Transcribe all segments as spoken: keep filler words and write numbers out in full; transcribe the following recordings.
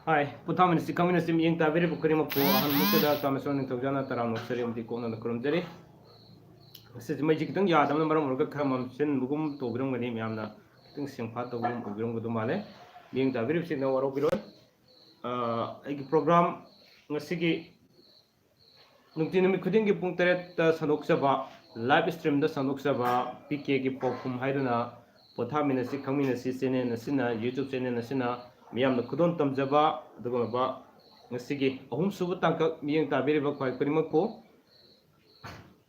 ꯍꯥꯏ, ꯄꯣꯊꯥꯃꯤꯟꯅꯁꯤ ꯈꯪꯃꯤꯟꯅꯁꯤ ꯃꯤꯠꯌꯦꯡ ꯇꯥꯕꯤꯔꯤꯕ ꯈꯨꯗꯤꯡꯃꯛꯄꯨ ꯑꯍꯥꯟꯕꯃꯛꯇꯗ ꯀꯥꯃꯦꯁꯣꯔ ꯅꯤꯡꯊꯧꯖꯥꯅ ꯇꯔꯥꯝꯅ ꯑꯣꯛꯆꯔꯤ ꯑꯃꯗꯤ ꯀꯣꯛꯅꯅ ꯈꯨꯔꯨꯝꯖꯔꯤ꯫ ꯉꯁꯤꯁꯦ ꯃꯩꯁꯤ ꯈꯤꯇꯪ ꯌꯥꯗꯕꯅ ꯃꯔꯝ ꯑꯣꯏꯔꯒ ꯈꯔ ꯃꯝꯁꯤꯟꯕꯒꯨꯝ ꯇꯧꯕꯤꯔꯝꯒꯅꯤ, ꯃꯌꯥꯝꯅ ꯈꯤꯇꯪ ꯁꯦꯡꯐꯥꯠ ꯇꯧꯕꯒꯨꯝ ꯑꯣꯏꯕꯤꯔꯝꯒꯗꯧ ꯃꯥꯜꯂꯦ꯫ ꯃꯤꯠꯌꯦꯡ ꯇꯥꯕꯤꯔꯤꯕꯁꯤꯡꯅ ꯋꯥꯔꯧꯕꯤꯔꯣꯏ꯫ ꯑ, ꯑꯩꯒꯤ program ꯉꯁꯤꯒꯤ ꯅꯨꯡꯇꯤ ꯅꯨꯃꯤꯠ ꯈꯨꯗꯤꯡꯒꯤ ꯄꯨꯡ ꯇꯔꯦꯠꯇ ꯁꯟꯗꯣꯛꯆꯕ, live streamꯗ ꯁꯟꯗꯣꯛꯆꯕ, ꯄꯤ ꯀꯦꯒꯤ ꯄꯥꯎꯈꯨꯝ ꯍꯥꯏꯗꯨꯅ ꯄꯣꯊꯥꯃꯤꯟꯅꯁꯤ ꯈꯪꯃꯤꯟꯅꯁꯤ channel ꯑꯁꯤꯅ, YouTube channel ꯑꯁꯤꯅ ꯃꯤꯌꯥꯝꯅ ꯈꯨꯗꯣꯜ ꯇꯝꯖꯕ ꯑꯗꯨꯒꯨꯝꯂꯕ ꯉꯁꯤꯒꯤ ꯑꯍꯨꯝꯁꯨꯕ ꯇꯥꯡꯀꯛ ꯃꯤꯠꯌꯦꯡ ꯇꯥꯕꯤꯔꯤꯕ ꯈ꯭ꯋꯥꯏ ꯈꯨꯗꯤꯡꯃꯛꯄꯨ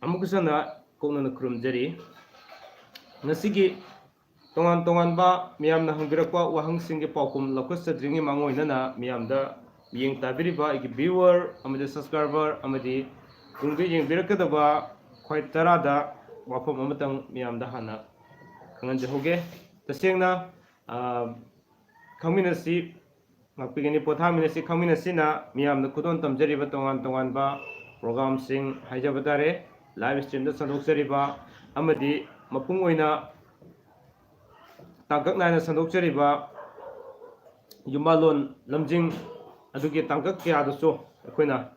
ꯑꯃꯨꯛꯀꯁꯨ ꯍꯟꯅ ꯀꯣꯛꯅꯅ ꯈꯨꯔꯨꯝꯖꯔꯤ꯫ ꯉꯁꯤꯒꯤ ꯇꯣꯉꯥꯟ ꯇꯣꯉꯥꯟꯕ ꯃꯤꯌꯥꯝꯅ ꯍꯪꯕꯤꯔꯛꯄ ꯋꯥꯍꯪꯁꯤꯡꯒꯤ ꯄꯥꯎꯈꯨꯝ ꯂꯧꯈꯠꯆꯗ꯭ꯔꯤꯉꯩ ꯃꯥꯡꯑꯣꯏꯅꯅ ꯃꯤꯌꯥꯝꯗ ꯃꯤꯠꯌꯦꯡ ꯇꯥꯕꯤꯔꯤꯕ ꯑꯩꯒꯤ viewer ꯑꯃꯗꯤ subscriber ꯑꯃꯗꯤ ꯇꯨꯡꯗ ꯌꯦꯡꯕꯤꯔꯛꯀꯗꯕ ꯈ꯭ꯋꯥꯏ ꯇꯔꯥꯗ ꯋꯥꯐꯝ ꯑꯃꯇꯪ ꯃꯤꯌꯥꯝꯗ ꯍꯥꯟꯅ ꯈꯪꯍꯟꯖꯍꯧꯒꯦ꯫ ꯇꯁꯦꯡꯅ, ꯑ, ꯈꯪꯃꯤꯟꯅꯁꯤ ꯉꯥꯛꯄꯤꯒꯅꯤ, ꯄꯣꯊꯥꯃꯤꯟꯅꯁꯤ ꯈꯪꯃꯤꯟꯅꯁꯤꯅ ꯃꯤꯌꯥꯝꯗ ꯈꯨꯗꯣꯜ ꯇꯝꯖꯔꯤꯕ ꯇꯣꯉꯥꯟ ꯇꯣꯉꯥꯟꯕ programꯁꯤꯡ ꯍꯥꯏꯖꯕ ꯇꯥꯔꯦ, live streamꯗ ꯁꯟꯗꯣꯛꯆꯔꯤꯕ ꯑꯃꯗꯤ ꯃꯄꯨꯡ ꯑꯣꯏꯅ ꯇꯥꯡꯀꯛ ꯅꯥꯏꯅ ꯁꯟꯗꯣꯛꯆꯔꯤꯕ ꯌꯨꯝꯕꯥꯜꯂꯣꯟ ꯂꯝꯖꯤꯡ ꯑꯗꯨꯒꯤ ꯇꯥꯡꯀꯛ ꯀꯌꯥꯗꯁꯨ ꯑꯩꯈꯣꯏꯅ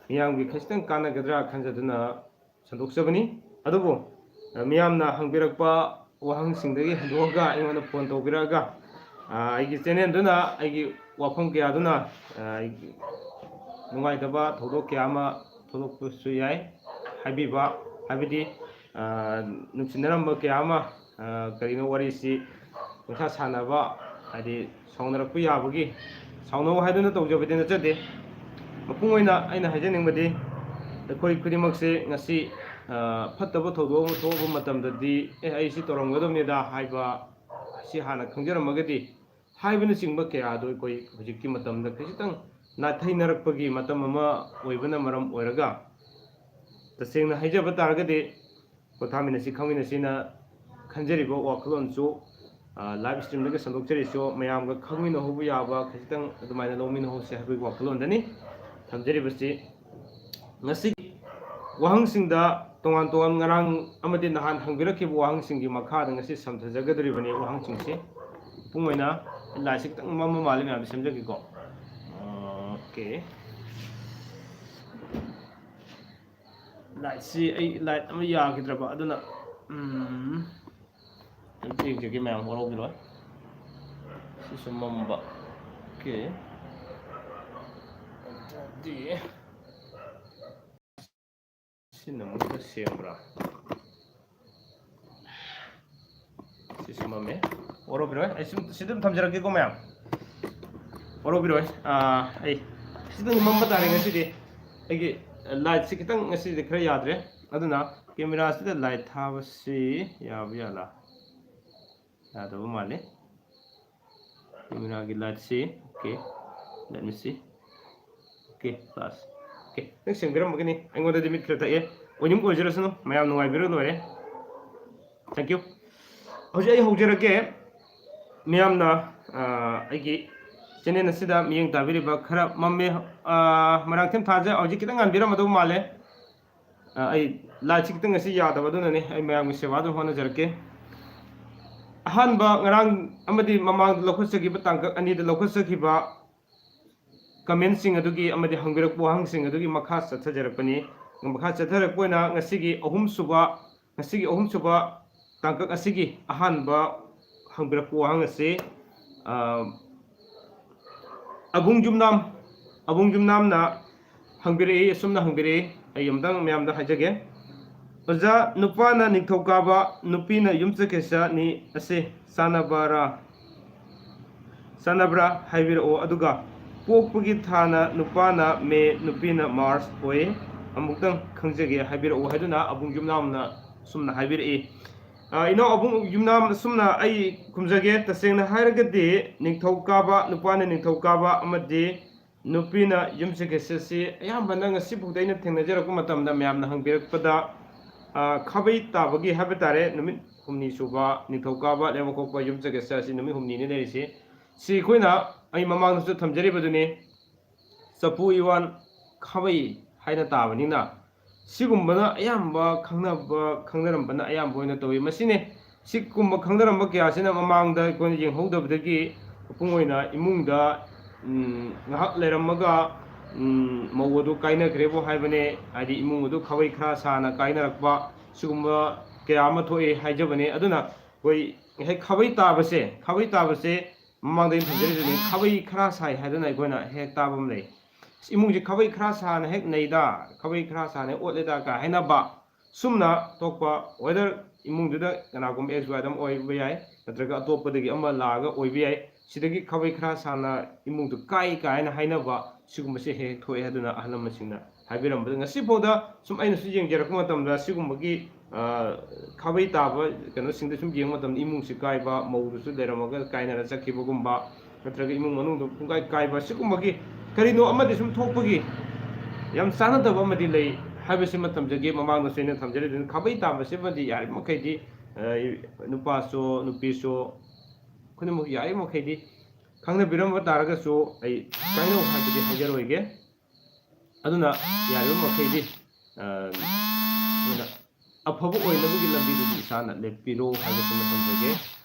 ꯃꯤꯌꯥꯝꯒꯤ ꯈꯖꯤꯛꯇꯪ ꯀꯥꯟꯅꯒꯗ꯭ꯔꯥ ꯈꯟꯖꯗꯨꯅ ꯁꯟꯗꯣꯛꯆꯕꯅꯤ꯫ ꯑꯗꯨꯕꯨ, ꯑ, ꯃꯤꯌꯥꯝꯅ ꯍꯪꯕꯤꯔꯛꯄ ꯋꯥꯍꯪꯁꯤꯡꯗꯒꯤ ꯍꯟꯗꯣꯛꯑꯒ ꯑꯩꯉꯣꯟꯗ phone ꯇꯧꯕꯤꯔꯛꯑꯒ, ꯑ, ꯑꯩꯒꯤ channelꯗꯨꯅ ꯑꯩꯒꯤ ꯋꯥꯐꯝ ꯀꯌꯥꯗꯨꯅ, ꯑ, ꯑꯩꯒꯤ ꯅꯨꯡꯉꯥꯏꯇꯕ ꯊꯧꯗꯣꯛ ꯀꯌꯥ ꯑꯃ ꯊꯣꯛꯂꯛꯄꯁꯨ ꯌꯥꯏ꯫ ꯍꯥꯏꯕꯤꯕ, ꯍꯥꯏꯕꯗꯤ, ꯑ, ꯅꯨꯡꯁꯤꯅꯔꯝꯕ ꯀꯌꯥ ꯑꯃ, ꯑ, ꯀꯔꯤꯅꯣ ꯋꯥꯔꯤꯁꯤ ꯄꯪꯁꯥ ꯁꯥꯟꯅꯕ, ꯍꯥꯏꯗꯤ ꯁꯥꯎꯅꯔꯛꯄ ꯌꯥꯕꯒꯤ, ꯁꯥꯎꯅꯧ ꯍꯥꯏꯗꯨꯅ ꯇꯧꯖꯕꯗꯤ ꯅꯠꯆꯗꯦ꯫ ꯃꯄꯨꯡ ꯑꯣꯏꯅ ꯑꯩꯅ ꯍꯥꯏꯖꯅꯤꯡꯕꯗꯤ, ꯑꯩꯈꯣꯏ ꯈꯨꯗꯤꯡꯃꯛꯁꯦ ꯉꯁꯤ, ꯑ, ꯐꯠꯇꯕ ꯊꯧꯗꯣꯛ ꯑꯃ ꯊꯣꯛꯑꯕ ꯃꯇꯝꯗꯗꯤ, "ꯑꯦ, ꯑꯩ ꯁꯤ ꯇꯧꯔꯝꯒꯗꯕꯅꯤꯗ" ꯍꯥꯏꯕ ꯑꯁꯤ ꯍꯥꯟꯅ ꯈꯪꯖꯔꯝꯃꯒꯗꯤ, ꯍꯥꯏꯕꯅꯆꯤꯡꯕ ꯀꯌꯥ ꯑꯗꯨ ꯑꯩꯈꯣꯏ ꯍꯧꯖꯤꯛꯀꯤ ꯃꯇꯝꯗ ꯈꯖꯤꯛꯇꯪ ꯅꯥꯊꯩꯅꯔꯛꯄꯒꯤ ꯃꯇꯝ ꯑꯃ ꯑꯣꯏꯕꯅ ꯃꯔꯝ ꯑꯣꯏꯔꯒ, ꯇꯁꯦꯡꯅ ꯍꯥꯏꯖꯕ ꯇꯥꯔꯒꯗꯤ, ꯄꯣꯊꯥꯃꯤꯟꯅꯁꯤ ꯈꯪꯃꯤꯟꯅꯁꯤꯅ ꯈꯟꯖꯔꯤꯕ ꯋꯥꯈꯜꯂꯣꯟꯁꯨ, ꯑ, live streamꯗꯒꯤ ꯁꯟꯗꯣꯛꯆꯔꯤꯁꯨ ꯃꯌꯥꯝꯒ ꯈꯪꯃꯤꯟꯅꯍꯧꯕ ꯌꯥꯕ ꯈꯖꯤꯛꯇꯪ ꯑꯗꯨꯃꯥꯏꯅ ꯂꯧꯃꯤꯟꯅꯍꯧꯁꯤ ꯍꯥꯏꯕꯒꯤ ꯋꯥꯈꯜꯂꯣꯟꯗꯅꯤ ꯊꯝꯖꯔꯤꯕꯁꯤ꯫ ꯉꯁꯤ ꯋꯥꯍꯪꯁꯤꯡꯗ ꯇꯣꯉꯥꯟ ꯇꯣꯉꯥꯟ ꯉꯔꯥꯡ ꯑꯃꯗꯤ ꯅꯍꯥꯟ ꯍꯪꯕꯤꯔꯛꯈꯤꯕ ꯋꯥꯍꯪꯁꯤꯡꯒꯤ ꯃꯈꯥꯗ ꯉꯁꯤ ꯁꯝꯊꯖꯒꯗꯧꯔꯤꯕꯅꯤ ꯋꯥꯍꯪꯁꯤꯡꯁꯤ꯫ ꯃꯄꯨꯡ ꯑꯣꯏꯅ ꯂꯥꯏꯁꯤ ꯈꯤꯇꯪ ꯃꯝꯕ ꯃꯥꯜꯂꯤ, ꯃꯌꯥꯝꯗ ꯁꯦꯝꯖꯒꯦꯀꯣ꯫ Okay. Lightꯁꯤ ꯑꯩ light ꯑꯃ ꯌꯥꯈꯤꯗ꯭ꯔꯕ, ꯑꯗꯨꯅ ꯎꯝ, ꯑꯝꯇ ꯌꯦꯡꯖꯒꯦ ꯃꯌꯥꯝ, ꯋꯥꯔꯧꯕꯤꯔꯣꯏ꯫ ꯁꯤꯁꯨ ꯃꯝꯕ꯫ Okay. ꯑꯗꯨꯗꯤ ꯁꯤꯅ ꯑꯃꯨꯛꯀ ꯁꯦꯡꯕ꯭ꯔꯥ? ꯁꯤꯁꯨ ꯃꯝꯃꯦ꯫ ꯋꯥꯔꯧꯕꯤꯔꯣꯏ꯫ ꯑꯩ ꯁꯨꯝ ꯁꯤꯗ ꯑꯗꯨꯝ ꯊꯝꯖꯔꯛꯀꯦꯀꯣ ꯃꯌꯥꯝ꯫ ꯋꯥꯔꯧꯕꯤꯔꯣꯏ꯫ ꯑꯥ, ꯑꯩ ꯁꯤꯗꯪ ꯃꯝꯕ ꯇꯥꯔꯦ ꯉꯁꯤꯗꯤ꯫ ꯑꯩꯒꯤ lightꯁꯤ ꯈꯤꯇꯪ ꯉꯁꯤꯗꯤ ꯈꯔ ꯌꯥꯗ꯭ꯔꯦ꯫ ꯑꯗꯨꯅ cameraꯁꯤꯗ light ꯊꯥꯕꯁꯤ ꯌꯥꯕ ꯌꯥꯂꯥ? ꯌꯥꯗꯕ ꯃꯥꯜꯂꯦ꯫ Cameraꯒꯤ lightꯁꯤ꯫ Okay. Let me see. Okay, plus. Okay. ꯅꯪ ꯁꯦꯡꯕꯤꯔꯝꯃꯒꯅꯤ꯫ ꯑꯩꯉꯣꯟꯗꯗꯤ ꯃꯤꯠ ꯈꯔ ꯊꯛꯑꯦ꯫ ꯑꯣꯏꯅꯤꯡꯕ ꯑꯣꯏꯖꯔꯁꯅꯨ꯫ ꯃꯌꯥꯝ ꯅꯨꯡꯉꯥꯏꯕꯤꯔ ꯂꯣꯏꯔꯦ꯫ Thank you. ꯍꯧꯖꯤꯛ ꯑꯩ ꯍꯧꯖꯔꯛꯀꯦ꯫ ꯃꯤꯌꯥꯝꯅ, ꯑ, ꯑꯩꯒꯤ channel ꯑꯁꯤꯗ ꯃꯤꯠꯌꯦꯡ ꯇꯥꯕꯤꯔꯤꯕ ꯈꯔ ꯃꯝꯃꯦ, ꯑ, ꯃꯔꯥꯡꯊꯦꯝ ꯊꯥꯖ ꯍꯧꯖꯤꯛ ꯈꯤꯇꯪ ꯉꯥꯟꯕꯤꯔꯝꯃꯗꯧ ꯃꯥꯜꯂꯦ꯫ ꯑ, ꯑꯩ lightꯁꯤ ꯈꯤꯇꯪ ꯉꯁꯤ ꯌꯥꯗꯕ, ꯑꯗꯨꯅꯅꯦ꯫ ꯑꯩ ꯃꯌꯥꯝꯒꯤ ꯁꯦꯕꯥ ꯑꯗꯨꯝ ꯍꯣꯠꯅꯖꯔꯛꯀꯦ꯫ ꯑꯍꯥꯟꯕ ꯉꯔꯥꯡ ꯑꯃꯗꯤ ꯃꯃꯥꯡꯗ ꯂꯧꯈꯠꯆꯈꯤꯕ ꯇꯥꯡꯀꯛ ꯑꯅꯤꯗ ꯂꯧꯈꯠꯆꯈꯤꯕ commentꯁꯤꯡ ꯑꯗꯨꯒꯤ ꯑꯃꯗꯤ ꯍꯪꯕꯤꯔꯛꯄ ꯋꯥꯍꯪꯁꯤꯡ ꯑꯗꯨꯒꯤ ꯃꯈꯥ ꯆꯠꯊꯖꯔꯛꯄꯅꯤ꯫ ꯃꯈꯥ ꯆꯠꯊꯔꯛꯄ ꯑꯣꯏꯅ ꯉꯁꯤꯒꯤ ꯑꯍꯨꯝꯁꯨꯕ, ꯉꯁꯤꯒꯤ ꯑꯍꯨꯝꯁꯨꯕ ꯇꯥꯡꯀꯛ ꯑꯁꯤꯒꯤ ꯑꯍꯥꯟꯕ ꯍꯪꯕꯤꯔꯛꯄ ꯋꯥꯍꯪ ꯑꯁꯤ, ꯑ, ꯑꯕꯨꯡ ꯌꯨꯝꯅꯥꯝ, ꯑꯕꯨꯡ ꯌꯨꯝꯅꯥꯝꯅ ꯍꯪꯕꯤꯔꯛꯏ, ꯑꯁꯨꯝꯅ ꯍꯪꯕꯤꯔꯛꯏ, ꯑꯩ ꯑꯃꯨꯛꯇꯪ ꯃꯌꯥꯝꯗ ꯍꯥꯏꯖꯒꯦ꯫ ꯑꯣꯖꯥ, ꯅꯨꯄꯥꯅ ꯅꯤꯡꯊꯧꯀꯥꯕ, ꯅꯨꯄꯤꯅ ꯌꯨꯝꯁꯀꯩꯁꯅꯤ ꯑꯁꯤ ꯆꯥꯟꯅꯕꯔꯥ? ꯆꯥꯟꯅꯕ꯭ꯔꯥ ꯍꯥꯏꯕꯤꯔꯛꯑꯣ꯫ ꯑꯗꯨꯒ ꯄꯣꯛꯄꯒꯤ ꯊꯥꯅ ꯅꯨꯄꯥꯅ ꯃꯦ, ꯅꯨꯄꯤꯅ ꯃꯥꯔꯆ ꯑꯣꯏ꯫ ꯑꯃꯨꯛꯇꯪ ꯈꯪꯖꯒꯦ, ꯍꯥꯏꯕꯤꯔꯛꯑꯣ ꯍꯥꯏꯗꯨꯅ ꯑꯕꯨꯡ ꯌꯨꯝꯅꯥꯝꯅ ꯑꯁꯨꯝꯅ ꯍꯥꯏꯕꯤꯔꯛꯏ꯫ ꯑ, ꯏꯅꯥꯎ ꯑꯕꯨꯡ ꯌꯨꯝꯅꯥꯝ ꯑꯁꯨꯝꯅ ꯑꯩ ꯈꯨꯝꯖꯒꯦ꯫ ꯇꯁꯦꯡꯅ ꯍꯥꯏꯔꯒꯗꯤ ꯅꯤꯡꯊꯧꯀꯥꯕ, ꯅꯨꯄꯥꯅ ꯅꯤꯡꯊꯧꯀꯥꯕ ꯑꯃꯗꯤ ꯅꯨꯄꯤꯅ ꯌꯨꯝꯁꯀꯩꯁ ꯑꯁꯤ ꯑꯌꯥꯝꯕꯅ ꯉꯁꯤꯐꯥꯎꯗ ꯑꯩꯅ ꯊꯦꯡꯅꯖꯔꯛꯄ ꯃꯇꯝꯗ ꯃꯌꯥꯝꯅ ꯍꯪꯕꯤꯔꯛꯄꯗ, ꯑ, ꯈꯥꯕꯩ ꯇꯥꯕꯒꯤ ꯍꯥꯏꯕ ꯇꯥꯔꯦ, ꯅꯨꯃꯤꯠ ꯍꯨꯝꯅꯤ ꯁꯨꯕ ꯅꯤꯡꯊꯧꯀꯥꯕ ꯂꯩꯕꯥꯛꯄꯣꯛꯄ ꯌꯨꯝꯁꯀꯩꯁ ꯑꯁꯤ ꯅꯨꯃꯤꯠ ꯍꯨꯝꯅꯤꯅꯤ ꯂꯩꯔꯤꯁꯤ꯫ ꯁꯤ ꯑꯩꯈꯣꯏꯅ, ꯑꯩ ꯃꯃꯥꯡꯗꯁꯨ ꯊꯝꯖꯔꯤꯕꯗꯨꯅꯤ, ꯆꯐꯨ ꯏꯋꯥꯟ ꯈꯥꯕꯩ ꯍꯥꯏꯅ ꯇꯥꯕꯅꯤꯅ ꯁꯤꯒꯨꯝꯕꯅ ꯑꯌꯥꯝꯕ ꯈꯪꯅꯕ, ꯈꯪꯅꯔꯝꯕꯅ ꯑꯌꯥꯝꯕ ꯑꯣꯏꯅ ꯇꯧꯏ꯫ ꯃꯁꯤꯅꯤ, ꯁꯤꯒꯨꯝꯕ ꯈꯪꯅꯔꯝꯕ ꯀꯌꯥꯁꯤꯅ ꯃꯃꯥꯡꯗ ꯑꯩꯈꯣꯏꯅ ꯌꯦꯡꯍꯧꯗꯕꯗꯒꯤ ꯃꯄꯨꯡ ꯑꯣꯏꯅ ꯏꯃꯨꯡꯗ ꯎꯝ, ꯉꯥꯏꯍꯥꯛ ꯂꯩꯔꯝꯃꯒ, ꯎꯝ, ꯃꯧ ꯑꯗꯨ ꯀꯥꯏꯅꯈ꯭ꯔꯦꯕꯨ ꯍꯥꯏꯕꯅꯦ, ꯍꯥꯏꯗꯤ ꯏꯃꯨꯡ ꯑꯗꯨ ꯈꯥꯕꯩ ꯈꯔ ꯁꯥꯅ ꯀꯥꯏꯅꯔꯛꯄ, ꯁꯤꯒꯨꯝꯕ ꯀꯌꯥ ꯑꯃ ꯊꯣꯛꯑꯦ ꯍꯥꯏꯖꯕꯅꯦ꯫ ꯑꯗꯨꯅ ꯑꯩꯈꯣꯏ ꯍꯦꯛ ꯈꯥꯕꯩ ꯇꯥꯕꯁꯦ, ꯈꯥꯕꯩ ꯇꯥꯕꯁꯦ ꯃꯃꯥꯡꯗ ꯑꯩꯅ ꯊꯝꯖꯔꯤꯗꯨꯅꯤ, ꯈꯥꯕꯩ ꯈꯔ ꯁꯥꯏ ꯍꯥꯏꯗꯅ ꯑꯩꯈꯣꯏꯅ ꯍꯦꯛ ꯇꯥꯕ ꯑꯃ ꯂꯩ꯫ "ꯏꯃꯨꯡꯁꯦ ꯈꯥꯕꯩ ꯈꯔ ꯁꯥꯅ ꯍꯦꯛ ꯅꯩꯗ, ꯈꯥꯕꯩ ꯈꯔ ꯁꯥꯅ ꯍꯦꯛ ꯑꯣꯠꯂꯦꯗ" ꯀꯥꯏ ꯍꯥꯏꯅꯕ, ꯁꯨꯝꯅ ꯊꯣꯛꯄ, whether ꯏꯃꯨꯡꯗꯨꯗ ꯀꯅꯥꯒꯨꯝꯕ X Y ꯑꯗꯨꯝ ꯑꯣꯏꯕ ꯌꯥꯏ, ꯅꯠꯇ꯭ꯔꯒ ꯑꯇꯣꯞꯄꯗꯒꯤ ꯑꯃ ꯂꯥꯛꯑꯒ ꯑꯣꯏꯕ ꯌꯥꯏ꯫ ꯁꯤꯗꯒꯤ ꯈꯥꯕꯩ ꯈꯔ ꯁꯥꯅ ꯏꯃꯨꯡꯗꯨ ꯀꯥꯏ ꯀꯥꯏꯅ ꯍꯥꯏꯅꯕ, ꯁꯤꯒꯨꯝꯕꯁꯦ ꯍꯦꯛ ꯍꯦꯛ ꯊꯣꯛꯑꯦ ꯍꯥꯏꯗꯨꯅ ꯑꯍꯜ ꯂꯃꯟꯁꯤꯡꯅ ꯍꯥꯏꯕꯤꯔꯝꯕꯗ, ꯉꯁꯤꯐꯥꯎꯗ ꯁꯨꯝ ꯑꯩꯅꯁꯨ ꯌꯦꯡꯖꯔꯛꯄ ꯃꯇꯝꯗ ꯁꯤꯒꯨꯝꯕꯒꯤ, ꯑ, ꯈꯥꯕꯩ ꯇꯥꯕ ꯀꯩꯅꯣꯁꯤꯡꯗ ꯁꯨꯝ ꯌꯦꯡꯕ ꯃꯇꯝꯗ ꯏꯃꯨꯡꯁꯤ ꯀꯥꯏꯕ, ꯃꯧꯗꯨꯁꯨ ꯂꯩꯔꯝꯃꯒ ꯀꯥꯏꯅꯔ ꯆꯠꯈꯤꯕꯒꯨꯝꯕ, ꯅꯠꯇ꯭ꯔꯒ ꯏꯃꯨꯡ ꯃꯅꯨꯡꯗ ꯄꯨꯡꯀꯥꯏ ꯀꯥꯏꯕ, ꯁꯤꯒꯨꯝꯕꯒꯤ ꯀꯔꯤꯅꯣ ꯑꯃꯗꯤ ꯁꯨꯝ ꯊꯣꯛꯄꯒꯤ ꯌꯥꯝ ꯆꯥꯟꯅꯗꯕ ꯑꯃꯗꯤ ꯂꯩ ꯍꯥꯏꯕꯁꯤꯃ ꯊꯝꯖꯒꯦ꯫ ꯃꯃꯥꯡꯗꯁꯨ ꯑꯩꯅ ꯊꯝꯖꯔꯤꯗꯨꯅꯤ, ꯈꯥꯕꯩ ꯇꯥꯕꯁꯤꯃꯗꯤ ꯌꯥꯔꯤꯕ ꯃꯈꯩꯗꯤ, ꯑ, ꯅꯨꯄꯥꯁꯨ ꯅꯨꯄꯤꯁꯨ ꯈꯨꯗꯤꯡꯃꯛ ꯌꯥꯔꯤꯕ ꯃꯈꯩꯗꯤ ꯈꯪꯅꯕꯤꯔꯝꯕ ꯇꯥꯔꯒꯁꯨ ꯑꯩ ꯀꯥꯏꯅꯧ ꯍꯥꯏꯕꯗꯤ ꯍꯥꯏꯖꯔꯣꯏꯒꯦ꯫ ꯑꯗꯨꯅ ꯌꯥꯔꯤꯕ ꯃꯈꯩꯗꯤ, ꯑ, ꯑꯩꯈꯣꯏꯅ ꯑꯐꯕ ꯑꯣꯏꯅꯕꯒꯤ ꯂꯝꯕꯤꯗꯨꯗꯤ ꯏꯁꯥꯅ ꯂꯦꯞꯄꯤꯔꯣ ꯍꯥꯏꯕꯁꯤꯃ ꯊꯝꯖꯒꯦ꯫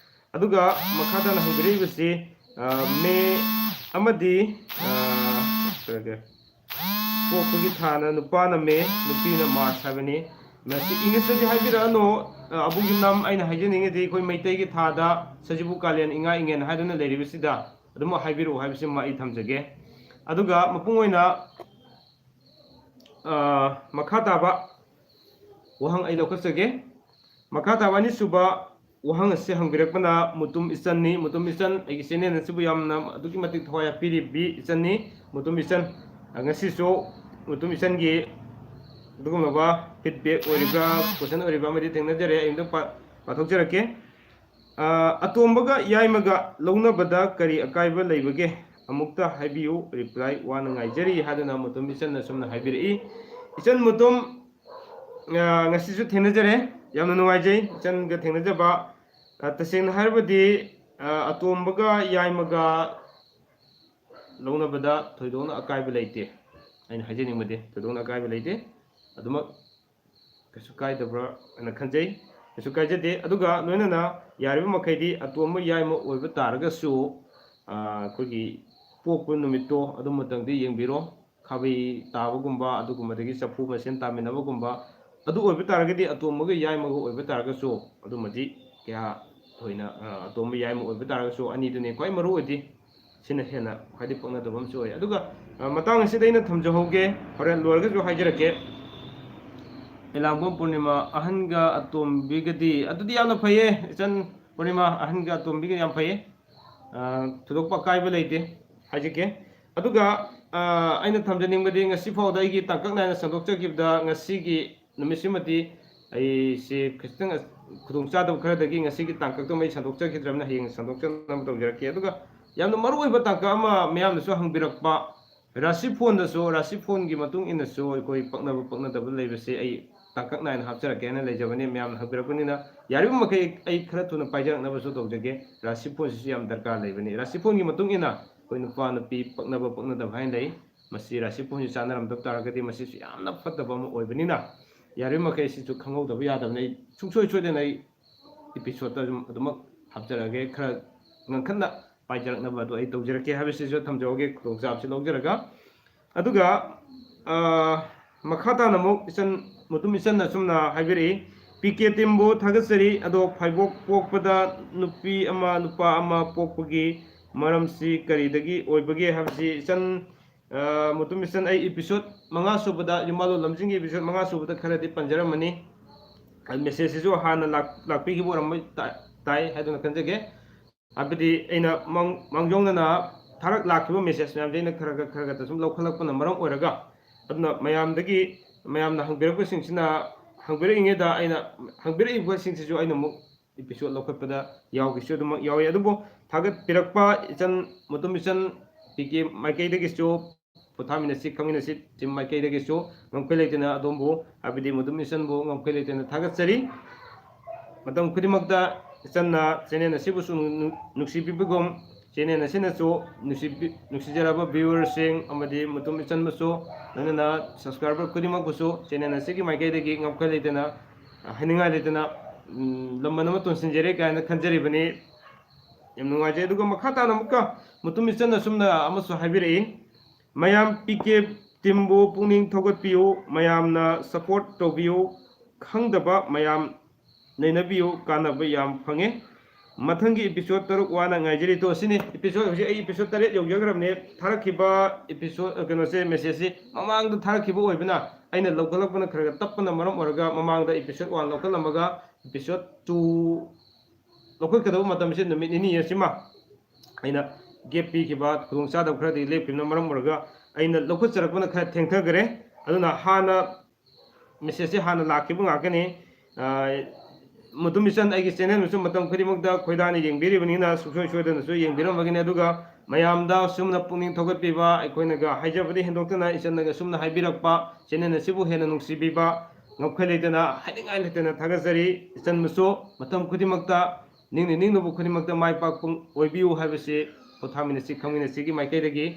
ꯑꯗꯨꯒ ꯃꯈꯥ ꯇꯥꯅ ꯍꯪꯕꯤꯔꯛꯏꯕꯁꯤ, ꯑ, ꯃꯦ ꯑꯃꯗꯤ, ꯑ, ꯀꯔꯤ ꯍꯥꯏꯒꯦ? ꯄꯣꯛꯄꯒꯤ ꯊꯥꯅ ꯅꯨꯄꯥꯅ ꯃꯦ, ꯅꯨꯄꯤꯅ ꯃꯥꯔꯁ ꯍꯥꯏꯕꯅꯤ꯫ ꯃꯁꯤ ꯏꯪꯂꯤꯁꯇꯗꯤ ꯍꯥꯏꯕꯤꯔꯛꯑꯅꯨ, ꯑ, ꯑꯕꯨꯡ ꯌꯨꯝꯅꯥꯝ, ꯑꯩꯅ ꯍꯥꯏꯖꯅꯤꯡꯉꯤꯗꯤ ꯑꯩꯈꯣꯏ ꯃꯩꯇꯩꯒꯤ ꯊꯥꯗ ꯁꯖꯤꯕꯨ, ꯀꯥꯂꯦꯟ, ꯏꯉꯥ, ꯏꯉꯦꯟ ꯍꯥꯏꯗꯨꯅ ꯂꯩꯔꯤꯕꯁꯤꯗ ꯑꯗꯨꯃꯛ ꯍꯥꯏꯕꯤꯔꯛꯎ ꯍꯥꯏꯕꯁꯤꯃ ꯑꯩ ꯊꯝꯖꯒꯦ꯫ ꯑꯗꯨꯒ ꯃꯄꯨꯡ ꯑꯣꯏꯅ, ꯑ, ꯃꯈꯥ ꯇꯥꯕ ꯋꯥꯍꯪ ꯑꯩ ꯂꯧꯈꯠꯆꯒꯦ꯫ ꯃꯈꯥ ꯇꯥꯕ ꯑꯅꯤꯁꯨꯕ ꯋꯥꯍꯪ ꯑꯁꯤ ꯍꯪꯕꯤꯔꯛꯄꯅ ꯃꯨꯇꯨꯝ ꯏꯆꯟꯅꯤ꯫ ꯃꯨꯇꯨꯝ ꯏꯆꯟ, ꯑꯩꯒꯤ ꯆꯦꯅꯦꯜ ꯑꯁꯤꯕꯨ ꯌꯥꯝꯅ ꯑꯗꯨꯛꯀꯤ ꯃꯇꯤꯛ ꯊꯋꯥꯏ ꯍꯥꯞꯄꯤꯔꯤꯕꯤ ꯏꯆꯟꯅꯤ꯫ ꯃꯨꯇꯨꯝ ꯏꯆꯟ, ꯑ, ꯉꯁꯤꯁꯨ ꯃꯨꯇꯨꯝ ꯏꯆꯟꯒꯤ ꯑꯗꯨꯒꯨꯝꯂꯕ ꯐꯤꯗꯕꯦꯛ ꯑꯣꯏꯔꯤꯕ꯭ꯔꯥ, ꯀꯣꯏꯁꯟ ꯑꯣꯏꯔꯤꯕ꯭ꯔꯥ ꯑꯃꯗꯤ ꯊꯦꯡꯅꯖꯔꯦ꯫ ꯑꯩ ꯑꯝꯇ ꯄꯥ-, ꯄꯥꯊꯣꯛꯆꯔꯛꯀꯦ꯫ ꯑ, "ꯑꯇꯣꯝꯕꯒ ꯌꯥꯏꯃꯒ ꯂꯧꯅꯕꯗ ꯀꯔꯤ ꯑꯀꯥꯏꯕ ꯂꯩꯕꯒꯦ? ꯑꯃꯨꯛꯇ ꯍꯥꯏꯕꯤꯌꯨ, ꯔꯤꯄ꯭ꯂꯥꯏ ꯋꯥꯅ ꯉꯥꯏꯖꯔꯤ" ꯍꯥꯏꯗꯨꯅ ꯃꯨꯇꯨꯝ ꯏꯆꯟꯅ ꯁꯨꯝꯅ ꯍꯥꯏꯕꯤꯔꯛꯏ꯫ ꯏꯆꯟ ꯃꯨꯇꯨꯝ, ꯑ, ꯉꯁꯤꯁꯨ ꯊꯦꯡꯅꯖꯔꯦ, ꯌꯥꯝꯅ ꯅꯨꯡꯉꯥꯏꯖꯩ ꯏꯆꯟꯒ ꯊꯦꯡꯅꯖꯕ꯫ ꯑ, ꯇꯁꯦꯡꯅ ꯍꯥꯏꯔꯕꯗꯤ, ꯑ, ꯑꯇꯣꯝꯕꯒ ꯌꯥꯏꯃꯒ ꯂꯧꯅꯕꯗ ꯊꯣꯏꯗꯣꯛꯅ ꯑꯀꯥꯏꯕ ꯂꯩꯇꯦ꯫ ꯑꯩꯅ ꯍꯥꯏꯖꯅꯤꯡꯕꯗꯤ ꯊꯣꯏꯗꯣꯛꯅ ꯑꯀꯥꯏꯕ ꯂꯩꯇꯦ꯫ ꯑꯗꯨꯃꯛ ꯀꯩꯁꯨ ꯀꯥꯏꯗꯕ꯭ꯔꯥ ꯍꯥꯏꯅ ꯈꯟꯖꯩ꯫ ꯀꯩꯁꯨ ꯀꯥꯏꯖꯗꯦ꯫ ꯑꯗꯨꯒ ꯂꯣꯏꯅꯅ ꯌꯥꯔꯤꯕ ꯃꯈꯩꯗꯤ ꯑꯇꯣꯝꯕ ꯌꯥꯏꯃ ꯑꯣꯏꯕ ꯇꯥꯔꯒꯁꯨ, ꯑ, ꯑꯩꯈꯣꯏꯒꯤ ꯄꯣꯛꯄ ꯅꯨꯃꯤꯠꯇꯣ ꯑꯗꯨꯃꯇꯪꯗꯤ ꯌꯦꯡꯕꯤꯔꯣ꯫ ꯈꯥꯕꯩ ꯇꯥꯕꯒꯨꯝꯕ, ꯑꯗꯨꯒꯨꯝꯕꯗꯒꯤ ꯆꯐꯨ ꯃꯁꯦꯟ ꯇꯥꯃꯤꯟꯅꯕꯒꯨꯝꯕ, ꯑꯗꯨ ꯑꯣꯏꯕ ꯇꯥꯔꯒꯗꯤ ꯑꯇꯣꯝꯕꯒ ꯌꯥꯏꯃꯒ ꯑꯣꯏꯕ ꯇꯥꯔꯒꯁꯨ ꯑꯗꯨꯃꯗꯤ ꯀꯌꯥ ꯊꯣꯏꯅ, ꯑ, ꯑꯇꯣꯝꯕ ꯌꯥꯏꯃ ꯑꯣꯏꯕ ꯇꯥꯔꯒꯁꯨ ꯑꯅꯤꯗꯨꯅꯤ ꯈ꯭ꯋꯥꯏ ꯃꯔꯨ ꯑꯣꯏꯗꯤ꯫ ꯁꯤꯅ ꯍꯦꯟꯅ ꯈ꯭ꯋꯥꯏꯗꯒꯤ ꯄꯛꯅꯗꯕ ꯑꯃꯁꯨ ꯑꯣꯏ꯫ ꯑꯗꯨꯒ, ꯑ, ꯃꯇꯥꯡ ꯑꯁꯤꯗ ꯑꯩꯅ ꯊꯝꯖꯍꯧꯒꯦ, ꯍꯣꯔꯦꯟ ꯂꯣꯏꯔꯒꯁꯨ ꯍꯥꯏꯖꯔꯛꯀꯦ꯫ ꯑꯦꯂꯥꯡꯕꯝ ꯄꯨꯔꯅꯤꯃꯥ, ꯑꯍꯟꯒ ꯑꯇꯣꯝꯕꯤꯒꯗꯤ, ꯑꯗꯨꯗꯤ ꯌꯥꯝꯅ ꯐꯩꯌꯦ, ꯏꯆꯟ ꯄꯨꯔꯅꯤꯃꯥ, ꯑꯍꯟꯒ ꯑꯇꯣꯝꯕꯤꯒ ꯌꯥꯝ ꯐꯩꯌꯦ꯫ ꯑ, ꯊꯣꯏꯗꯣꯛꯄ ꯑꯀꯥꯏꯕ ꯂꯩꯇꯦ, ꯍꯥꯏꯖꯒꯦ꯫ ꯑꯗꯨꯒ, ꯑ, ꯑꯩꯅ ꯊꯝꯖꯅꯤꯡꯕꯗꯤ, ꯉꯁꯤ ꯐꯥꯎꯗ ꯑꯩꯒꯤ ꯇꯥꯡꯀꯛ ꯅꯥꯏꯅ ꯁꯟꯗꯣꯛꯆꯈꯤꯕꯗ, ꯉꯁꯤꯒꯤ ꯅꯨꯃꯤꯠꯁꯤꯃꯗꯤ ꯑꯩꯁꯦ ꯈꯤꯇꯪ ꯈꯨꯗꯣꯡꯆꯥꯗꯕ ꯈꯔꯗꯒꯤ ꯉꯁꯤꯒꯤ ꯇꯥꯡꯀꯛꯇꯨꯃ ꯑꯩ ꯁꯟꯗꯣꯛꯆꯈꯤꯗ꯭ꯔꯕꯅ, ꯍꯌꯦꯡ ꯁꯟꯗꯣꯛꯆꯅꯕ ꯇꯧꯖꯔꯛꯀꯦ꯫ ꯑꯗꯨꯒ ꯌꯥꯝꯅ ꯃꯔꯨꯑꯣꯏꯕ ꯇꯥꯡꯀꯛ ꯑꯃ ꯃꯌꯥꯝꯅꯁꯨ ꯍꯪꯕꯤꯔꯛꯄ, ꯔꯥꯁꯤ ꯐꯣꯟꯗꯁꯨ, ꯔꯥꯁꯤ ꯐꯣꯟꯒꯤ ꯃꯇꯨꯡ ꯏꯟꯅꯁꯨ ꯑꯩꯈꯣꯏ ꯄꯛꯅꯕ ꯄꯛꯅꯗꯕ ꯂꯩꯕꯁꯦ ꯑꯩ ꯇꯥꯡꯀꯛ ꯅꯥꯏꯅ ꯍꯥꯞꯆꯔꯛꯀꯦ ꯍꯥꯏꯅ ꯂꯩꯖꯕꯅꯤ꯫ ꯃꯌꯥꯝꯅ ꯍꯪꯕꯤꯔꯛꯄꯅꯤꯅ ꯌꯥꯔꯤꯕ ꯃꯈꯩ ꯑꯩ ꯈꯔ ꯊꯨꯅ ꯄꯥꯏꯖꯔꯛꯅꯕꯁꯨ ꯇꯧꯖꯒꯦ꯫ ꯔꯥꯁꯤ ꯐꯣꯟꯁꯤꯁꯨ ꯌꯥꯝ ꯗꯔꯀꯥꯔ ꯂꯩꯕꯅꯤ꯫ ꯔꯥꯁꯤ ꯐꯣꯟꯒꯤ ꯃꯇꯨꯡ ꯏꯟꯅ ꯑꯩꯈꯣꯏ ꯅꯨꯄꯥ ꯅꯨꯄꯤ ꯄꯛꯅꯕ ꯄꯛꯅꯗꯕ ꯍꯥꯏꯅ ꯂꯩ꯫ ꯃꯁꯤ ꯔꯥꯁꯤ ꯐꯣꯟꯁꯤ ꯆꯥꯟꯅꯔꯝꯗꯕ ꯇꯥꯔꯒꯗꯤ ꯃꯁꯤꯁꯨ ꯌꯥꯝꯅ ꯐꯠꯇꯕ ꯑꯃ ꯑꯣꯏꯕꯅꯤꯅ ꯌꯥꯔꯤꯕ ꯃꯈꯩ ꯁꯤꯁꯨ ꯈꯪꯍꯧꯗꯕ ꯌꯥꯗꯕꯅꯤ꯫ ꯑꯩ ꯁꯨꯡꯁꯣꯏ ꯁꯣꯏꯗꯅ ꯑꯩ ꯏꯄꯤꯁꯣꯠꯇ ꯑꯗꯨꯝ ꯑꯗꯨꯃꯛ ꯍꯥꯞꯆꯔꯛꯑꯒꯦ꯫ ꯈꯔ ꯉꯟꯈꯠꯅ ꯄꯥꯏꯖꯔꯛꯅꯕ ꯑꯗꯨ ꯑꯩ ꯇꯧꯖꯔꯛꯀꯦ ꯍꯥꯏꯕꯁꯤꯁꯨ ꯊꯝꯖꯍꯧꯒꯦ, ꯈꯨꯗꯣꯡꯆꯥꯕꯁꯤ ꯂꯧꯖꯔꯒ꯫ ꯑꯗꯨꯒ, ꯑ, ꯃꯈꯥ ꯇꯥꯅ ꯑꯃꯨꯛ ꯏꯆꯟ, ꯃꯨꯇꯨꯝ ꯏꯆꯟꯅ ꯑꯁꯨꯝꯅ ꯍꯥꯏꯕꯤꯔꯛꯏ, "ꯄꯤ ꯀꯦ ꯇꯤꯝꯕꯨ ꯊꯥꯒꯠꯆꯔꯤ, ꯑꯗꯣ ꯐꯥꯏꯕꯣꯛ ꯄꯣꯛꯄꯗ ꯅꯨꯄꯤ ꯑꯃ ꯅꯨꯄꯥ ꯑꯃ ꯄꯣꯛꯄꯒꯤ ꯃꯔꯝꯁꯤ ꯀꯔꯤꯗꯒꯤ ꯑꯣꯏꯕꯒꯦ?" ꯍꯥꯏꯕꯁꯤ ꯏꯆꯟ, ꯑ, ꯃꯨꯇꯨꯝ ꯏꯆꯟ, ꯑꯩ ꯏꯄꯤꯁꯣꯠ ꯃꯉꯥ ꯁꯨꯕꯗ, ꯌꯨꯝꯕꯥꯜꯂꯣꯟ ꯂꯝꯖꯤꯡꯒꯤ ꯏꯄꯤꯁꯣꯠ ꯃꯉꯥ ꯁꯨꯕꯗ ꯈꯔꯗꯤ ꯄꯟꯖꯔꯝꯃꯅꯤ꯫ ꯃꯦꯁꯦꯖꯁꯤꯁꯨ ꯍꯥꯟꯅ ꯂꯥꯛ-, ꯂꯥꯛꯄꯤꯈꯤꯕ ꯑꯣꯏꯔꯝꯕ ꯇꯥ-, ꯇꯥꯏ ꯍꯥꯏꯗꯨꯅ ꯈꯟꯖꯒꯦ꯫ ꯍꯥꯏꯕꯗꯤ ꯑꯩꯅ ꯃꯥꯡ-, ꯃꯥꯡꯖꯧꯅꯅ ꯊꯥꯔꯛ ꯂꯥꯛꯈꯤꯕ ꯃꯦꯁꯦꯖ ꯃꯌꯥꯝꯁꯦ ꯑꯩꯅ ꯈꯔ ꯈꯔ, ꯈꯔ ꯈꯔ ꯁꯨꯝ ꯂꯧꯈꯠꯂꯛꯄꯅ ꯃꯔꯝ ꯑꯣꯏꯔꯒ, ꯑꯗꯨꯅ ꯃꯌꯥꯝꯗꯒꯤ, ꯃꯌꯥꯝꯅ ꯍꯪꯕꯤꯔꯛꯄꯁꯤꯡꯁꯤꯅ, ꯍꯪꯕꯤꯔꯛꯏꯉꯩꯗ ꯑꯩꯅ, ꯍꯪꯕꯤꯔꯛꯏꯕꯁꯤꯡꯁꯤꯁꯨ ꯑꯩꯅ ꯑꯃꯨꯛ ꯏꯄꯤꯁꯣꯠ ꯂꯧꯈꯠꯄꯗ ꯌꯥꯎꯒꯤꯁꯨ ꯑꯗꯨꯃꯛ ꯌꯥꯎꯏ꯫ ꯑꯗꯨꯕꯨ ꯊꯥꯒꯠꯄꯤꯔꯛꯄ ꯏꯆꯟ, ꯃꯨꯇꯨꯝ ꯏꯆꯟ ꯄꯤ ꯀꯦ ꯃꯥꯏꯀꯩꯗꯒꯤꯁꯨ, ꯄꯣꯊꯥꯃꯤꯟꯅꯁꯤ, ꯈꯪꯃꯤꯟꯅꯁꯤ ꯇꯤꯝ ꯃꯥꯏꯀꯩꯗꯒꯤꯁꯨ ꯉꯝꯈꯩ ꯂꯩꯇꯅ ꯑꯗꯣꯝꯕꯨ, ꯍꯥꯏꯕꯗꯤ ꯃꯨꯇꯨꯝ ꯏꯆꯟꯕꯨ ꯉꯝꯈꯩ ꯂꯩꯇꯅ ꯊꯥꯒꯠꯆꯔꯤ꯫ ꯃꯇꯝ ꯈꯨꯗꯤꯡꯃꯛꯇ ꯏꯆꯟꯅ ꯆꯦꯅꯦꯜ ꯑꯁꯤꯕꯨꯁꯨ ꯅꯨ-, ꯅꯨꯡꯁꯤꯕꯤꯕꯒꯨꯝ, ꯆꯦꯅꯦꯜ ꯑꯁꯤꯅꯁꯨ ꯅꯨꯡꯁꯤꯕꯤ-, ꯅꯨꯡꯁꯤꯖꯔꯕ ꯚ꯭ꯌꯨꯋꯔꯁꯤꯡ ꯑꯃꯗꯤ ꯃꯨꯇꯨꯝ ꯏꯆꯟꯕꯨꯁꯨ, ꯂꯣꯏꯅꯅ ꯁꯕꯁꯀ꯭ꯔꯥꯏꯕꯔ ꯈꯨꯗꯤꯡꯃꯛꯄꯨꯁꯨ ꯆꯦꯅꯦꯜ ꯑꯁꯤꯒꯤ ꯃꯥꯏꯀꯩꯗꯒꯤ ꯉꯝꯈꯩ ꯂꯩꯇꯅ, ꯍꯥꯏꯅꯤꯡꯉꯥꯏ ꯂꯩꯇꯅ, ꯎꯝ, ꯂꯃꯟ ꯑꯃ ꯇꯣꯟꯁꯤꯟꯖꯔꯤ ꯀꯥꯏꯅ ꯈꯟꯖꯔꯤꯕꯅꯤ꯫ ꯌꯥꯝ ꯅꯨꯡꯉꯥꯏꯖꯩ꯫ ꯑꯗꯨꯒ ꯃꯈꯥ ꯇꯥꯅ ꯑꯃꯨꯛꯀ ꯃꯨꯇꯨꯝ ꯏꯆꯟꯅ ꯑꯁꯨꯝꯅ ꯑꯃꯁꯨ ꯍꯥꯏꯕꯤꯔꯛꯏ, "ꯃꯌꯥꯝ ꯄꯤ ꯀꯦ ꯇꯤꯝꯕꯨ ꯄꯨꯛꯅꯤꯡ ꯊꯧꯒꯠꯄꯤꯌꯨ, ꯃꯌꯥꯝꯅ ꯁꯄꯣꯔꯠ ꯇꯧꯕꯤꯌꯨ, ꯈꯪꯗꯕ ꯃꯌꯥꯝ ꯅꯩꯅꯕꯤꯌꯨ, ꯀꯥꯟꯅꯕ ꯌꯥꯝ ꯐꯪꯉꯦ꯫ ꯃꯊꯪꯒꯤ ꯏꯄꯤꯁꯣꯠ ꯇꯔꯨꯛ ꯋꯥꯅ ꯉꯥꯏꯖꯔꯤ"꯫ ꯇꯣ, ꯑꯁꯤꯅꯤ ꯏꯄꯤꯁꯣꯠ, ꯍꯧꯖꯤꯛ ꯑꯩ ꯏꯄꯤꯁꯣꯠ ꯇꯔꯦꯠ ꯌꯧꯖꯈ꯭ꯔꯕꯅꯦ꯫ ꯊꯥꯔꯛꯈꯤꯕ ꯏꯄꯤꯁꯣꯠ, ꯀꯩꯅꯣꯁꯦ, ꯃꯦꯁꯦꯖꯁꯤ ꯃꯃꯥꯡꯗ ꯊꯥꯔꯛꯈꯤꯕ ꯑꯣꯏꯕꯅ ꯑꯩꯅ ꯂꯧꯈꯠꯂꯛꯄꯅ ꯈꯔ ꯈꯔ ꯇꯞꯄꯅ ꯃꯔꯝ ꯑꯣꯏꯔꯒ ꯃꯃꯥꯡꯗ ꯏꯄꯤꯁꯣꯠ ꯋꯥꯟ ꯂꯧꯈꯠꯂꯝꯃꯒ ꯏꯄꯤꯁꯣꯠ ꯇꯨ ꯂꯧꯈꯠꯀꯗꯕ ꯃꯇꯝꯁꯦ ꯅꯨꯃꯤꯠ ꯅꯤꯅꯤ ꯑꯁꯤꯃ ꯑꯩꯅ ꯒꯦꯞ ꯄꯤꯈꯤꯕ, ꯈꯨꯗꯣꯡꯆꯥꯗꯕ ꯈꯔꯗꯤ ꯂꯦꯞꯈꯤꯕꯅ ꯃꯔꯝ ꯑꯣꯏꯔꯒ ꯑꯩꯅ ꯂꯧꯈꯠꯆꯔꯛꯄꯅ ꯈꯔ ꯊꯦꯡꯊꯈꯔꯦ꯫ ꯑꯗꯨꯅ ꯍꯥꯟꯅ ꯃꯦꯁꯦꯖꯁꯦ ꯍꯥꯟꯅ ꯂꯥꯛꯈꯤꯕ ꯉꯥꯛꯇꯅꯤ꯫ ꯑꯥ, ꯃꯨꯇꯨꯝ ꯏꯆꯟ ꯑꯩꯒꯤ ꯆꯦꯅꯦꯜꯗꯁꯨ ꯃꯇꯝ ꯈꯨꯗꯤꯡꯃꯛꯇ ꯈꯣꯏꯗꯥꯅ ꯌꯦꯡꯕꯤꯔꯤꯕꯅꯤꯅ ꯁꯨꯡꯁꯣꯏ ꯁꯣꯏꯗꯅꯁꯨ ꯌꯦꯡꯕꯤꯔꯝꯕꯒꯤꯅꯤ꯫ ꯑꯗꯨꯒ ꯃꯌꯥꯝꯗ ꯁꯨꯝꯅ ꯄꯨꯛꯅꯤꯡ ꯊꯧꯒꯠꯄꯤꯕ, ꯑꯩꯈꯣꯏꯅꯒ ꯍꯥꯏꯖꯕꯗꯤ ꯍꯦꯟꯗꯣꯛꯇꯅ ꯏꯆꯟꯅꯒ ꯁꯨꯝꯅ ꯍꯥꯏꯕꯤꯔꯛꯄ, ꯆꯦꯅꯦꯜ ꯑꯁꯤꯕꯨ ꯍꯦꯟꯅ ꯅꯨꯡꯁꯤꯕꯤꯕ, ꯉꯝꯈꯩ ꯂꯩꯇꯅ ꯍꯥꯏꯅꯤꯡꯉꯥꯏ ꯂꯩꯇꯅ ꯊꯥꯒꯠꯆꯔꯤ꯫ ꯏꯆꯟꯕꯨꯁꯨ ꯃꯇꯝ ꯈꯨꯗꯤꯡꯃꯛꯇ ꯅꯤꯡꯅ ꯅꯤꯡꯅꯕ ꯈꯨꯗꯤꯡꯃꯛꯇ ꯃꯥꯏ ꯄꯥꯛꯄ ꯑꯣꯏꯕꯤꯌꯨ ꯍꯥꯏꯕꯁꯤ ꯄꯣꯊꯥꯃꯤꯟꯅꯁꯤ ꯈꯪꯃꯤꯟꯅꯁꯤꯒꯤ ꯃꯥꯏꯀꯩꯗꯒꯤ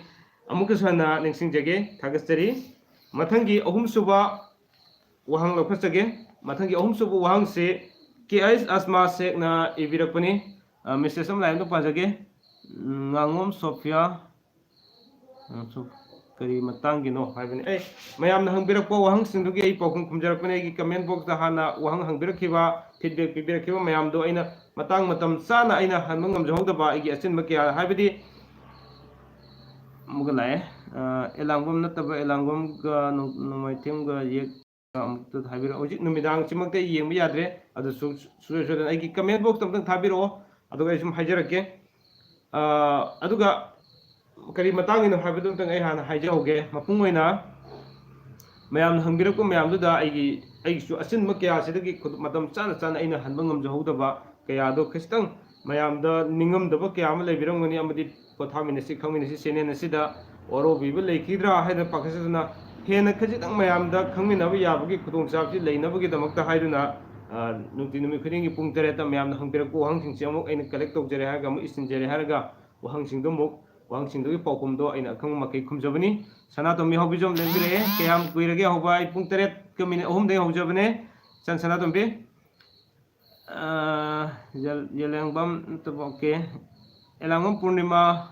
ꯑꯃꯨꯛꯀꯁꯨ ꯍꯟꯅ ꯅꯤꯡꯁꯤꯡꯖꯒꯦ, ꯊꯥꯒꯠꯆꯔꯤ꯫ ꯃꯊꯪꯒꯤ ꯑꯍꯨꯝꯁꯨꯕ ꯋꯥꯍꯪ ꯂꯧꯈꯠꯆꯒꯦ꯫ ꯃꯊꯪꯒꯤ ꯑꯍꯨꯝꯁꯨꯕ ꯋꯥꯍꯪꯁꯤ ꯀꯦ ꯑꯩꯆ ꯑꯁꯃꯥ ꯁꯦꯛꯅ ꯏꯕꯤꯔꯛꯄꯅꯤ꯫ ꯑ, ꯃꯦꯁꯦꯖ ꯑꯃ ꯂꯥꯛꯑꯦ, ꯑꯝꯇ ꯄꯥꯖꯒꯦ꯫ ꯎꯝ, ꯉꯥꯉꯣꯝ ꯁꯣꯐꯤꯌꯥ, ꯎꯝ, ꯁꯣ-, ꯀꯔꯤ ꯃꯇꯥꯡꯒꯤꯅꯣ ꯍꯥꯏꯕꯅꯤ꯫ ꯑꯩ ꯃꯌꯥꯝꯅ ꯍꯪꯕꯤꯔꯛꯄ ꯋꯥꯍꯪꯁꯤꯡꯗꯨꯒꯤ ꯑꯩ ꯄꯥꯎꯈꯨꯝ ꯈꯨꯝꯖꯔꯛꯄꯅꯤ꯫ ꯑꯩꯒꯤ ꯀꯃꯦꯟ ꯕꯣꯛꯁꯇ ꯍꯥꯟꯅ ꯋꯥꯍꯪ ꯍꯪꯕꯤꯔꯛꯈꯤꯕ, ꯐꯤꯗꯕꯦꯛ ꯄꯤꯕꯤꯔꯛꯈꯤꯕ ꯃꯌꯥꯝꯗꯣ ꯑꯩꯅ ꯃꯇꯥꯡ ꯃꯇꯝ ꯆꯥꯅ ꯑꯩꯅ ꯍꯟꯕ ꯉꯝꯖꯍꯧꯗꯕ ꯑꯩꯒꯤ ꯑꯆꯤꯟꯕ ꯀꯌꯥ, ꯍꯥꯏꯕꯗꯤ ꯑꯃꯨꯛꯀ ꯂꯥꯛꯑꯦ꯫ ꯑ, ꯑꯦꯂꯥꯡꯕꯝ ꯅꯠꯇꯕ ꯑꯦꯂꯥꯡꯕꯝꯒ ꯅꯣꯡ-, ꯅꯣꯡꯃꯥꯏꯊꯦꯝꯒ ꯌꯦꯛ ꯑꯃꯨꯛꯇ ꯍꯥꯏꯕꯤꯔꯛꯑꯣ꯫ ꯍꯧꯖꯤꯛ ꯅꯨꯃꯤꯗꯥꯡꯁꯤꯃꯛꯇ ꯑꯩ ꯌꯦꯡꯕ ꯌꯥꯗ꯭ꯔꯦ꯫ ꯑꯗꯨ ꯁꯨ-, ꯁꯨꯡꯁꯣꯏ ꯁꯣꯏꯗꯅ ꯑꯩꯒꯤ ꯀꯃꯦꯟ ꯕꯣꯛꯁꯇ ꯑꯝꯇꯪ ꯊꯥꯕꯤꯔꯛꯑꯣ꯫ ꯑꯗꯨꯒ ꯑꯩ ꯁꯨꯝ ꯍꯥꯏꯖꯔꯛꯀꯦ꯫ ꯑ, ꯑꯗꯨꯒ ꯀꯔꯤ ꯃꯇꯥꯡꯒꯤꯅꯣ ꯍꯥꯏꯕꯗꯨ ꯑꯝꯇꯪ ꯑꯩ ꯍꯥꯟꯅ ꯍꯥꯏꯖꯍꯧꯒꯦ꯫ ꯃꯄꯨꯡ ꯑꯣꯏꯅ ꯃꯌꯥꯝꯅ ꯍꯪꯕꯤꯔꯛꯄ ꯃꯌꯥꯝꯗꯨꯗ ꯑꯩꯒꯤ, ꯑꯩꯒꯤꯁꯨ ꯑꯆꯤꯟꯕ ꯀꯌꯥꯁꯤꯗꯒꯤ ꯈꯨꯗ-, ꯃꯇꯝ ꯆꯥꯅ ꯆꯥꯅ ꯑꯩꯅ ꯍꯟꯕ ꯉꯝꯖꯍꯧꯗꯕ ꯀꯌꯥꯗꯣ ꯈꯤꯇꯪ ꯃꯌꯥꯝꯗ ꯅꯤꯡꯉꯝꯗꯕ ꯀꯌꯥ ꯑꯃ ꯂꯩꯕꯤꯔꯝꯒꯅꯤ, ꯑꯃꯗꯤ ꯄꯣꯊꯥꯃꯤꯟꯅꯁꯤ ꯈꯪꯃꯤꯟꯅꯁꯤ ꯆꯦꯅꯦꯜ ꯑꯁꯤꯗ ꯋꯥꯔꯧꯕꯤꯕ ꯂꯩꯈꯤꯗ꯭ꯔꯥ ꯍꯥꯏꯅ ꯄꯥꯈꯠꯆꯗꯨꯅ ꯍꯦꯟꯅ ꯈꯖꯤꯛꯇꯪ ꯃꯌꯥꯝꯗ ꯈꯪꯃꯤꯟꯅꯕ ꯌꯥꯕꯒꯤ ꯈꯨꯗꯣꯡꯆꯥꯕꯁꯤ ꯂꯩꯅꯕꯒꯤꯗꯃꯛꯇ ꯍꯥꯏꯗꯨꯅ, ꯑ, ꯅꯨꯡꯇꯤ ꯅꯨꯃꯤꯠ ꯈꯨꯗꯤꯡꯒꯤ ꯄꯨꯡ ꯇꯔꯦꯠꯇ ꯃꯌꯥꯝꯅ ꯍꯪꯕꯤꯔꯛꯄ ꯋꯥꯍꯪꯁꯤꯡꯁꯤ ꯑꯃꯨꯛ ꯑꯩꯅ ꯀꯂꯦꯛ ꯇꯧꯖꯔꯦ ꯍꯥꯏꯔꯒ ꯑꯃꯨꯛ ꯏꯁꯤꯟꯖꯔꯦ ꯍꯥꯏꯔꯒ ꯋꯥꯍꯪꯁꯤꯡꯗꯨ ꯑꯃꯨꯛ, ꯋꯥꯍꯪꯁꯤꯡꯗꯨꯒꯤ ꯄꯥꯎꯈꯨꯝꯗꯣ ꯑꯩꯅ ꯑꯈꯪꯕ ꯃꯈꯩ ꯈꯨꯝꯖꯕꯅꯤ꯫ ꯁꯅꯥꯇꯣꯝꯕꯤ ꯍꯧꯕꯤꯖꯝ ꯂꯦꯡꯕꯤꯔꯛꯑꯦ꯫ ꯀꯌꯥꯝ ꯀꯨꯏꯔꯒꯦ ꯍꯧꯕ? ꯑꯩ ꯄꯨꯡ ꯇꯔꯦꯠꯀ ꯃꯤꯅꯤꯠ ꯑꯍꯨꯝꯗꯒꯤ ꯍꯧꯖꯕꯅꯦ꯫ ꯏꯆꯟ ꯁꯅꯥꯇꯣꯝꯕꯤ꯫ ꯌꯦꯂꯦꯡꯕꯝ ꯅꯠꯇꯕ, ꯑꯣꯀꯦ, ꯌꯦꯂꯦꯡꯕꯝ ꯄꯨꯔꯅꯤꯃꯥ꯫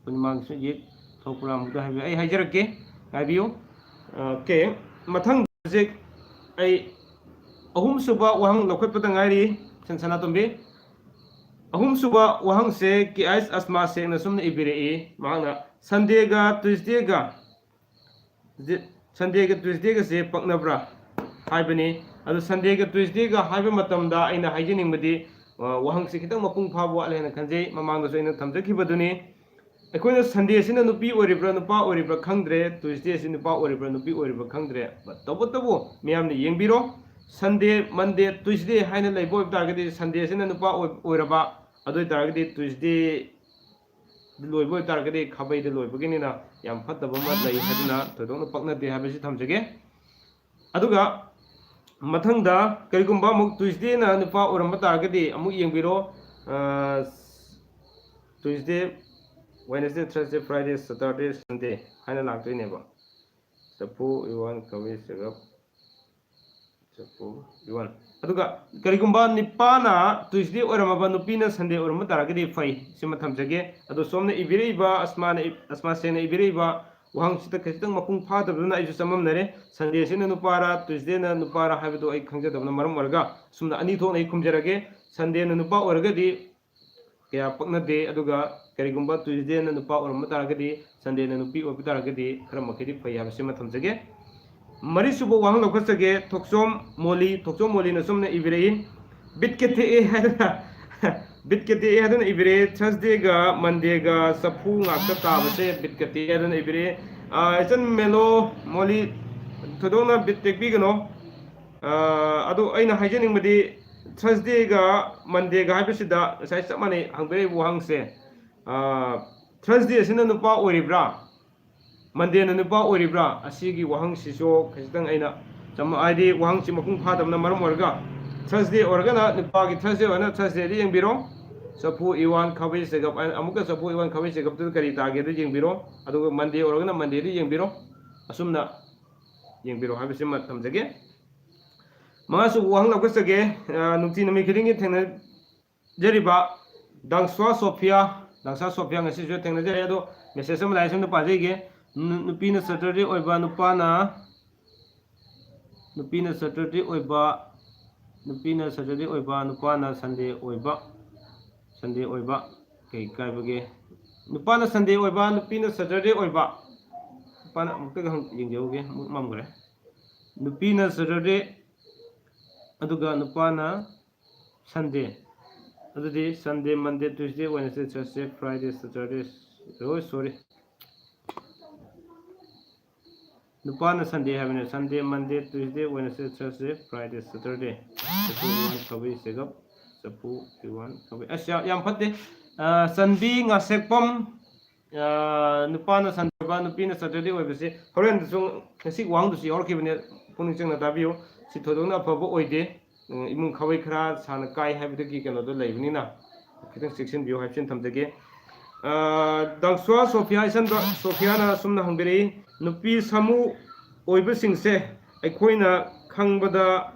ꯄꯨꯔꯅꯤꯃꯥꯒꯤꯁꯨ ꯌꯦꯛ ꯊꯣꯛꯄ꯭ꯔꯥ ꯑꯃꯨꯛꯇ ꯍꯥꯏꯕꯤꯌꯨ, ꯑꯩ ꯍꯥꯏꯖꯔꯛꯀꯦ, ꯉꯥꯏꯕꯤꯌꯨ꯫ ꯑꯣꯀꯦ, ꯃꯊꯪ ꯍꯧꯖꯤꯛ ꯑꯩ ꯑꯍꯨꯝꯁꯨꯕ ꯋꯥꯍꯪ ꯂꯧꯈꯠꯄꯗ ꯉꯥꯏꯔꯤ꯫ ꯁꯟ ꯁꯅꯥꯇꯣꯝꯕꯤ, ꯑꯍꯨꯝꯁꯨꯕ ꯋꯥꯍꯪꯁꯦ ꯀꯦ ꯑꯩꯁ ꯑꯁꯃꯥ ꯁꯦꯡꯅ ꯁꯨꯝꯅ ꯏꯕꯤꯔꯛꯏ꯫ ꯃꯍꯥꯛꯅ ꯁꯟꯗꯦꯒ ꯇ꯭ꯌꯨꯁꯗꯦꯒ ꯁꯟꯗꯦꯒ ꯇ꯭ꯌꯨꯁꯗꯦꯒꯁꯦ ꯄꯛꯅꯕ꯭ꯔꯥ ꯍꯥꯏꯕꯅꯤ꯫ ꯑꯗꯨ ꯁꯟꯗꯦꯒ ꯇ꯭ꯌꯨꯁꯗꯦꯒ ꯍꯥꯏꯕ ꯃꯇꯝꯗ ꯑꯩꯅ ꯍꯥꯏꯖꯅꯤꯡꯕꯗꯤ, ꯋꯥꯍꯪꯁꯤ ꯈꯤꯇꯪ ꯃꯄꯨꯡ ꯐꯥꯕ ꯋꯥꯠꯂꯦ ꯍꯥꯏꯅ ꯈꯟꯖꯩ꯫ ꯃꯃꯥꯡꯗꯁꯨ ꯑꯩꯅ ꯊꯝꯖꯈꯤꯕꯗꯨꯅꯤ꯫ ꯑꯩꯈꯣꯏꯅ ꯁꯟꯗꯦꯁꯤꯅ ꯅꯨꯄꯤ ꯑꯣꯏꯔꯤꯕ꯭ꯔꯥ ꯅꯨꯄꯥ ꯑꯣꯏꯔꯤꯕ꯭ꯔꯥ ꯈꯪꯗ꯭ꯔꯦ, ꯇ꯭ꯌꯨꯁꯗꯦꯁꯤ ꯅꯨꯄꯥ ꯑꯣꯏꯔꯤꯕ꯭ꯔꯥ ꯅꯨꯄꯤ ꯑꯣꯏꯔꯤꯕ꯭ꯔꯥ ꯈꯪꯗ꯭ꯔꯦ꯫ But ꯇꯧꯕꯇꯕꯨ ꯃꯤꯌꯥꯝꯅ ꯌꯦꯡꯕꯤꯔꯣ, ꯁꯟꯗꯦ, ꯃꯟꯗꯦ, ꯇ꯭ꯌꯨꯁꯗꯦ ꯍꯥꯏꯅ ꯂꯩꯕ ꯑꯣꯏꯕ ꯇꯥꯔꯒꯗꯤ, ꯁꯟꯗꯦꯁꯤꯅ ꯅꯨꯄꯥ ꯑꯣꯏ-, ꯑꯣꯏꯔꯕ, ꯑꯗꯨ ꯑꯣꯏ ꯇꯥꯔꯒꯗꯤ ꯇ꯭ꯌꯨꯁꯗꯦ ꯂꯣꯏꯕ ꯑꯣꯏ ꯇꯥꯔꯒꯗꯤ ꯈꯥꯕꯩꯗ ꯂꯣꯏꯕꯒꯤꯅꯤꯅ ꯌꯥꯝ ꯐꯠꯇꯕ ꯑꯃ ꯂꯩ ꯍꯥꯏꯗꯨꯅ ꯊꯣꯏꯗꯣꯛꯅ ꯄꯛꯅꯗꯦ ꯍꯥꯏꯕꯁꯤ ꯊꯝꯖꯒꯦ꯫ ꯑꯗꯨꯒ ꯃꯊꯪꯗ ꯀꯔꯤꯒꯨꯝꯕ ꯑꯃꯨꯛ ꯇ꯭ꯌꯨꯁꯗꯦꯅ ꯅꯨꯄꯥ ꯑꯣꯏꯔꯝꯕ ꯇꯥꯔꯒꯗꯤ ꯑꯃꯨꯛ ꯌꯦꯡꯕꯤꯔꯣ꯫ Tuesday, Wednesday, Thursday, Friday, Saturday, Sunday ꯍꯥꯏꯅ ꯂꯥꯛꯇꯣꯏꯅꯦꯕ꯫ ꯆꯐꯨ, ꯏꯋꯥꯟ, ꯀꯕꯤ, ꯆꯦꯒꯞ, ꯆꯐꯨ, ꯏꯋꯥꯟ꯫ ꯑꯗꯨꯒ ꯀꯔꯤꯒꯨꯝꯕ ꯅꯨꯄꯥꯅ ꯇ꯭ꯌꯨꯁꯗꯦ ꯑꯣꯏꯔꯝꯃꯕ, ꯅꯨꯄꯤꯅ ꯁꯟꯗꯦ ꯑꯣꯏꯔꯝꯕ ꯇꯥꯔꯒꯗꯤ ꯐꯩ, ꯁꯤꯃ ꯊꯝꯖꯒꯦ꯫ ꯑꯗꯣ ꯁꯣꯝꯅ ꯏꯕꯤꯔꯛꯏꯕ, ꯑꯁꯃꯥꯅ ꯏ-, ꯑꯁꯃꯥ ꯁꯦꯡꯅ ꯏꯕꯤꯔꯛꯏꯕ ꯋꯥꯍꯪꯁꯤꯗ ꯈꯤꯇꯪ ꯃꯄꯨꯡ ꯐꯥꯗꯕꯗꯨꯅ ꯑꯩꯁꯨ ꯆꯃꯝꯅꯔꯦ꯫ ꯁꯟꯗꯦꯁꯤꯅ ꯅꯨꯄꯥꯔꯥ, ꯇ꯭ꯌꯨꯁꯗꯦꯅ ꯅꯨꯄꯥꯔꯥ ꯍꯥꯏꯕꯗꯨ ꯑꯩ ꯈꯪꯖꯗꯕꯅ ꯃꯔꯝ ꯑꯣꯏꯔꯒ ꯁꯨꯝꯅ ꯑꯅꯤ ꯊꯣꯛꯅ ꯑꯩ ꯈꯨꯝꯖꯔꯒꯦ꯫ ꯁꯟꯗꯦꯅ ꯅꯨꯄꯥ ꯑꯣꯏꯔꯒꯗꯤ ꯀꯌꯥ ꯄꯛꯅꯗꯦ, ꯑꯗꯨꯒ ꯀꯔꯤꯒꯨꯝꯕ ꯇ꯭ꯌꯨꯁꯗꯦꯅ ꯅꯨꯄꯥ ꯑꯣꯏꯔꯝꯕ ꯇꯥꯔꯒꯗꯤ, ꯁꯟꯗꯦꯅ ꯅꯨꯄꯤ ꯑꯣꯏꯕ ꯇꯥꯔꯒꯗꯤ ꯈꯔ ꯃꯈꯩꯗꯤ ꯐꯩ ꯍꯥꯏꯕꯁꯤꯃ ꯊꯝꯖꯒꯦ꯫ ꯃꯔꯤꯁꯨꯕ ꯋꯥꯍꯪ ꯂꯧꯈꯠꯆꯒꯦ, ꯊꯣꯛꯆꯣꯝ ꯃꯣꯂꯤ, ꯊꯣꯛꯆꯣꯝ ꯃꯣꯂꯤꯅ ꯁꯨꯝꯅ ꯏꯕꯤꯔꯛꯏ, ꯕꯤꯠꯀ ꯇꯦꯛꯑꯦ ꯍꯥꯏꯗꯅ, ꯕꯤꯠꯀ ꯇꯦꯛꯑꯦ ꯍꯥꯏꯗꯨꯅ ꯏꯕꯤꯔꯛꯑꯦ꯫ ꯊꯔꯁꯗꯦꯒ ꯃꯟꯗꯦꯒ ꯆꯐꯨ ꯉꯥꯛꯇ ꯇꯥꯕꯁꯦ ꯕꯤꯠꯀ ꯇꯦꯛꯑꯦ ꯍꯥꯏꯗꯨꯅ ꯏꯕꯤꯔꯛꯑꯦ꯫ ꯑꯥ, ꯏꯆꯟ ꯃꯦꯂꯣ ꯃꯣꯂꯤ, ꯊꯣꯏꯗꯣꯛꯅ ꯕꯤꯠ ꯇꯦꯛꯄꯤꯒꯅꯣ꯫ ꯑꯥ, ꯑꯗꯣ ꯑꯩꯅ ꯍꯥꯏꯖꯅꯤꯡꯕꯗꯤ, ꯊꯔꯁꯗꯦꯒ ꯃꯟꯗꯦꯒ ꯍꯥꯏꯕꯁꯤꯗ ꯉꯁꯥꯏ ꯆꯞ ꯃꯥꯟꯅꯩ ꯍꯪꯕꯤꯔꯛꯏꯕ ꯋꯥꯍꯪꯁꯦ꯫ ꯑꯥ, ꯊꯔꯁꯗꯦ ꯑꯁꯤꯅ ꯅꯨꯄꯥ ꯑꯣꯏꯔꯤꯕ꯭ꯔꯥ, ꯃꯟꯗꯦꯅ ꯅꯨꯄꯥ ꯑꯣꯏꯔꯤꯕ꯭ꯔꯥ? ꯑꯁꯤꯒꯤ ꯋꯥꯍꯪꯁꯤꯁꯨ ꯈꯖꯤꯛꯇꯪ ꯑꯩꯅ ꯆꯃ-, ꯍꯥꯏꯗꯤ ꯋꯥꯍꯪꯁꯤ ꯃꯄꯨꯡ ꯐꯥꯗꯕꯅ ꯃꯔꯝ ꯑꯣꯏꯔꯒ, ꯊꯔꯁꯗꯦ ꯑꯣꯏꯔꯒꯅ ꯅꯨꯄꯥꯒꯤ ꯊꯔꯁꯗꯦ ꯑꯣꯏꯔꯒꯅ ꯊꯔꯁꯗꯦꯗ ꯌꯦꯡꯕꯤꯔꯣ꯫ ꯆꯐꯨ, ꯏꯋꯥꯟ, ꯈꯥꯕꯩ, ꯆꯦꯒꯞ, ꯑꯃꯨꯛꯀ ꯆꯐꯨ, ꯏꯋꯥꯟ, ꯈꯥꯕꯩ, ꯆꯦꯒꯞꯇꯨꯗ ꯀꯔꯤ ꯇꯥꯒꯦꯗꯨ ꯌꯦꯡꯕꯤꯔꯣ꯫ ꯑꯗꯨꯒ ꯃꯟꯗꯦ ꯑꯣꯏꯔꯒꯅ ꯃꯟꯗꯦꯗ ꯌꯦꯡꯕꯤꯔꯣ꯫ ꯑꯁꯨꯝꯅ ꯌꯦꯡꯕꯤꯔꯣ ꯍꯥꯏꯕꯁꯤꯃ ꯊꯝꯖꯒꯦ꯫ ꯃꯉꯥꯁꯨꯕ ꯋꯥꯍꯪ ꯂꯧꯈꯠꯆꯒꯦ꯫ ꯑ, ꯅꯨꯡꯇꯤ ꯅꯨꯃꯤꯠ ꯈꯨꯗꯤꯡꯒꯤ ꯊꯦꯡꯅꯖꯔꯤꯕ ꯗꯥꯡꯁ꯭ꯋꯥ ꯁꯣꯐꯤꯌꯥ, ꯗꯥꯡꯁ꯭ꯋꯥ ꯁꯣꯐꯤꯌꯥ ꯉꯁꯤꯁꯨ ꯊꯦꯡꯅꯖꯔꯦ꯫ ꯑꯗꯣ ꯃꯦꯁꯦꯖ ꯑꯃ ꯂꯥꯛꯑꯦ, ꯁꯣꯝꯗ ꯄꯥꯖꯩꯒꯦ꯫ ꯅꯨ-, ꯅꯨꯄꯤꯅ ꯁꯦꯇꯔꯗꯦ ꯑꯣꯏꯕ, ꯅꯨꯄꯥꯅ, ꯅꯨꯄꯤꯅ ꯁꯦꯇꯔꯗꯦ ꯑꯣꯏꯕ, ꯅꯨꯄꯤꯅ ꯁꯦꯇꯔꯗꯦ ꯑꯣꯏꯕ, ꯅꯨꯄꯥꯅ ꯁꯟꯗꯦ ꯑꯣꯏꯕ, ꯁꯟꯗꯦ ꯑꯣꯏꯕ ꯀꯩ ꯀꯥꯏꯕꯒꯦ? ꯅꯨꯄꯥꯅ ꯁꯟꯗꯦ ꯑꯣꯏꯕ, ꯅꯨꯄꯤꯅ ꯁꯦꯇꯔꯗꯦ ꯑꯣꯏꯕ꯫ ꯅꯨꯄꯥꯅ ꯑꯃꯨꯛꯇꯒ ꯍꯪ-, ꯌꯦꯡꯖꯍꯧꯒꯦ, ꯑꯃꯨꯛ ꯃꯝꯈ꯭ꯔꯦ꯫ ꯅꯨꯄꯤꯅ ꯁꯦꯇꯔꯗꯦ, ꯑꯗꯨꯒ ꯅꯨꯄꯥꯅ ꯁꯟꯗꯦ꯫ ꯑꯗꯨꯗꯤ ꯁꯟꯗꯦ, ꯃꯟꯗꯦ, ꯇ꯭ꯌꯨꯁꯗꯦ, ꯋꯦꯅꯁꯗꯦ, ꯊꯔꯁꯗꯦ, ꯐ꯭ꯔꯥꯏꯗꯦ, ꯁꯦꯇꯔꯗꯦ, ꯍꯣꯏ, ꯁꯣꯔꯤ꯫ ꯅꯨꯄꯥꯅ ꯁꯟꯗꯦ ꯍꯥꯏꯕꯅꯦ꯫ ꯁꯟꯗꯦ, ꯃꯟꯗꯦ, ꯇ꯭ꯌꯨꯁꯗꯦ, ꯋꯦꯅꯁꯗꯦ, ꯊꯔꯁꯗꯦ, ꯐ꯭ꯔꯥꯏꯗꯦ, ꯁꯦꯇꯔꯗꯦ꯫ ꯆꯐꯨ ꯋꯥꯟ ꯈꯥꯕꯩ ꯆꯦꯒꯞ꯫ ꯆꯐꯨ ꯋꯥꯟ ꯈꯥꯕꯩ꯫ ꯑꯁ, ꯌꯥꯝ, ꯌꯥꯝ ꯐꯠꯇꯦ꯫ ꯑ, ꯆꯟꯕꯤ ꯉꯥꯁꯦꯛꯄꯝ, ꯑ, ꯅꯨꯄꯥꯅ ꯁꯟꯗꯦ ꯑꯣꯏꯕ, ꯅꯨꯄꯤꯅ ꯁꯦꯇꯔꯗꯦ ꯑꯣꯏꯕꯁꯦ ꯍꯣꯔꯦꯟꯗꯁꯨ ꯉꯁꯤ ꯋꯥꯍꯪꯗꯨꯁꯨ ꯌꯥꯎꯔꯛꯈꯤꯕꯅꯦ꯫ ꯄꯨꯛꯅꯤꯡ ꯆꯪꯅ ꯇꯥꯕꯤꯌꯨ꯫ ꯁꯤ ꯊꯣꯏꯗꯣꯛꯅ ꯑꯐꯕ ꯑꯣꯏꯗꯦ꯫ ꯎꯝ, ꯏꯃꯨꯡ ꯈꯥꯕꯩ ꯈꯔ ꯁꯥꯅ ꯀꯥꯏ ꯍꯥꯏꯕꯗꯨꯒꯤ ꯀꯩꯅꯣꯗꯣ ꯂꯩꯕꯅꯤꯅ ꯈꯤꯇꯪ ꯆꯦꯛꯁꯤꯟꯕꯤꯌꯨ ꯍꯥꯏꯕꯁꯤꯅ ꯊꯝꯖꯒꯦ꯫ ꯑ, ꯗꯥꯡꯁ꯭ꯋꯥ ꯁꯣꯐꯤꯌꯥ, ꯏꯆꯟ ꯗ-, ꯁꯣꯐꯤꯌꯥꯅ ꯑꯁꯨꯝꯅ ꯍꯪꯕꯤꯔꯛꯏ, "ꯅꯨꯄꯤ ꯁꯥꯃꯨ ꯑꯣꯏꯕꯁꯤꯡꯁꯦ ꯑꯩꯈꯣꯏꯅ ꯈꯪꯕꯗ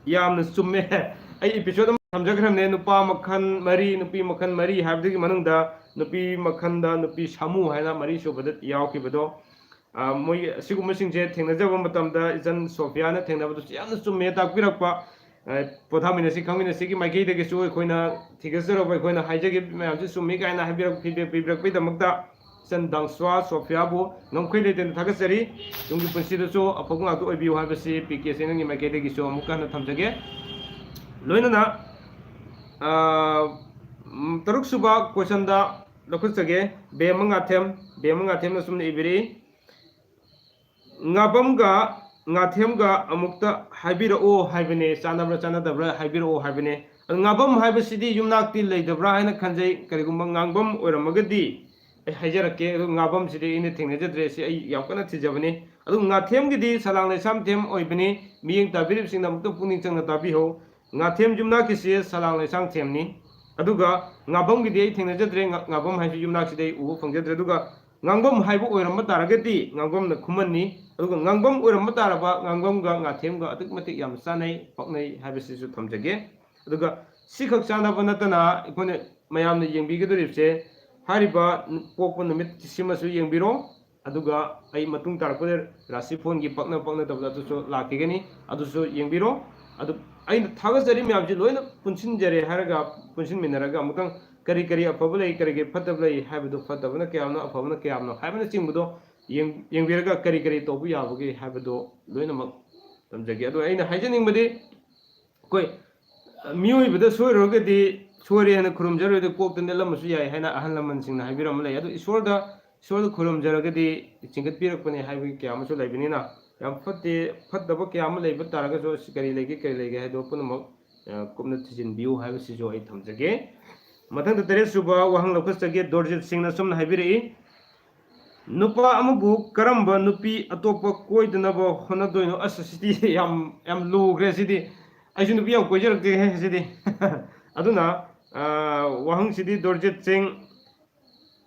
ꯌꯥꯝꯅ ꯆꯨꯝꯃꯦ꯫ ꯑꯩ ꯏꯄꯤꯁꯣꯗ ꯑꯃ ꯊꯝꯖꯈ꯭ꯔꯕꯅꯦ, ꯅꯨꯄꯥ ꯃꯈꯜ ꯃꯔꯤ, ꯅꯨꯄꯤ ꯃꯈꯜ ꯃꯔꯤ ꯍꯥꯏꯕꯗꯨꯒꯤ ꯃꯅꯨꯡꯗ ꯅꯨꯄꯤ ꯃꯈꯜꯗ ꯅꯨꯄꯤ ꯁꯥꯃꯨ ꯍꯥꯏꯅ ꯃꯔꯤ ꯁꯨꯕꯗ ꯌꯥꯎꯈꯤꯕꯗꯣ꯫ ꯑ, ꯃꯣꯏ ꯑꯁꯤꯒꯨꯝꯕꯁꯤꯡꯁꯦ ꯊꯦꯡꯅꯖꯕ ꯃꯇꯝꯗ ꯏꯆꯟ ꯁꯣꯐꯤꯌꯥꯅ ꯊꯦꯡꯅꯕꯗꯨꯁꯨ ꯌꯥꯝꯅ ꯆꯨꯝꯃꯦ ꯇꯥꯛꯄꯤꯔꯛꯄ꯫ ꯑ, ꯄꯣꯊꯥꯃꯤꯟꯅꯁꯤ ꯈꯪꯃꯤꯟꯅꯁꯤꯒꯤ ꯃꯥꯏꯀꯩꯗꯒꯤꯁꯨ ꯑꯩꯈꯣꯏꯅ ꯊꯤꯒꯠꯆꯔꯕ, ꯑꯩꯈꯣꯏꯅ ꯍꯥꯏꯖꯈꯤꯕ ꯃꯌꯥꯝꯁꯤ ꯆꯨꯝꯃꯤ ꯀꯥꯏꯅ ꯍꯥꯏꯕꯤꯔꯛ-, ꯐꯤꯗꯕꯦꯛ ꯄꯤꯕꯤꯔꯛꯄꯒꯤꯗꯃꯛꯇ ꯏꯆꯟ ꯗꯥꯡꯁ꯭ꯋꯥ ꯁꯣꯐꯤꯌꯥꯕꯨ ꯉꯝꯈꯩ ꯂꯩꯇꯅ ꯊꯥꯒꯠꯆꯔꯤ꯫ ꯇꯨꯡꯒꯤ ꯄꯨꯟꯁꯤꯗꯁꯨ ꯑꯐꯕ ꯉꯥꯛꯇ ꯑꯣꯏꯕꯤꯌꯨ ꯍꯥꯏꯕꯁꯤ ꯄꯤ ꯀꯦ ꯆꯦꯅꯦꯜꯒꯤ ꯃꯥꯏꯀꯩꯗꯒꯤꯁꯨ ꯑꯃꯨꯛꯀ ꯍꯟꯅ ꯊꯝꯖꯒꯦ꯫ ꯂꯣꯏꯅꯅ, ꯑ, ꯎꯝ, ꯇꯔꯨꯛꯁꯨꯕ ꯀꯣꯏꯁꯟꯗ ꯂꯧꯈꯠꯆꯒꯦ꯫ ꯕꯦꯝꯃ ꯉꯥꯊꯦꯝ, ꯕꯦꯝꯃ ꯉꯥꯊꯦꯝꯅ ꯑꯁꯨꯝꯅ ꯏꯕꯤꯔꯤ, "ꯉꯥꯕꯝꯒ ꯉꯥꯊꯦꯝꯒ ꯑꯃꯨꯛꯇ ꯍꯥꯏꯕꯤꯔꯛꯑꯣ" ꯍꯥꯏꯕꯅꯦ, ꯆꯥꯟꯅꯕ꯭ꯔꯥ ꯆꯥꯟꯅꯗꯕ꯭ꯔꯥ ꯍꯥꯏꯕꯤꯔꯛꯑꯣ ꯍꯥꯏꯕꯅꯦ꯫ ꯑꯗꯨ ꯉꯥꯕꯝ ꯍꯥꯏꯕꯁꯤꯗꯤ ꯌꯨꯝꯅꯥꯛꯇꯤ ꯂꯩꯇꯕ꯭ꯔꯥ ꯍꯥꯏꯅ ꯈꯟꯖꯩ꯫ ꯀꯔꯤꯒꯨꯝꯕ ꯉꯥꯡꯕꯝ ꯑꯣꯏꯔꯝꯃꯒꯗꯤ ꯑꯩ ꯍꯥꯏꯖꯔꯛꯀꯦ꯫ ꯑꯗꯨ ꯉꯥꯕꯝꯁꯤꯗꯤ ꯑꯩꯅ ꯊꯦꯡꯅꯖꯗ꯭ꯔꯦ, ꯁꯤ ꯑꯩ ꯌꯥꯝ ꯀꯟꯅ ꯊꯤꯖꯕꯅꯤ꯫ ꯑꯗꯨ ꯉꯥꯊꯦꯝꯒꯤꯗꯤ ꯁꯂꯥꯡ ꯂꯩꯁꯥꯝꯊꯦꯝ ꯑꯣꯏꯕꯅꯤ꯫ ꯃꯤꯠꯌꯦꯡ ꯇꯥꯕꯤꯔꯤꯕꯁꯤꯡꯅ ꯑꯃꯨꯛꯇ ꯄꯨꯛꯅꯤꯡ ꯆꯪꯅ ꯇꯥꯕꯤꯍꯧ꯫ ꯉꯥꯊꯦꯝ ꯌꯨꯝꯅꯥꯛꯀꯤꯁꯤ ꯁꯂꯥꯡ ꯂꯩꯁꯥꯝꯊꯦꯝꯅꯤ꯫ ꯑꯗꯨꯒ ꯉꯥꯕꯝꯒꯤꯗꯤ ꯑꯩ ꯊꯦꯡꯅꯖꯗ꯭ꯔꯦ꯫ ꯉꯥ-, ꯉꯥꯕꯝ ꯍꯥꯏꯁꯤ ꯌꯨꯝꯅꯥꯛꯁꯤꯗꯤ ꯑꯩ ꯎꯕ ꯐꯪꯖꯗ꯭ꯔꯦ꯫ ꯑꯗꯨꯒ ꯉꯥꯡꯐꯝ ꯍꯥꯏꯕ ꯑꯣꯏꯔꯝꯕ ꯇꯥꯔꯒꯗꯤ ꯉꯥꯡꯐꯝꯅ ꯈꯨꯃꯟꯅꯤ, ꯑꯗꯨꯒ ꯉꯥꯡꯐꯝ ꯑꯣꯏꯔꯝꯕ ꯇꯥꯔꯕ ꯉꯥꯡꯐꯝꯒ ꯉꯥꯊꯦꯝꯒ ꯑꯗꯨꯛꯀꯤ ꯃꯇꯤꯛ ꯌꯥꯝ ꯆꯥꯟꯅꯩ, ꯄꯛꯅꯩ ꯍꯥꯏꯕꯁꯤꯁꯨ ꯊꯝꯖꯒꯦ꯫ ꯑꯗꯨꯒ ꯁꯤꯈꯛ ꯆꯥꯟꯅꯕ ꯅꯠꯇꯅ ꯑꯩꯈꯣꯏꯅ ꯃꯌꯥꯝꯅ ꯌꯦꯡꯕꯤꯒꯗꯧꯔꯤꯕꯁꯦ ꯍꯥꯏꯔꯤꯕ ꯄꯣꯛꯄ ꯅꯨꯃꯤꯠꯁꯤꯃꯁꯨ ꯌꯦꯡꯕꯤꯔꯣ꯫ ꯑꯗꯨꯒ ꯑꯩ ꯃꯇꯨꯡ ꯇꯥꯔꯛꯄꯗ ꯔꯥꯁꯤ ꯐꯣꯟꯒꯤ ꯄꯛꯅ ꯄꯛꯅꯗꯕꯗ ꯑꯗꯨꯁꯨ ꯂꯥꯛꯈꯤꯒꯅꯤ, ꯑꯗꯨꯁꯨ ꯌꯦꯡꯕꯤꯔꯣ꯫ ꯑꯗꯨ ꯑꯩꯅ ꯊꯥꯒꯠꯆꯔꯤ ꯃꯌꯥꯝꯁꯤ ꯂꯣꯏꯅ ꯄꯨꯟꯁꯤꯟꯖꯔꯦ ꯍꯥꯏꯔꯒ ꯄꯨꯟꯁꯤꯟꯃꯤꯟꯅꯔꯒ ꯑꯃꯨꯛꯇꯪ ꯀꯔꯤ ꯀꯔꯤ ꯑꯐꯕ ꯂꯩ, ꯀꯔꯤ ꯀꯔꯤ ꯐꯠꯇꯕ ꯂꯩ ꯍꯥꯏꯕꯗꯨ, ꯐꯠꯇꯕꯅ ꯀꯌꯥꯅꯣ, ꯑꯐꯕꯅ ꯀꯌꯥꯅꯣ ꯍꯥꯏꯕꯅꯆꯤꯡꯕꯗꯣ ꯌꯦꯡ-, ꯌꯦꯡꯕꯤꯔꯒ ꯀꯔꯤ ꯀꯔꯤ ꯇꯧꯕ ꯌꯥꯕꯒꯦ ꯍꯥꯏꯕꯗꯣ ꯂꯣꯏꯅꯃꯛ ꯇꯝꯖꯒꯦ꯫ ꯑꯗꯣ ꯑꯩꯅ ꯍꯥꯏꯖꯅꯤꯡꯕꯗꯤ ꯑꯩꯈꯣꯏ ꯃꯤꯑꯣꯏꯕꯗ ꯁꯣꯏꯔꯨꯔꯒꯗꯤ ꯁꯣꯏꯔꯦ ꯍꯥꯏꯅ ꯈꯨꯔꯨꯝꯖꯔꯨꯔꯗꯤ ꯀꯣꯛꯇ ꯅꯦꯠꯂꯝꯕꯁꯨ ꯌꯥꯏ ꯍꯥꯏꯅ ꯑꯍꯜ ꯂꯃꯟꯁꯤꯡꯅ ꯍꯥꯏꯕꯤꯔꯝꯕ ꯂꯩ꯫ ꯑꯗꯨ ꯏꯁꯣꯔꯗ, ꯏꯁꯣꯔꯗ ꯈꯨꯔꯨꯝꯖꯔꯒꯗꯤ ꯆꯤꯡꯈꯠꯄꯤꯔꯛꯄꯅꯤ ꯍꯥꯏꯕꯒꯤ ꯀꯌꯥ ꯑꯃꯁꯨ ꯂꯩꯕꯅꯤꯅ ꯌꯥꯝ ꯐꯠꯇꯦ, ꯐꯠꯇꯕ ꯀꯌꯥ ꯑꯃ ꯂꯩꯕ ꯇꯥꯔꯒꯁꯨ ꯑꯁꯤ ꯀꯔꯤ ꯂꯩꯒꯦ, ꯀꯔꯤ ꯂꯩꯒꯦ ꯍꯥꯏꯗꯣ ꯄꯨꯝꯅꯃꯛ, ꯑ, ꯀꯨꯞꯅ ꯊꯤꯖꯤꯟꯕꯤꯌꯨ ꯍꯥꯏꯕꯁꯤꯁꯨ ꯑꯩ ꯊꯝꯖꯒꯦ꯫ ꯃꯊꯪꯗ ꯇꯔꯦꯠ ꯁꯨꯕ ꯋꯥꯍꯪ ꯂꯧꯈꯠꯆꯒꯦ꯫ ꯗꯣꯔꯖꯤꯠ ꯁꯤꯡꯅ ꯑꯁꯨꯝꯅ ꯍꯥꯏꯕꯤꯔꯛꯏ, "ꯅꯨꯄꯥ ꯑꯃꯕꯨ ꯀꯔꯝꯕ ꯅꯨꯄꯤ ꯑꯇꯣꯞꯄ ꯀꯣꯏꯗꯅꯕ ꯍꯣꯠꯅꯗꯣꯏꯅꯣ?" ꯑꯁ, ꯁꯤꯗꯤ ꯌꯥꯝ, ꯌꯥꯝ ꯂꯨꯈ꯭ꯔꯦ ꯁꯤꯗꯤ꯫ ꯑꯩꯁꯨ ꯅꯨꯄꯤ ꯌꯥꯝ ꯀꯣꯏꯖꯔꯛꯇꯦꯍꯦ ꯁꯤꯗꯤ꯫ ꯑꯗꯨꯅ, ꯑ, ꯋꯥꯍꯪꯁꯤꯗꯤ ꯗꯣꯔꯖꯤꯠ ꯁꯤꯡ,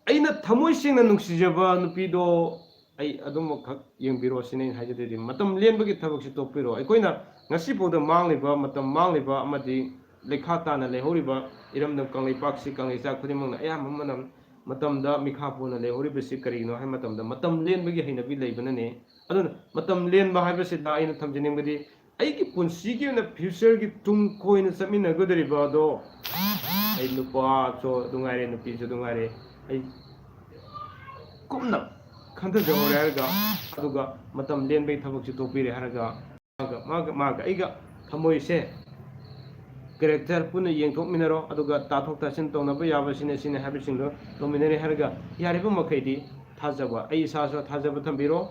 ꯑꯩꯅ ꯊꯃꯣꯏ ꯁꯦꯡꯅ ꯅꯨꯡꯁꯤꯖꯕ ꯅꯨꯄꯤꯗꯣ ꯑꯩ ꯑꯗꯨꯃꯈꯛ ꯌꯦꯡꯕꯤꯔꯣ ꯁꯤꯅꯤ ꯑꯩꯅ ꯍꯥꯏꯖꯗꯣꯏꯗꯤ꯫ ꯃꯇꯝ ꯂꯦꯟꯕꯒꯤ ꯊꯕꯛꯁꯤ ꯇꯣꯛꯄꯤꯔꯣ꯫ ꯑꯩꯈꯣꯏꯅ ꯉꯁꯤꯐꯥꯎꯗ ꯃꯥꯡꯂꯤꯕ, ꯃꯇꯝ ꯃꯥꯡꯂꯤꯕ ꯑꯃꯗꯤ ꯂꯩꯈꯥ ꯇꯥꯅ ꯂꯩꯍꯧꯔꯤꯕ ꯏꯔꯝꯗꯝ ꯀꯪꯂꯩꯄꯥꯛꯁꯤ, ꯀꯪꯂꯩꯆꯥ ꯈꯨꯗꯤꯡꯃꯛꯅ ꯑꯌꯥꯝꯕ ꯃꯅꯝ-, ꯃꯇꯝꯗ ꯃꯤꯈꯥ ꯄꯣꯟꯅ ꯂꯩꯍꯧꯔꯤꯕꯁꯤ ꯀꯔꯤꯒꯤꯅꯣ ꯍꯥꯏꯕ ꯃꯇꯝꯗ ꯃꯇꯝ ꯂꯦꯟꯕꯒꯤ ꯍꯩꯅꯕꯤ ꯂꯩꯕꯅꯅꯤ꯫ ꯑꯗꯨꯅ ꯃꯇꯝ ꯂꯦꯟꯕ ꯍꯥꯏꯕꯁꯤꯗ ꯑꯩꯅ ꯊꯝꯖꯅꯤꯡꯕꯗꯤ ꯑꯩꯒꯤ ꯄꯨꯟꯁꯤꯒꯤ ꯑꯣꯏꯅ future ꯒꯤ ꯇꯨꯡ ꯀꯣꯏꯅ ꯆꯠꯃꯤꯟꯅꯒꯗꯧꯔꯤꯕ ꯑꯗꯣ ꯑꯩ ꯅꯨꯄꯥꯁꯨ ꯑꯗꯨ ꯉꯥꯏꯔꯦ, ꯅꯨꯄꯤꯁꯨ ꯑꯗꯨ ꯉꯥꯏꯔꯦ, ꯑꯩ ꯀꯨꯞꯅ ꯈꯟꯊꯖꯍꯧꯔꯦ ꯍꯥꯏꯔꯒ, ꯑꯗꯨꯒ ꯃꯇꯝ ꯂꯦꯟꯕꯒꯤ ꯊꯕꯛꯁꯤ ꯇꯣꯛꯄꯤꯔꯦ ꯍꯥꯏꯔꯒ, ꯃꯥꯒ, ꯃꯥꯒ, ꯃꯥꯒ ꯑꯩꯒ ꯊꯃꯣꯏꯁꯦ character ꯄꯨꯟꯅ ꯌꯦꯡꯊꯣꯛꯃꯤꯟꯅꯔꯣ, ꯑꯗꯨꯒ ꯇꯥꯊꯣꯛ ꯇꯥꯁꯤꯟ ꯇꯧꯅꯕ ꯌꯥꯕ ꯁꯤꯅ ꯁꯤꯅꯤ ꯍꯥꯏꯕꯁꯤꯡꯗꯣ ꯇꯧꯃꯤꯟꯅꯔꯦ ꯍꯥꯏꯔꯒ ꯌꯥꯔꯤꯕ ꯃꯈꯩꯗꯤ ꯊꯥꯖꯕ, ꯑꯩ ꯏꯁꯥꯁꯨ ꯊꯥꯖꯕ ꯊꯝꯕꯤꯔꯣ꯫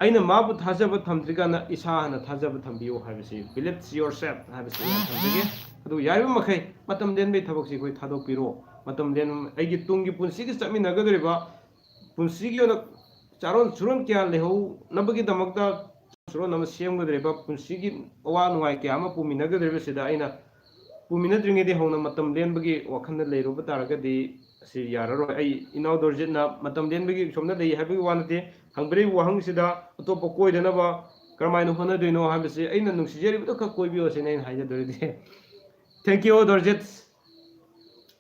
ꯑꯩꯅ ꯃꯥꯕꯨ ꯊꯥꯖꯕ ꯊꯝꯗ꯭ꯔꯤꯀꯥꯟꯗ ꯏꯁꯥ ꯍꯥꯟꯅ ꯊꯥꯖꯕ ꯊꯝꯕꯤꯌꯨ ꯍꯥꯏꯕꯁꯤ, believe yourself ꯍꯥꯏꯕꯁꯤ ꯑꯩꯅ ꯊꯝꯖꯒꯦ꯫ ꯑꯗꯨ ꯌꯥꯔꯤꯕ ꯃꯈꯩ ꯃꯇꯝ ꯂꯦꯟꯕꯒꯤ ꯊꯕꯛꯁꯤ ꯑꯩꯈꯣꯏ ꯊꯥꯗꯣꯛꯄꯤꯔꯣ꯫ ꯃꯇꯝ ꯂꯦꯟ-, ꯑꯩꯒꯤ ꯇꯨꯡꯒꯤ ꯄꯨꯟꯁꯤꯒꯤ ꯆꯠꯃꯤꯟꯅꯒꯗꯧꯔꯤꯕ, ꯄꯨꯟꯁꯤꯒꯤ ꯑꯣꯏꯅ ꯆꯥꯔꯣꯟ ꯁꯨꯔꯣꯟ ꯀꯌꯥ ꯂꯩꯍꯧꯅꯕꯒꯤꯗꯃꯛꯇ ꯆꯥꯔꯣꯟ ꯑꯃ ꯁꯦꯝꯒꯗꯧꯔꯤꯕ, ꯄꯨꯟꯁꯤꯒꯤ ꯑꯋꯥ ꯅꯨꯡꯉꯥꯏ ꯀꯌꯥ ꯑꯃ ꯄꯨꯃꯤꯟꯅꯒꯗꯧꯔꯤꯕꯁꯤꯗ ꯑꯩꯅ ꯎꯃꯤꯟꯅꯗ꯭ꯔꯤꯉꯩꯗꯤ ꯍꯧꯅ ꯃꯇꯝ ꯂꯦꯟꯕꯒꯤ ꯋꯥꯈꯜꯗ ꯂꯩꯔꯨꯕ ꯇꯥꯔꯒꯗꯤ ꯑꯁꯤ ꯌꯥꯔꯔꯣꯏ꯫ ꯑꯩ ꯏꯅꯥꯎ ꯗꯣꯔꯖꯤꯠꯅ ꯃꯇꯝ ꯂꯦꯟꯕꯒꯤ ꯁꯣꯝꯗ ꯂꯩ ꯍꯥꯏꯕꯒꯤ ꯋꯥ ꯅꯠꯇꯦ꯫ ꯍꯪꯕꯤꯔꯛꯏꯕ ꯋꯥꯍꯪꯁꯤꯗ ꯑꯇꯣꯞꯄ ꯀꯣꯏꯗꯅꯕ ꯀꯔꯝꯍꯥꯏꯅ ꯍꯣꯠꯅꯗꯣꯏꯅꯣ ꯍꯥꯏꯕꯁꯤ ꯑꯩꯅ ꯅꯨꯡꯁꯤꯖꯔꯤꯕꯗꯨ ꯈꯛ ꯀꯣꯏꯕꯤꯌꯣ ꯁꯤꯅꯤ ꯑꯩꯅ ꯍꯥꯏꯖꯗꯣꯔꯤꯗꯤ꯫ Thank you, ꯗꯣꯔꯖꯤꯠ꯫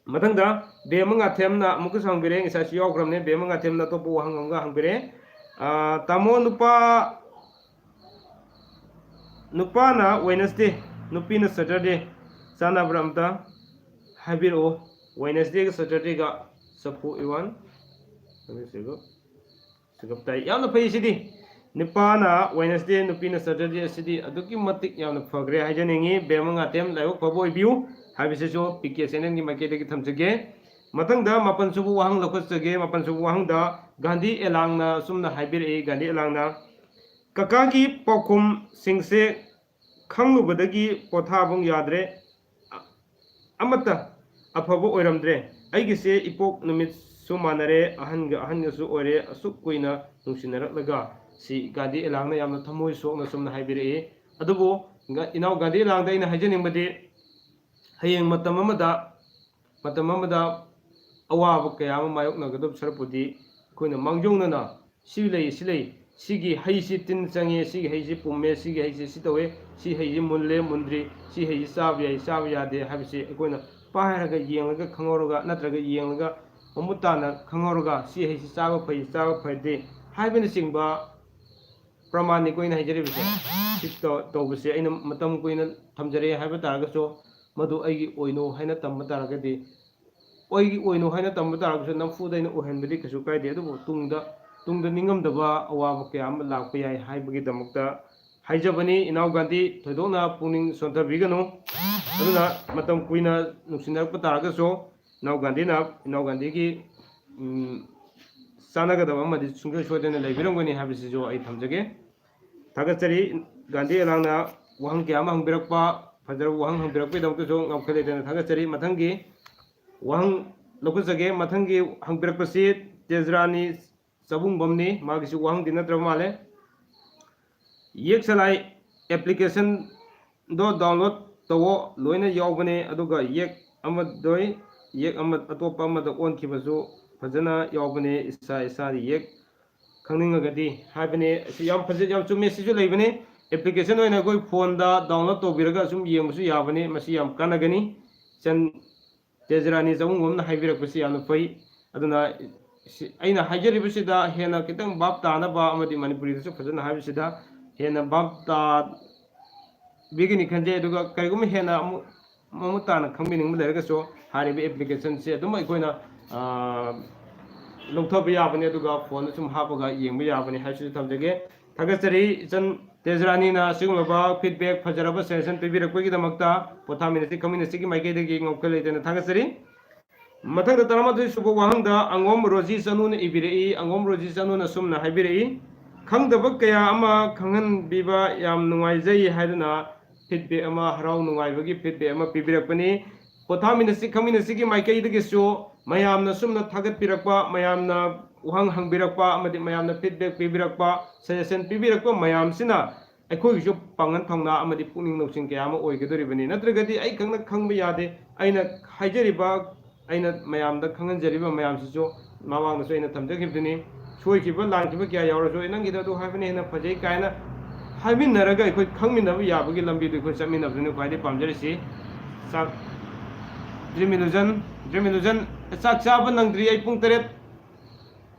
ꯃꯊꯪꯗ ꯕꯦꯝꯃ ꯉꯥꯊꯦꯝꯅ ꯑꯃꯨꯛꯀꯁꯨ ꯍꯪꯕꯤꯔꯦ, ꯉꯁꯥꯏꯁꯨ ꯌꯥꯎꯈ꯭ꯔꯕꯅꯦ꯫ ꯕꯦꯝꯃ ꯉꯥꯊꯦꯝꯅ ꯑꯇꯣꯞꯄ ꯋꯥꯍꯪ ꯑꯃꯒ ꯍꯪꯕꯤꯔꯦ꯫ ꯑꯥ, ꯇꯥꯃꯣ, ꯅꯨꯄꯥ, ꯅꯨꯄꯥꯅ Wednesday, ꯅꯨꯄꯤꯅ Saturday ꯆꯥꯟꯅꯕ꯭ꯔꯥ ꯑꯝꯇ ꯍꯥꯏꯕꯤꯔꯛꯑꯣ꯫ Wednesdayꯒ Saturdayꯒ ꯆꯐꯨ ꯏꯋꯥꯟ ꯁꯤꯒꯞ ꯇꯥꯏ꯫ ꯌꯥꯝꯅ ꯐꯩ ꯁꯤꯗꯤ꯫ ꯅꯨꯄꯥꯅ Wednesday, ꯅꯨꯄꯤꯅ Saturday ꯑꯁꯤꯗꯤ ꯑꯗꯨꯛꯀꯤ ꯃꯇꯤꯛ ꯌꯥꯝꯅ ꯐꯈ꯭ꯔꯦ ꯍꯥꯏꯖꯅꯤꯡꯉꯤ꯫ ꯕꯦꯝꯃ ꯉꯥꯇꯦꯝ ꯂꯥꯏꯕꯛ ꯐꯕ ꯑꯣꯏꯕꯤꯌꯨ ꯍꯥꯏꯕꯁꯤꯁꯨ ꯄꯤ ꯀꯦ ꯆꯦꯅꯦꯜꯒꯤ ꯃꯥꯏꯀꯩꯗꯒꯤ ꯊꯝꯖꯒꯦ꯫ ꯃꯊꯪꯗ ꯃꯥꯄꯟ ꯁꯨꯕ ꯋꯥꯍꯪ ꯂꯧꯈꯠꯆꯒꯦ꯫ ꯃꯥꯄꯟ ꯁꯨꯕ ꯋꯥꯍꯪꯗ ꯒꯥꯟꯙꯤ ꯑꯦꯂꯥꯡꯅ ꯑꯁꯨꯝꯅ ꯍꯥꯏꯕꯤꯔꯛꯏ, ꯒꯥꯟꯙꯤ ꯑꯦꯂꯥꯡꯅ, "ꯀꯀꯥꯒꯤ ꯄꯥꯎꯈꯨꯝꯁꯤꯡꯁꯦ ꯈꯪꯂꯨꯕꯗꯒꯤ ꯄꯣꯊꯥꯐꯝ ꯌꯥꯗ꯭ꯔꯦ꯫ ꯑꯃꯠꯇ ꯑꯐꯕ ꯑꯣꯏꯔꯝꯗ꯭ꯔꯦ꯫ ꯑꯩꯒꯤꯁꯦ ꯏꯄꯣꯛ ꯅꯨꯃꯤꯠꯁꯨ ꯃꯥꯟꯅꯔꯦ, ꯑꯍꯟꯒ ꯑꯍꯟꯒꯁꯨ ꯑꯣꯏꯔꯦ, ꯑꯁꯨꯛ ꯀꯨꯏꯅ ꯅꯨꯡꯁꯤꯅꯔꯛꯂꯒ", ꯁꯤ ꯒꯥꯟꯙꯤ ꯑꯦꯂꯥꯡꯅ ꯌꯥꯝꯅ ꯊꯃꯣꯏ ꯁꯣꯛꯅ ꯆꯨꯝꯅ ꯍꯥꯏꯕꯤꯔꯛꯏ꯫ ꯑꯗꯨꯕꯨ ꯒ-, ꯏꯅꯥꯎ ꯒꯥꯟꯙꯤ ꯑꯦꯂꯥꯡꯗ ꯑꯩꯅ ꯍꯥꯏꯖꯅꯤꯡꯕꯗꯤ, ꯍꯌꯦꯡ ꯃꯇꯝ ꯑꯃꯗ, ꯃꯇꯝ ꯑꯃꯗ ꯑꯋꯥꯕ ꯀꯌꯥ ꯑꯃ ꯃꯥꯌꯣꯛꯅꯒꯗꯕ ꯁꯔꯨꯛꯄꯨꯗꯤ, ꯑꯩꯈꯣꯏꯅ ꯃꯥꯡꯖꯧꯅꯅ ꯁꯤ ꯂꯩ, ꯁꯤ ꯂꯩ, ꯁꯤꯒꯤ ꯍꯩꯁꯤ ꯇꯤꯟ ꯆꯪꯉꯦ, ꯁꯤꯒꯤ ꯍꯩꯁꯤ ꯄꯨꯝꯃꯦ, ꯁꯤꯒꯤ ꯍꯩꯁꯤ ꯁꯤ ꯇꯧꯋꯦ, ꯁꯤ ꯍꯩꯁꯤ ꯃꯨꯜꯂꯦ, ꯃꯨꯟꯗ꯭ꯔꯤ, ꯁꯤ ꯍꯩꯁꯤ ꯆꯥꯕ ꯌꯥꯏ, ꯆꯥꯕ ꯌꯥꯗꯦ ꯍꯥꯏꯕꯁꯤ ꯑꯩꯈꯣꯏꯅ ꯄꯥꯏꯔꯒ ꯌꯦꯡꯂꯒ ꯈꯪꯍꯧꯔꯒ, ꯅꯠꯇ꯭ꯔꯒ ꯌꯦꯡꯂꯒ ꯃꯃꯨꯠ ꯇꯥꯅ ꯈꯪꯍꯧꯔꯒ, ꯁꯤ ꯍꯩꯁꯤ ꯆꯥꯕ ꯐꯩ, ꯆꯥꯕ ꯐꯗꯦ ꯍꯥꯏꯕꯅꯆꯤꯡꯕ ꯄ꯭ꯔꯃꯥꯟꯅꯤꯀꯣ ꯑꯩꯅ ꯍꯥꯏꯖꯔꯤꯕꯁꯦ꯫ ꯁꯤ ꯇꯧ-, ꯇꯧꯕꯁꯦ ꯑꯩꯅ ꯃꯇꯝ ꯀꯨꯏꯅ ꯊꯝꯖꯔꯦ ꯍꯥꯏꯕ ꯇꯥꯔꯒꯁꯨ, ꯃꯗꯨ ꯑꯩꯒꯤ ꯑꯣꯏꯅꯨ ꯍꯥꯏꯅ ꯇꯝꯕ ꯇꯥꯔꯒꯗꯤ, ꯑꯩꯒꯤ ꯑꯣꯏꯅꯨ ꯍꯥꯏꯅ ꯇꯝꯕ ꯇꯥꯔꯒꯁꯨ, ꯅꯝꯐꯨꯗ ꯑꯩꯅ ꯑꯣꯏꯍꯟꯕꯗꯤ ꯀꯩꯁꯨ ꯀꯥꯏꯗꯦ꯫ ꯑꯗꯨꯕꯨ ꯇꯨꯡꯗ, ꯇꯨꯡꯗ ꯅꯤꯡꯉꯝꯗꯕ ꯑꯋꯥꯕ ꯀꯌꯥ ꯑꯃ ꯂꯥꯛꯄ ꯌꯥꯏ ꯍꯥꯏꯕꯒꯤꯗꯃꯛꯇ ꯍꯥꯏꯖꯕꯅꯤ꯫ ꯏꯅꯥꯎ ꯒꯥꯟꯙꯤ, ꯊꯣꯏꯗꯣꯛꯅ ꯄꯨꯛꯅꯤꯡ ꯁꯣꯟꯊꯕꯤꯒꯅꯨ꯫ ꯑꯗꯨꯅ ꯃꯇꯝ ꯀꯨꯏꯅ ꯅꯨꯡꯁꯤꯅꯔꯛꯄ ꯇꯥꯔꯒꯁꯨ, ꯏꯅꯥꯎ ꯒꯥꯟꯙꯤꯅ, ꯏꯅꯥꯎ ꯒꯥꯟꯙꯤꯒꯤ, ꯎꯝ, ꯆꯥꯟꯅꯒꯗꯕ ꯑꯃꯗꯤ ꯁꯨꯡꯁꯣꯏ ꯁꯣꯏꯗꯅ ꯂꯩꯕꯤꯔꯝꯒꯅꯤ ꯍꯥꯏꯕꯁꯤꯁꯨ ꯑꯩ ꯊꯝꯖꯒꯦ꯫ ꯊꯥꯒꯠꯆꯔꯤ꯫ ꯒꯥꯟꯙꯤ ꯑꯦꯂꯥꯡꯅ ꯋꯥꯍꯪ ꯀꯌꯥ ꯑꯃ ꯍꯪꯕꯤꯔꯛꯄ, ꯐꯖꯔꯕ ꯋꯥꯍꯪ ꯍꯪꯕꯤꯔꯛꯄꯒꯤꯗꯃꯛꯇꯁꯨ ꯉꯝꯈꯩ ꯂꯩꯇꯅ ꯊꯥꯒꯠꯆꯔꯤ꯫ ꯃꯊꯪꯒꯤ ꯋꯥꯍꯪ ꯂꯧꯈꯠꯆꯒꯦ꯫ ꯃꯊꯪꯒꯤ ꯍꯪꯕꯤꯔꯛꯄꯁꯤ ꯇꯦꯖꯔꯥꯅꯤ ꯆꯕꯨꯡꯕꯝꯅꯤ꯫ ꯃꯥꯒꯤꯁꯨ ꯋꯥꯍꯪꯗꯤ ꯅꯠꯇ꯭ꯔꯕ ꯃꯥꯜꯂꯦ꯫ ꯌꯦꯛ ꯁꯂꯥꯏ applicationꯗꯣ download ꯇꯧꯑꯣ, ꯂꯣꯏꯅ ꯌꯥꯎꯕꯅꯦ꯫ ꯑꯗꯨꯒ ꯌꯦꯛ ꯑꯃꯗꯣꯏ ꯌꯦꯛ ꯑꯃ ꯑꯇꯣꯞꯄ ꯑꯃꯗ ꯑꯣꯟꯈꯤꯕꯁꯨ ꯐꯖꯅ ꯌꯥꯎꯕꯅꯦ, ꯏꯁꯥ ꯏꯁꯥꯒꯤ ꯌꯦꯛ ꯈꯪꯅꯤꯡꯉꯒꯗꯤ ꯍꯥꯏꯕꯅꯦ꯫ ꯑꯁꯤ ꯌꯥꯝ ꯐꯖ-, ꯌꯥꯝ ꯆꯨꯝꯃꯦ꯫ ꯁꯤꯁꯨ ꯂꯩꯕꯅꯦ, ꯑꯦꯄ꯭ꯂꯤꯀꯦꯁꯟ ꯑꯣꯏꯅ ꯑꯩꯈꯣꯏ ꯐꯣꯟꯗ ꯗꯥꯎꯟꯂꯣꯗ ꯇꯧꯕꯤꯔꯒ ꯁꯨꯝ ꯌꯦꯡꯕꯁꯨ ꯌꯥꯕꯅꯤ꯫ ꯃꯁꯤ ꯌꯥꯝ ꯀꯥꯟꯅꯒꯅꯤ꯫ ꯏꯆꯟ ꯇꯦꯖꯔꯥꯅꯤ ꯆꯒꯨꯡꯕꯝꯅ ꯍꯥꯏꯕꯤꯔꯛꯄꯁꯤ ꯌꯥꯝꯅ ꯐꯩ꯫ ꯑꯗꯨꯅ ꯁꯤ-, ꯑꯩꯅ ꯍꯥꯏꯖꯔꯤꯕꯁꯤꯗ ꯍꯦꯟꯅ ꯈꯤꯇꯪ ꯚꯥꯞ ꯇꯥꯅꯕ ꯑꯃꯗꯤ ꯃꯅꯤꯄꯨꯔꯤꯗꯁꯨ ꯐꯖꯅ ꯍꯥꯏꯕꯁꯤꯗ ꯍꯦꯟꯅ ꯚꯥꯞ ꯇꯥꯕꯤꯒꯅꯤ ꯈꯟꯖꯩ꯫ ꯑꯗꯨꯒ ꯀꯔꯤꯒꯨꯝꯕ ꯍꯦꯟꯅ ꯑꯃꯨꯛ ꯃꯃꯨꯠ ꯇꯥꯅ ꯈꯪꯕꯤꯅꯤꯡꯕ ꯂꯩꯔꯒꯁꯨ ꯍꯥꯏꯔꯤꯕ ꯑꯦꯄ꯭ꯂꯤꯀꯦꯁꯟꯁꯦ ꯑꯗꯨꯝ ꯑꯩꯈꯣꯏꯅ, ꯑ, ꯂꯧꯊꯕ ꯌꯥꯕꯅꯤ, ꯑꯗꯨꯒ ꯐꯣꯟꯗ ꯁꯨꯝ ꯍꯥꯞꯄꯒ ꯌꯦꯡꯕ ꯌꯥꯕꯅꯤ ꯍꯥꯏꯕꯁꯤꯁꯨ ꯊꯝꯖꯒꯦ꯫ ꯊꯥꯒꯠꯆꯔꯤ꯫ ꯏꯆꯟ ꯇꯦꯖꯔꯥꯅꯤꯅ ꯑꯁꯤꯒꯨꯝꯂꯕ ꯐꯤꯗꯕꯦꯛ, ꯐꯖꯔꯕ ꯁꯖꯦꯁꯟ ꯄꯤꯕꯤꯔꯛꯄꯒꯤꯗꯃꯛꯇ ꯄꯣꯊꯥꯃꯤꯟꯅꯁꯤ ꯈꯪꯃꯤꯟꯅꯁꯤꯒꯤ ꯃꯥꯏꯀꯩꯗꯒꯤ ꯉꯝꯈꯩ ꯂꯩꯇꯅ ꯊꯥꯒꯠꯆꯔꯤ꯫ ꯃꯊꯪꯗ ꯇꯔꯥꯃꯥꯊꯣꯏ ꯁꯨꯕ ꯋꯥꯍꯪꯗ ꯑꯉꯣꯝ ꯔꯣꯖꯤ ꯆꯅꯨꯅ ꯏꯕꯤꯔꯛꯏ꯫ ꯑꯉꯣꯝ ꯔꯣꯖꯤ ꯆꯅꯨꯅ ꯑꯁꯨꯝꯅ ꯍꯥꯏꯕꯤꯔꯛꯏ, "ꯈꯪꯗꯕ ꯀꯌꯥ ꯑꯃ ꯈꯪꯍꯟꯕꯤꯕ ꯌꯥꯝ ꯅꯨꯡꯉꯥꯏꯖꯩ" ꯍꯥꯏꯗꯨꯅ ꯐꯤꯗꯕꯦꯛ ꯑꯃ, ꯍꯔꯥꯎ ꯅꯨꯡꯉꯥꯏꯕꯒꯤ ꯐꯤꯗꯕꯦꯛ ꯑꯃ ꯄꯤꯕꯤꯔꯛꯄꯅꯤ꯫ ꯄꯣꯊꯥꯃꯤꯟꯅꯁꯤ ꯈꯪꯃꯤꯟꯅꯁꯤꯒꯤ ꯃꯥꯏꯀꯩꯗꯒꯤꯁꯨ ꯃꯌꯥꯝꯅ ꯑꯁꯨꯝꯅ ꯊꯥꯒꯠꯄꯤꯔꯛꯄ, ꯃꯌꯥꯝꯅ ꯋꯥꯍꯪ ꯍꯪꯕꯤꯔꯛꯄ ꯑꯃꯗꯤ ꯃꯌꯥꯝꯅ ꯐꯤꯗꯕꯦꯛ ꯄꯤꯕꯤꯔꯛꯄ, ꯁꯖꯦꯁꯟ ꯄꯤꯕꯤꯔꯛꯄ ꯃꯌꯥꯝꯁꯤꯅ ꯑꯩꯈꯣꯏꯒꯤꯁꯨ ꯄꯥꯡꯒꯜ ꯊꯧꯅꯥ ꯑꯃꯗꯤ ꯄꯨꯛꯅꯤꯡ ꯂꯧꯁꯤꯡ ꯀꯌꯥ ꯑꯃ ꯑꯣꯏꯒꯗꯧꯔꯤꯕꯅꯤ꯫ ꯅꯠꯇ꯭ꯔꯒꯗꯤ ꯑꯩ ꯈꯛꯅ ꯈꯪꯕ ꯌꯥꯗꯦ, ꯑꯩꯅ ꯍꯥꯏꯖꯔꯤꯕ, ꯑꯩꯅ ꯃꯌꯥꯝꯗ ꯈꯪꯍꯟꯖꯔꯤꯕ ꯃꯌꯥꯝꯁꯤꯁꯨ ꯃꯃꯥꯡꯗꯁꯨ ꯑꯩꯅ ꯊꯝꯖꯈꯤꯕꯗꯨꯅꯤ꯫ ꯁꯣꯏꯈꯤꯕ ꯂꯥꯟꯈꯤꯕ ꯀꯌꯥ ꯌꯥꯎꯔꯁꯨ, "ꯑꯦ, ꯅꯪꯒꯤꯗꯣ ꯑꯗꯨ ꯍꯥꯏꯕꯅ ꯍꯦꯟꯅ ꯐꯖꯩ" ꯀꯥꯏꯅ ꯍꯥꯏꯃꯤꯟꯅꯔꯒ ꯑꯩꯈꯣꯏ ꯈꯪꯃꯤꯟꯅꯕ ꯌꯥꯕꯒꯤ ꯂꯝꯕꯤꯗꯨ ꯑꯩꯈꯣꯏ ꯆꯠꯃꯤꯟꯅꯕꯗꯨꯅ ꯈ꯭ꯋꯥꯏꯗꯒꯤ ꯄꯥꯝꯖꯔꯤꯁꯤ꯫ ꯆꯥꯛ, Dream Illusion, Dream Illusion, ꯆꯥꯛ ꯆꯥꯕ ꯅꯪꯗ꯭ꯔꯤ꯫ ꯑꯩ ꯄꯨꯡ ꯇꯔꯦꯠ,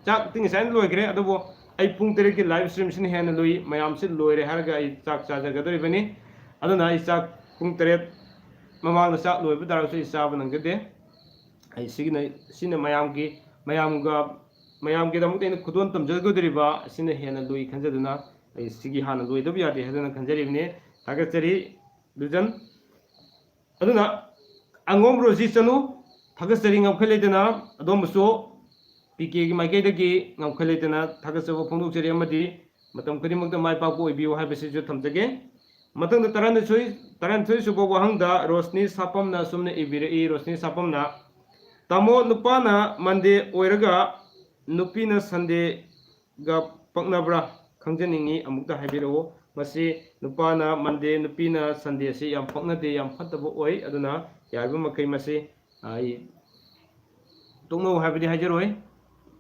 ꯆꯥꯛꯇꯤ ꯉꯁꯥꯏꯅ ꯂꯣꯏꯈ꯭ꯔꯦ, ꯑꯗꯨꯕꯨ ꯑꯩ ꯄꯨꯡ ꯇꯔꯦꯠꯀꯤ ꯂꯥꯏꯚ ꯁ꯭ꯇ꯭ꯔꯤꯝꯁꯤꯅ ꯍꯦꯟꯅ ꯂꯨꯏ꯫ ꯃꯌꯥꯝꯁꯤ ꯂꯣꯏꯔꯦ ꯍꯥꯏꯔꯒ ꯑꯩ ꯆꯥꯛ ꯆꯥꯖꯒꯗꯧꯔꯤꯕꯅꯤ꯫ ꯑꯗꯨꯅ ꯑꯩ ꯆꯥꯛ ꯄꯨꯡ ꯇꯔꯦꯠ ꯃꯃꯥꯡꯗ ꯆꯥꯛ ꯂꯣꯏꯕ ꯇꯥꯔꯒꯁꯨ ꯑꯩ ꯆꯥꯕ ꯅꯪꯖꯗꯦ꯫ ꯑꯩ ꯁꯤꯒꯤꯅ, ꯁꯤꯅ ꯃꯌꯥꯝꯒꯤ, ꯃꯌꯥꯝꯒ, ꯃꯌꯥꯝꯒꯤꯗꯃꯛꯇ ꯑꯩꯅ ꯈꯨꯗꯣꯜ ꯇꯝꯖꯒꯗꯧꯔꯤꯕ ꯑꯁꯤꯅ ꯍꯦꯟꯅ ꯂꯨꯏ ꯈꯟꯖꯗꯨꯅ ꯑꯩ ꯁꯤꯒꯤ ꯍꯥꯟꯅ ꯂꯣꯏꯗꯕ ꯌꯥꯗꯦ ꯍꯥꯏꯗꯨꯅ ꯈꯟꯖꯔꯤꯕꯅꯤ꯫ ꯊꯥꯒꯠꯆꯔꯤ꯫ ꯂꯨꯖꯟ꯫ ꯑꯗꯨꯅ ꯑꯉꯣꯝ ꯔꯣꯖꯤ ꯆꯅꯨ, ꯊꯥꯒꯠꯆꯔꯤ ꯉꯝꯈꯩ ꯂꯩꯇꯅ꯫ ꯑꯗꯣꯝꯕꯨꯁꯨ ꯄꯤ ꯀꯦꯒꯤ ꯃꯥꯏꯀꯩꯗꯒꯤ ꯉꯝꯈꯩ ꯂꯩꯇꯅ ꯊꯥꯒꯠꯆꯕ ꯐꯣꯡꯗꯣꯛꯆꯔꯤ꯫ ꯑꯃꯗꯤ ꯃꯇꯝ ꯈꯨꯗꯤꯡꯃꯛꯇ ꯃꯥꯏ ꯄꯥꯛꯄ ꯑꯣꯏꯕꯤꯌꯨ ꯍꯥꯏꯕꯁꯤꯁꯨ ꯊꯝꯖꯒꯦ꯫ ꯃꯊꯪꯗ ꯇꯔꯥꯅꯤꯊꯣꯏ, ꯇꯔꯥꯅꯤꯊꯣꯏ ꯁꯨꯕ ꯋꯥꯍꯪꯗ ꯔꯣꯁꯅꯤ ꯁꯥꯄꯝꯅ ꯑꯁꯨꯝꯅ ꯏꯕꯤꯔꯛꯏ꯫ ꯔꯣꯁꯅꯤ ꯁꯥꯄꯝꯅ, "ꯇꯥꯃꯣ, ꯅꯨꯄꯥꯅ ꯃꯟꯗꯦ ꯑꯣꯏꯔꯒ ꯅꯨꯄꯤꯅ ꯁꯟꯗꯦꯒ ꯄꯛꯅꯕ꯭ꯔꯥ? ꯈꯪꯖꯅꯤꯡꯉꯤ, ꯑꯃꯨꯛꯇ ꯍꯥꯏꯕꯤꯔꯛꯎ"꯫ ꯃꯁꯤ ꯅꯨꯄꯥꯅ Monday, ꯅꯨꯄꯤꯅ Sunday ꯑꯁꯤ ꯌꯥꯝ ꯄꯛꯅꯗꯦ, ꯌꯥꯝ ꯐꯠꯇꯕ ꯑꯣꯏ꯫ ꯑꯗꯨꯅ ꯌꯥꯔꯤꯕ ꯃꯈꯩ ꯃꯁꯤ, ꯑ, ꯑꯩ ꯇꯣꯛꯅꯧ ꯍꯥꯏꯕꯗꯤ ꯍꯥꯏꯖꯔꯣꯏ꯫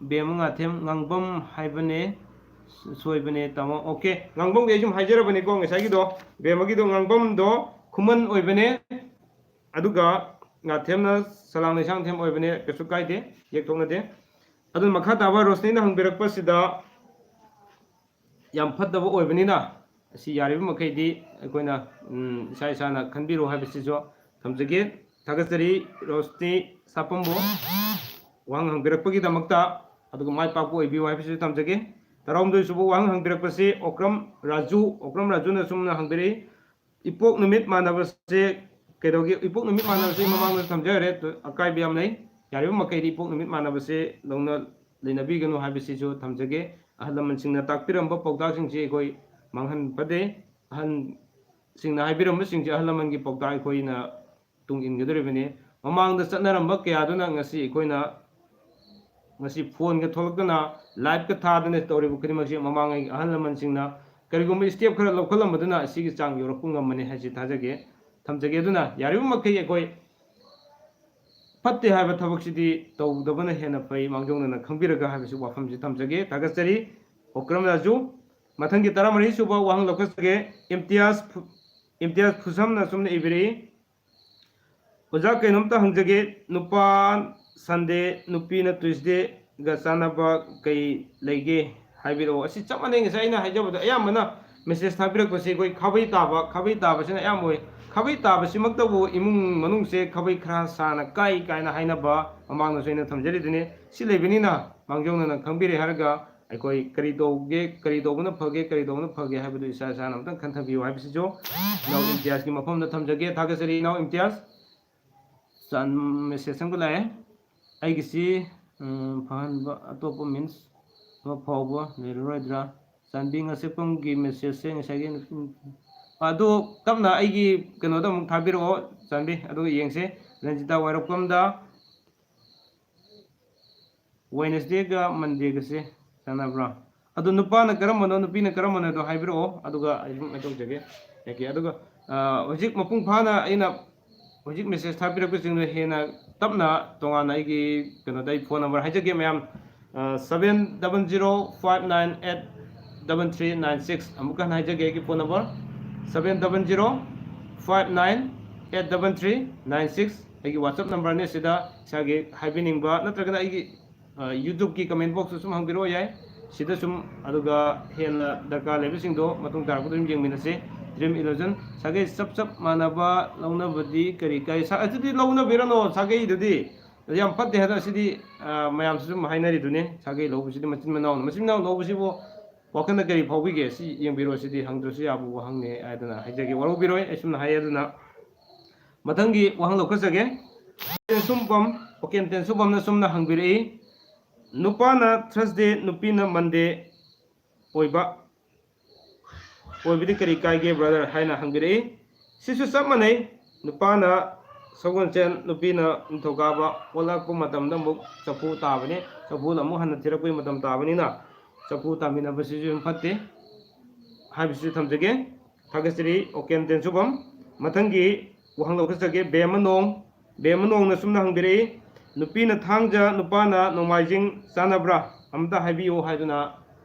ꯕꯦꯝꯃ ꯉꯥꯊꯦꯝ, ꯉꯥꯡꯕꯝ ꯍꯥꯏꯕꯅꯦ, ꯁꯣꯏꯕꯅꯦ ꯇꯥꯃꯣ꯫ OK, ꯉꯥꯡꯕꯝꯒꯤ ꯑꯩ ꯁꯨꯝ ꯍꯥꯏꯖꯔꯕꯅꯤꯀꯣ, ꯉꯁꯥꯏꯒꯤꯗꯣ, ꯕꯦꯝꯃꯒꯤꯗꯣ, ꯉꯥꯡꯕꯝꯗꯣ ꯈꯨꯃꯟ ꯑꯣꯏꯕꯅꯦ꯫ ꯑꯗꯨꯒ ꯉꯥꯊꯦꯝꯅ ꯁꯂꯥꯡ ꯂꯩꯁꯥꯡꯊꯦꯝ ꯑꯣꯏꯕꯅꯦ, ꯀꯩꯁꯨ ꯀꯥꯏꯗꯦ, ꯌꯦꯛꯊꯣꯛꯅꯗꯦ꯫ ꯑꯗꯨꯅ ꯃꯈꯥ ꯇꯥꯕ ꯔꯣꯁꯅꯤꯅ ꯍꯪꯕꯤꯔꯛꯄꯁꯤꯗ, ꯌꯥꯝ ꯐꯠꯇꯕ ꯑꯣꯏꯕꯅꯤꯅ ꯑꯁꯤ ꯌꯥꯔꯤꯕ ꯃꯈꯩꯗꯤ ꯑꯩꯈꯣꯏꯅ, ꯎꯝ, ꯏꯁꯥ ꯏꯁꯥꯅ ꯈꯟꯕꯤꯔꯣ ꯍꯥꯏꯕꯁꯤꯁꯨ ꯊꯝꯖꯒꯦ꯫ ꯊꯥꯒꯠꯆꯔꯤ ꯔꯣꯁꯅꯤ ꯁꯥꯄꯝꯕꯨ ꯋꯥꯍꯪ ꯍꯪꯕꯤꯔꯛꯄꯒꯤꯗꯃꯛꯇ꯫ ꯑꯗꯨꯒ ꯃꯥꯏ ꯄꯥꯛꯄ ꯑꯣꯏꯕꯤꯌꯨ ꯍꯥꯏꯕꯁꯤꯁꯨ ꯊꯝꯖꯒꯦ꯫ ꯇꯔꯥꯍꯨꯝꯗꯣꯏ ꯁꯨꯕ ꯋꯥꯍꯪ ꯍꯪꯕꯤꯔꯛꯄꯁꯤ ꯑꯣꯀ꯭ꯔꯝ ꯔꯥꯖꯨ, ꯑꯣꯀ꯭ꯔꯝ ꯔꯥꯖꯨꯅ ꯁꯨꯝꯅ ꯍꯪꯕꯤꯔꯛꯏ, "ꯏꯄꯣꯛ ꯅꯨꯃꯤꯠ ꯃꯥꯟꯅꯕꯁꯦ ꯀꯩꯗꯧꯒꯦ? ꯏꯄꯣꯛ ꯅꯨꯃꯤꯠ ꯃꯥꯟꯅꯕꯁꯦ ꯃꯃꯥꯡꯗ ꯊꯝꯖꯈ꯭ꯔꯦ, ꯑꯀꯥꯏꯕ ꯌꯥꯝ ꯂꯩ꯫ ꯌꯥꯔꯤꯕ ꯃꯈꯩꯗꯤ ꯏꯄꯣꯛ ꯅꯨꯃꯤꯠ ꯃꯥꯟꯅꯕꯁꯦ ꯂꯧꯅ ꯂꯩꯅꯕꯤꯒꯅꯨ ꯍꯥꯏꯕꯁꯤꯁꯨ ꯊꯝꯖꯒꯦ꯫ ꯑꯍꯜ ꯂꯃꯟꯁꯤꯡꯅ ꯇꯥꯛꯄꯤꯔꯝꯕ ꯄꯥꯎꯇꯥꯛꯁꯤꯡꯁꯤ ꯑꯩꯈꯣꯏ ꯃꯥꯡꯍꯟ ꯐꯠꯇꯦ꯫ ꯑꯍꯟꯁꯤꯡꯅ ꯍꯥꯏꯕꯤꯔꯝꯕꯁꯤꯡꯁꯦ ꯑꯍꯜ ꯂꯃꯟꯒꯤ ꯄꯥꯎꯇꯥꯛ ꯑꯩꯈꯣꯏꯅ ꯇꯨꯡ ꯏꯟꯒꯗꯧꯔꯤꯕꯅꯤ꯫ ꯃꯃꯥꯡꯗ ꯆꯠꯅꯔꯝꯕ ꯀꯌꯥꯗꯨꯅ ꯉꯁꯤ ꯑꯩꯈꯣꯏꯅ ꯉꯁꯤ ꯐꯣꯟꯒ ꯊꯣꯛꯂꯛꯇꯅ, ꯂꯥꯏꯞꯀ ꯊꯥꯗꯅ ꯇꯧꯔꯤꯕ ꯈꯨꯗꯤꯡꯃꯛꯁꯤ ꯃꯃꯥꯡꯉꯩ ꯑꯍꯜ ꯂꯃꯟꯁꯤꯡꯅ ꯀꯔꯤꯒꯨꯝꯕ ꯏꯁꯇꯦꯞ ꯈꯔ ꯂꯧꯈꯠꯂꯝꯕꯗꯨꯅ ꯑꯁꯤꯒꯤ ꯆꯥꯡ ꯌꯧꯔꯛꯄ ꯉꯝꯕꯅꯤ ꯍꯥꯏꯁꯤ ꯊꯥꯖꯒꯦ, ꯊꯝꯖꯒꯦ꯫ ꯑꯗꯨꯅ ꯌꯥꯔꯤꯕ ꯃꯈꯩ ꯑꯩꯈꯣꯏ ꯐꯠꯇꯦ ꯍꯥꯏꯕ ꯊꯕꯛꯁꯤꯗꯤ ꯇꯧꯗꯕꯅ ꯍꯦꯟꯅ ꯐꯩ, ꯃꯥꯡꯖꯧꯅꯅ ꯈꯪꯕꯤꯔꯒ ꯍꯥꯏꯕꯁꯤ ꯋꯥꯐꯝꯁꯤ ꯊꯝꯖꯒꯦ꯫ ꯊꯥꯒꯠꯆꯔꯤ꯫ ꯑꯣꯀ꯭ꯔꯝ ꯔꯥꯖꯨ, ꯃꯊꯪꯒꯤ ꯇꯔꯥꯃꯔꯤ ꯁꯨꯕ ꯋꯥꯍꯪ ꯂꯧꯈꯠꯆꯒꯦ꯫ ꯏꯝꯇꯤꯌꯥꯖ ꯐꯨ-, ꯏꯝꯇꯤꯌꯥꯖ ꯐꯨꯁꯝꯅ ꯑꯁꯨꯝꯅ ꯏꯕꯤꯔꯛꯏ, "ꯑꯣꯖꯥ, ꯀꯩꯅꯣꯝꯇ ꯍꯪꯖꯒꯦ, ꯅꯨꯄꯥ Sunday, ꯅꯨꯄꯤꯅ Tuesdayꯒ ꯆꯥꯟꯅꯕ ꯀꯩ ꯂꯩꯒꯦ? ꯍꯥꯏꯕꯤꯔꯛꯑꯣ"꯫ ꯑꯁꯤ ꯆꯞ ꯃꯥꯟꯅꯩ ꯉꯁꯥꯏ ꯑꯩꯅ ꯍꯥꯏꯖꯕꯗꯣ, ꯑꯌꯥꯝꯕꯅ ꯃꯦꯁꯦꯖ ꯊꯥꯕꯤꯔꯛꯄꯁꯦ ꯑꯩꯈꯣꯏ ꯈꯥꯕꯩ ꯇꯥꯕ, ꯈꯥꯕꯩ ꯇꯥꯕꯁꯤꯅ ꯑꯌꯥꯝꯕ ꯑꯣꯏ꯫ ꯈꯥꯕꯩ ꯇꯥꯕꯁꯤꯃꯛꯇꯕꯨ ꯏꯃꯨꯡ ꯃꯅꯨꯡꯁꯦ ꯈꯥꯕꯩ ꯈꯔ ꯁꯥꯅ ꯀꯥꯏ ꯀꯥꯏꯅ ꯍꯥꯏꯅꯕ ꯃꯃꯥꯡꯗꯁꯨ ꯑꯩꯅ ꯊꯝꯖꯔꯤꯗꯨꯅꯤ꯫ ꯁꯤ ꯂꯩꯕꯅꯤꯅ ꯃꯥꯡꯖꯧꯅꯅ ꯈꯪꯕꯤꯔꯦ ꯍꯥꯏꯔꯒ ꯑꯩꯈꯣꯏ ꯀꯔꯤ ꯇꯧꯒꯦ, ꯀꯔꯤ ꯇꯧꯕꯅ ꯐꯒꯦ, ꯀꯔꯤ ꯇꯧꯕꯅ ꯐꯒꯦ ꯍꯥꯏꯕꯗꯨ ꯏꯁꯥ ꯏꯁꯥꯅ ꯑꯝꯇꯪ ꯈꯟꯊꯕꯤꯌꯨ ꯍꯥꯏꯕꯁꯤꯁꯨ ꯏꯅꯥꯎ ꯏꯝꯇꯤꯌꯥꯖꯀꯤ ꯃꯐꯝꯗ ꯊꯝꯖꯒꯦ꯫ ꯊꯥꯒꯠꯆꯔꯤ ꯏꯅꯥꯎ ꯏꯝꯇꯤꯌꯥꯖ꯫ ꯆꯥꯟ-, ꯃꯦꯁꯦꯖ ꯑꯃꯒ ꯂꯥꯛꯑꯦ꯫ "ꯑꯩꯒꯤꯁꯤ, ꯎꯝ, ꯐꯍꯟꯕ ꯑꯇꯣꯞꯄ ꯃꯤꯟꯁ ꯑꯃ ꯐꯥꯎꯕ ꯂꯩꯔꯔꯣꯏꯗ꯭ꯔꯥ?" ꯆꯥꯟꯕꯤ ꯉꯁꯤꯄꯨꯝꯒꯤ ꯃꯦꯁꯦꯖꯁꯦ ꯉꯁꯥꯏꯒꯤ, ꯎꯝ, ꯑꯗꯨ ꯇꯞꯅ ꯑꯩꯒꯤ ꯀꯩꯅꯣꯗ ꯑꯃꯨꯛ ꯊꯥꯕꯤꯔꯛꯑꯣ, ꯆꯥꯟꯕꯤ, ꯑꯗꯨꯒ ꯌꯦꯡꯁꯦ꯫ ꯔꯟꯖꯤꯇꯥ ꯋꯥꯏꯔꯣꯛꯄꯝꯗ, "Wednesdayꯒ Mondayꯒꯁꯦ ꯆꯥꯟꯅꯕ꯭ꯔꯥ?" ꯑꯗꯣ ꯅꯨꯄꯥꯅ ꯀꯔꯝꯕꯅꯣ, ꯅꯨꯄꯤꯅ ꯀꯔꯝꯕꯅꯣꯗꯣ ꯍꯥꯏꯕꯤꯔꯛꯑꯣ, ꯑꯗꯨꯒ ꯑꯩ ꯑꯗꯨꯝ ꯍꯥꯏꯗꯣꯛꯆꯒꯦ꯫ ꯌꯥꯒꯦ꯫ ꯑꯗꯨꯒ, ꯑ, ꯍꯧꯖꯤꯛ ꯃꯄꯨꯡ ꯐꯥꯅ ꯑꯩꯅ ꯍꯧꯖꯤꯛ message ꯊꯥꯕꯤꯔꯛꯄꯁꯤꯡꯗꯣ ꯍꯦꯟꯅ ꯇꯞꯅ ꯇꯣꯉꯥꯟꯅ ꯑꯩꯒꯤ ꯀꯩꯅꯣꯗ ꯑꯩ phone number ꯍꯥꯏꯖꯒꯦ ꯃꯌꯥꯝ, ꯑ, seven double zero five nine eight double three nine six꯫ ꯑꯃꯨꯛꯀ ꯍꯟꯅ ꯍꯥꯏꯖꯒꯦ ꯑꯩꯒꯤ phone number, seven double zero five nine eight double three nine six꯫ ꯑꯩꯒꯤ WhatsApp numberꯅꯦ꯫ ꯁꯤꯗ ꯏꯁꯥꯒꯤ ꯍꯥꯏꯕꯤꯅꯤꯡꯕ ꯅꯠꯇ꯭ꯔꯒꯅ ꯑꯩꯒꯤ, ꯑ, YouTubeꯀꯤ comment boxꯇ ꯁꯨꯝ ꯍꯪꯕꯤꯔꯛꯑꯣ ꯌꯥꯏ꯫ ꯁꯤꯗ ꯁꯨꯝ ꯑꯗꯨꯒ ꯍꯦꯟꯅ ꯗꯔꯀꯥꯔ ꯂꯩꯕꯁꯤꯡꯗꯣ ꯃꯇꯨꯡ ꯇꯥꯔꯛꯄꯗ ꯑꯗꯨꯝ ꯌꯦꯡꯃꯤꯟꯅꯁꯤ꯫ Dream Illusion, ꯁꯥꯒꯩ ꯆꯞ ꯆꯞ ꯃꯥꯟꯅꯕ ꯂꯧꯅꯕꯗꯤ ꯀꯔꯤ ꯀꯥꯏ? ꯁꯥ-, ꯑꯗꯨꯗꯤ ꯂꯧꯅꯕꯤꯔꯅꯣ, ꯁꯥꯒꯩꯗꯨꯗꯤ꯫ ꯑꯗꯨ ꯌꯥꯝ ꯐꯠꯇꯦ ꯍꯥꯏꯗꯅ ꯁꯤꯗꯤ, ꯑ, ꯃꯌꯥꯝꯁꯨ ꯁꯨꯝ ꯍꯥꯏꯅꯔꯤꯗꯨꯅꯤ꯫ ꯁꯥꯒꯩ ꯂꯧꯕꯁꯤꯗꯤ ꯃꯆꯤꯟ ꯃꯅꯥꯎꯅ, ꯃꯆꯤꯟ ꯃꯅꯥꯎ ꯂꯧꯕꯁꯤꯕꯨ ꯋꯥꯈꯜꯗ ꯀꯔꯤ ꯐꯥꯎꯕꯤꯒꯦ? ꯁꯤ ꯌꯦꯡꯕꯤꯔꯣ, ꯁꯤꯗꯤ ꯍꯪꯗ꯭ꯔꯁꯨ ꯌꯥꯕ ꯋꯥꯍꯪꯅꯦ ꯍꯥꯏꯗꯅ ꯍꯥꯏꯖꯒꯦ꯫ ꯋꯥꯔꯧꯕꯤꯔꯣꯏ, ꯑꯩ ꯁꯨꯝꯅ ꯍꯥꯏ ꯑꯗꯨꯅ꯫ ꯃꯊꯪꯒꯤ ꯋꯥꯍꯪ ꯂꯧꯈꯠꯆꯒꯦ꯫ ꯇꯦꯟꯁꯨꯝꯕꯝ, ꯑꯣꯀꯦꯟ ꯇꯦꯟꯁꯨꯝꯕꯝꯅ ꯁꯨꯝꯅ ꯍꯪꯕꯤꯔꯛꯏ, "ꯅꯨꯄꯥꯅ Thursday, ꯅꯨꯄꯤꯅ Monday ꯑꯣꯏꯕ, ꯑꯣꯏꯕꯗꯤ ꯀꯔꯤ ꯀꯥꯏꯒꯦ brother?" ꯍꯥꯏꯅ ꯍꯪꯕꯤꯔꯛꯏ꯫ ꯁꯤꯁꯨ ꯆꯞ ꯃꯥꯟꯅꯩ꯫ ꯅꯨꯄꯥꯅ ꯁꯒꯣꯜꯁꯦꯟ, ꯅꯨꯄꯤꯅ ꯅꯤꯡꯊꯧꯀꯥꯕ꯫ ꯑꯣꯜꯂꯛꯄ ꯃꯇꯝꯗ ꯑꯃꯨꯛ ꯆꯐꯨ ꯇꯥꯕꯅꯤ꯫ ꯆꯐꯨꯗ ꯑꯃꯨꯛ ꯍꯟꯅ ꯊꯤꯔꯛꯄꯒꯤ ꯃꯇꯝ ꯇꯥꯕꯅꯤꯅ ꯆꯐꯨ ꯇꯥꯃꯤꯟꯅꯕꯁꯤꯁꯨ ꯌꯥꯝ ꯐꯠꯇꯦ ꯍꯥꯏꯕꯁꯤ ꯊꯝꯖꯒꯦ꯫ ꯊꯥꯒꯠꯆꯔꯤ, ꯑꯣꯀꯦꯟ ꯇꯦꯟꯁꯨꯕꯝ꯫ ꯃꯊꯪꯒꯤ ꯋꯥꯍꯪ ꯂꯧꯈꯠꯆꯒꯦ꯫ ꯕꯦꯝꯃꯅꯣꯡ, ꯕꯦꯝꯃꯅꯣꯡꯅ ꯁꯨꯝꯅ ꯍꯪꯕꯤꯔꯛꯏ, "ꯅꯨꯄꯤꯅ ꯊꯥꯡꯖ, ꯅꯨꯄꯥꯅ ꯅꯣꯡꯃꯥꯏꯖꯤꯡ ꯆꯥꯟꯅꯕ꯭ꯔꯥ? ꯑꯝꯇ ꯍꯥꯏꯕꯤꯌꯨ" ꯍꯥꯏꯗꯨꯅ